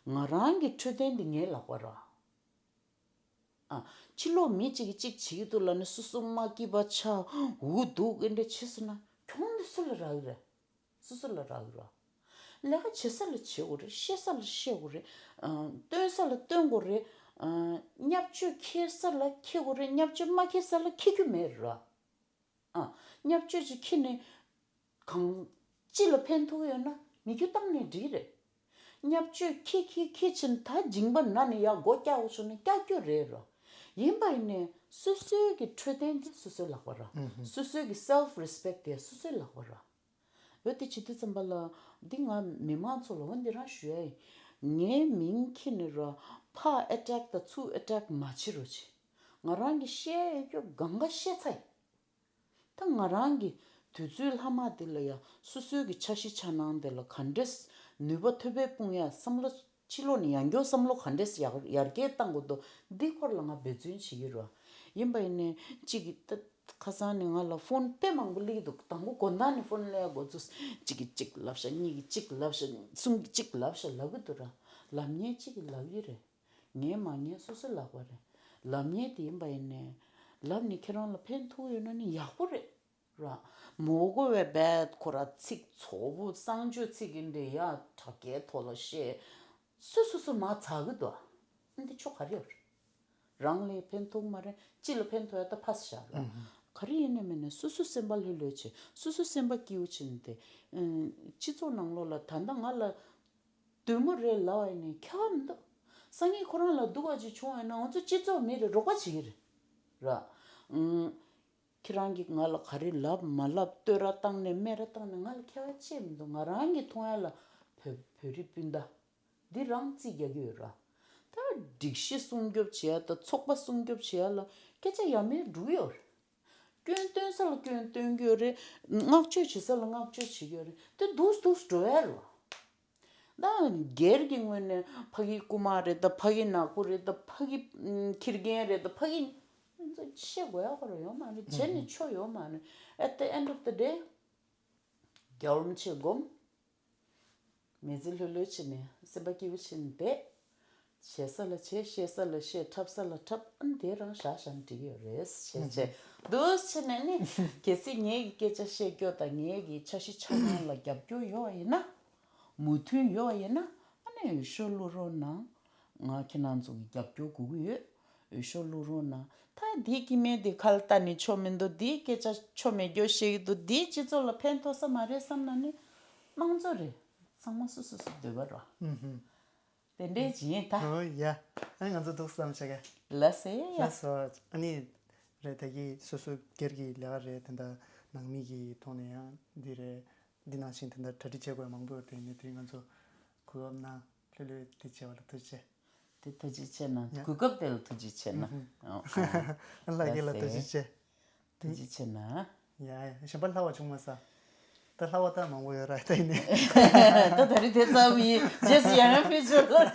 ང་རང་གི་འཕྲོད་བསྟེན་དེ་ངའི་ལག་པ་ར། ཨ། ཕྱི་ལོགས་མི་གཅིག་གིས་གཅིག་བྱེད་ཀྱི་འདུག་ལབ་ནས་སོ་སོ་མ་སྐྱིད་པ་ཆགས། འུ་སྡུག་འདི་འདྲ་བྱས་སོང་ན་གྱོང་དེ་སུ་ལ་རག་གི་རེད། སོ་སོ་ལ་རག་གི་ར། ལས་ཀ་བྱེད་ས་ལ་བྱེད་དགོས་རེད། བཤད་ས་ལ་བཤད་དགོས་རེད། ཨ། སྟོན་ས་ལ་སྟོན་དགོས་རེད། ཨ། བརྙས་བཅོས་འཁྱེར་ས་ལ་འཁྱེར་དགོས་རེད། བརྙས་བཅོས་མ་འཁྱེར་ས་ལ་འཁྱེར་རྒྱུ་མེད་ར། ཨ། བརྙས་བཅོས་ཅིག་འཁྱེར་ནས་གང་ཅི་ལ་ཕན་ཐོགས་ཡོད་ན་མི་རྒྱུ་བཏང་ནས་འགྲིག་རེད། བརྙས་བཅོས་འཁྱེར་འཁྱེར་འཁྱེར་ཕྱིན་ད་མཇིང་པ་ན་ནས་ཡར་མགོ་བཀྱག་འོ་བྱུང་ན་བཀྱག་རྒྱུ་རེད་ར། ཡིན་པ་ཡིན་ནས་སོ་སོའི་གི་འཕྲོད་བསྟེན་དེ་སོ་སོའི་ལག་པ་ར། ཨུ་ཧུ། སོ་སོའི་གི་self respect དེ་སོ་སོའི་ལག་པ་ར། འོ་དེ་བྱེད་དུས་ཙམ་པ་ལ་འདི་ང་མི་མང་ཚོ་ལ་འོ་འདི་རང་ཞུ་ཡ་ཡིན། ངའི་མིང་འཁྱེར་ནས་ར་ཕར་ཨེ་ཊེག་དང་ཚུར་ཨེ་ཊེག་མ་བྱེད་རོགས་བྱེད། ང་རང་གི་བཤད་ཡ་ཡོད་རྒྱུ་གང་ག་བཤད་ཚར་ཡིན། ད་ང་རང་གི་དུས་ཚོད་ལྷག་མ་དེ་ལ་ཡ་སོ་སོའི་གི་འཆར་གཞི་འཆར་སྣང་དེ་ལ་ག་འདྲས་ནུས་པ་ཐོད་པའི་དཔུང་ཡ་བསམ་བློ་ཕྱི་ལོགས་ནས་ཡང་བསྐྱར་བསམ་བློ་ག་འདྲས་ཡར་ཡར་རྒྱས་བཏང་དགོས་འདུག་འདི་སྐོར་ལ་ང་འབད་བརྩོན་བྱེད་ཀྱི་རེད། ཡིན་པ་ཡིན་ནའི་གཅིག་གིས་ད་ཁ་སང་ནས་ང་ལ་ཕོན་དཔེ་མང་པོ་སླེབས་འདུག་དང་པོ་དགོང་དག་ནས་ཕོན་སླེབས་འགོ་ཚུགས། གཅིག་གིས་གཅིག་ལབ་ཤག་གཉིས་ཀྱིས་གཅིག་ལབ་ཤག་གསུམ་གྱིས་གཅིག་ལབ་ཤག་ལབ་ཀྱི་འདུག་ར། ལབ་མཁན་གཅིག་གིས་ལབ་ཀྱི་རེད། ངས་མ་ཉན་སོ་སོའི་ལག་པ་རེད། ལབ་མཁན་དེ་ཡིན་པ་ཡིན་ནའི། ལབ་ནས་ཁྱེད་རང་ལ་ཕན་ཐོགས་ཡོད་ན་ནི་ཡག་པོ་རེད། ར། མོ་གོ་བའི་བད་ཁོ་ར་ཚིག་ཚོགས་པོ་གསང་སྤྱོད་ཚིག་གི་འདྲེ་ཡ་དྲ་རྒྱའི་ཐོག་ལ་བཤད། སུ་སུ་སུ་མ་ཚ་གི་འདུག་འདི་ཆོ་ག་རེ་ཡོད་རེད། རང་ལས་ཕན་ཐོགས་མ་རེད། སྤྱི་ལ་ཕན་ཐོགས་ཡ་ད་ཕ་སི་བཞག་ར། ཨུ་ཧུ། ག་རེ་ཡིན་ནའི་མིན་ནའི་སུ་སུ་སེམས་པ་ལྷོད་ལྷོད་བྱེད། སུ་སུ་སེམས་པ་སྐྱིད་པོ་བྱེད་ནས་དེ། སྤྱི་ཚོགས་ནང་ལོགས་ལ་ད་ལྟ་ང་ལ། བདུད་མོ་རེད་ལབ་པ་ཡིན་ནའི་ཁྱད་པར་མི་འདུག་སང་ཉིན་ཁོ་རང་ལ་སྡུག་པ་ཅིག་བྱུང་བ་ཡིན་ན་ང་ཚོ་སྤྱི་ཚོགས་མི་རེ་རོགས་པ་བྱེད་ཀྱི་རེད། ར། ཨང་། ཁྱེད་རང་གིས་ང་ལ་ག་རེ་ལབ་མ་ལབ་བསྟོད་ར་བཏང་ནས་སྨད་ར་བཏང་ནས་ང་ལ་ཁྱད་པར་ཅི་ཡང་མི་འདུག་ང་རང་གིས་མཐོང་ཡ་ལ་བོད་བོད་རིགས་སྤུན་ཟླ་འདི་རང་རྩིས་རྒྱག་གི་ཡོད་ར། ད་སྒྲིག་གཞི་སྲུང་སྐྱོབ་བྱེད་ཡ་དང་ཚོགས་པ་སྲུང་སྐྱོབ་བྱེད་ཡ་ལ་སྐད་ཆ་ཡ་མེད་འགྲོ་གི་ཡོད་རེད། སྐྱོན་སྟོན་ས་ལ་སྐྱོན་སྟོན་གྱི་ཡོད་རེད། བསྔགས་བརྗོད་བྱེད་ས་ལ་བསྔགས་བརྗོད་བྱེད་ཀྱི་ཡོད་རེད། དེ་འདུག་འདུག་འགྲོ་ཡ་རེད་བ། ད་སྒེར་གྱི་ངོས་ནས་ཕ་གི་རྐུ་མ་རེད་ད། ཕ་གི་ནག་པོ་རེད་ད། ཕ་གི་ཁྱི་རྒན་རེད་ད། ཕ་གི་བཤད་དགོས་ཡ་ཁོ་རང་ཡོད་མ་རེད། བྱས་ནས་ཆོ་ཡོད་མ་རེད། At the end of the day རྒྱལ་བ་རིན་པོ་ཆེ་སྒོམ། མི་ཚེ་ལྷོད་ལྷོད་བྱས་ནས་སེམས་པ་སྐྱིད་པོ་བྱས་ནས་བསྡད། བྱེད་ས་ལ་བྱེད། བཤད་ས་ལ་བཤད། འཁྲབ་ས་ལ་འཁྲབ། ཨ་ནི་དེ་རང་བཞག་བཞག་ནས་འགྲིག་གི་ཡོད་རེད་ཟེར་བྱས། འདུག་བྱས་ནས་ནི་གལ་སྲིད་ངེད་ཀྱི་སྐད་ཆ་བཤད་རྒྱུ་དང་ངེད་ཀྱི་འཆར་གཞི་འཆར་སྣང་ལ་རྒྱབ་སྐྱོར་ཡོད་པ་ཡིན་ན། མོས་མཐུན་ཡོད་པ་ཡིན་ན། ཨ་ནི་འོས་ཤོག་བླུག་རོགས་གནང་། ང་ཁྱེད་རང་ཚོ་གི་རྒྱབ་སྐྱོར་དགོས་ཀྱི་ཡོད། འོས་ཤོག་བླུག་རོགས་གནང་། ད་འདིའི་སྐྱེ་དམན་དེ་ཁ་ལ་བལྟས་ནས་ཆོ་མི་འདུག་འདིའི་སྐད་ཆ་ཆོ་མེད་རྒྱུ་བཤད་ཀྱི་འདུག་འདིའི་སྤྱི་ཚོགས་ལ་ཕན་ཐོགས་ས་མ་རེད་བསམ་ན་ནི་དམངས་གཙོ་རེད། ཚང་མ་སོ་སོ་སོ་འདོད་པ་རེད། ཨུ་ཧུ། དེ་འདྲས་ཅིག་ཡིན་ད། ཨོ་ཡ། ཨ་ནི་ང་ཚོ་འདུག་བསམ་བྱ་ག་ལ་སེ་ཡ། ལགས་སོ། ཨ་ནི་རེད། ད་གི་སོ་སོ་སྒེར་གྱི་ལས་ཀ་རེད། དེ་འདྲ་ནང་མི་གི་ཐོག་ནས་ཡང་འདི་རེད། འདི་ནང་བཞིན་དེ་འདྲ་གྲ་སྒྲིག་བྱེད་དགོས་མང་པོ་ཡོད་དེ་ནི་དེ་ང་ཚོ་གོ་སྐབས་གནང་། ལྷོད་ལྷོད་དེ་བྱས་པ་ལ་ཐུགས་རྗེ་ཆེ། དེ་ཐུགས་རྗེ་ཆེ་གནང་། གོ་སྐབས་དེ་ལ་ཐུགས་རྗེ་ཆེ་གནང་། ཨོ། ལྷ་རྒྱལ་ལ་ཐུགས་རྗེ་ཆེ། ཐུགས་རྗེ་ཆེ་གནང་། ཡ་ཡ་གཞན་པ་ལྷ་བ་བྱུང་མ་ས། ད་ལྷ་བ་ད་མང་པོ་ཡོད་ར་ད་ཡིན་ནི། ད་ད་རེས་དེ་ཙམ་ཡིན། རྗེས་སུ་ཡང་ཡང་ཕེབས་ཤོག་ལ།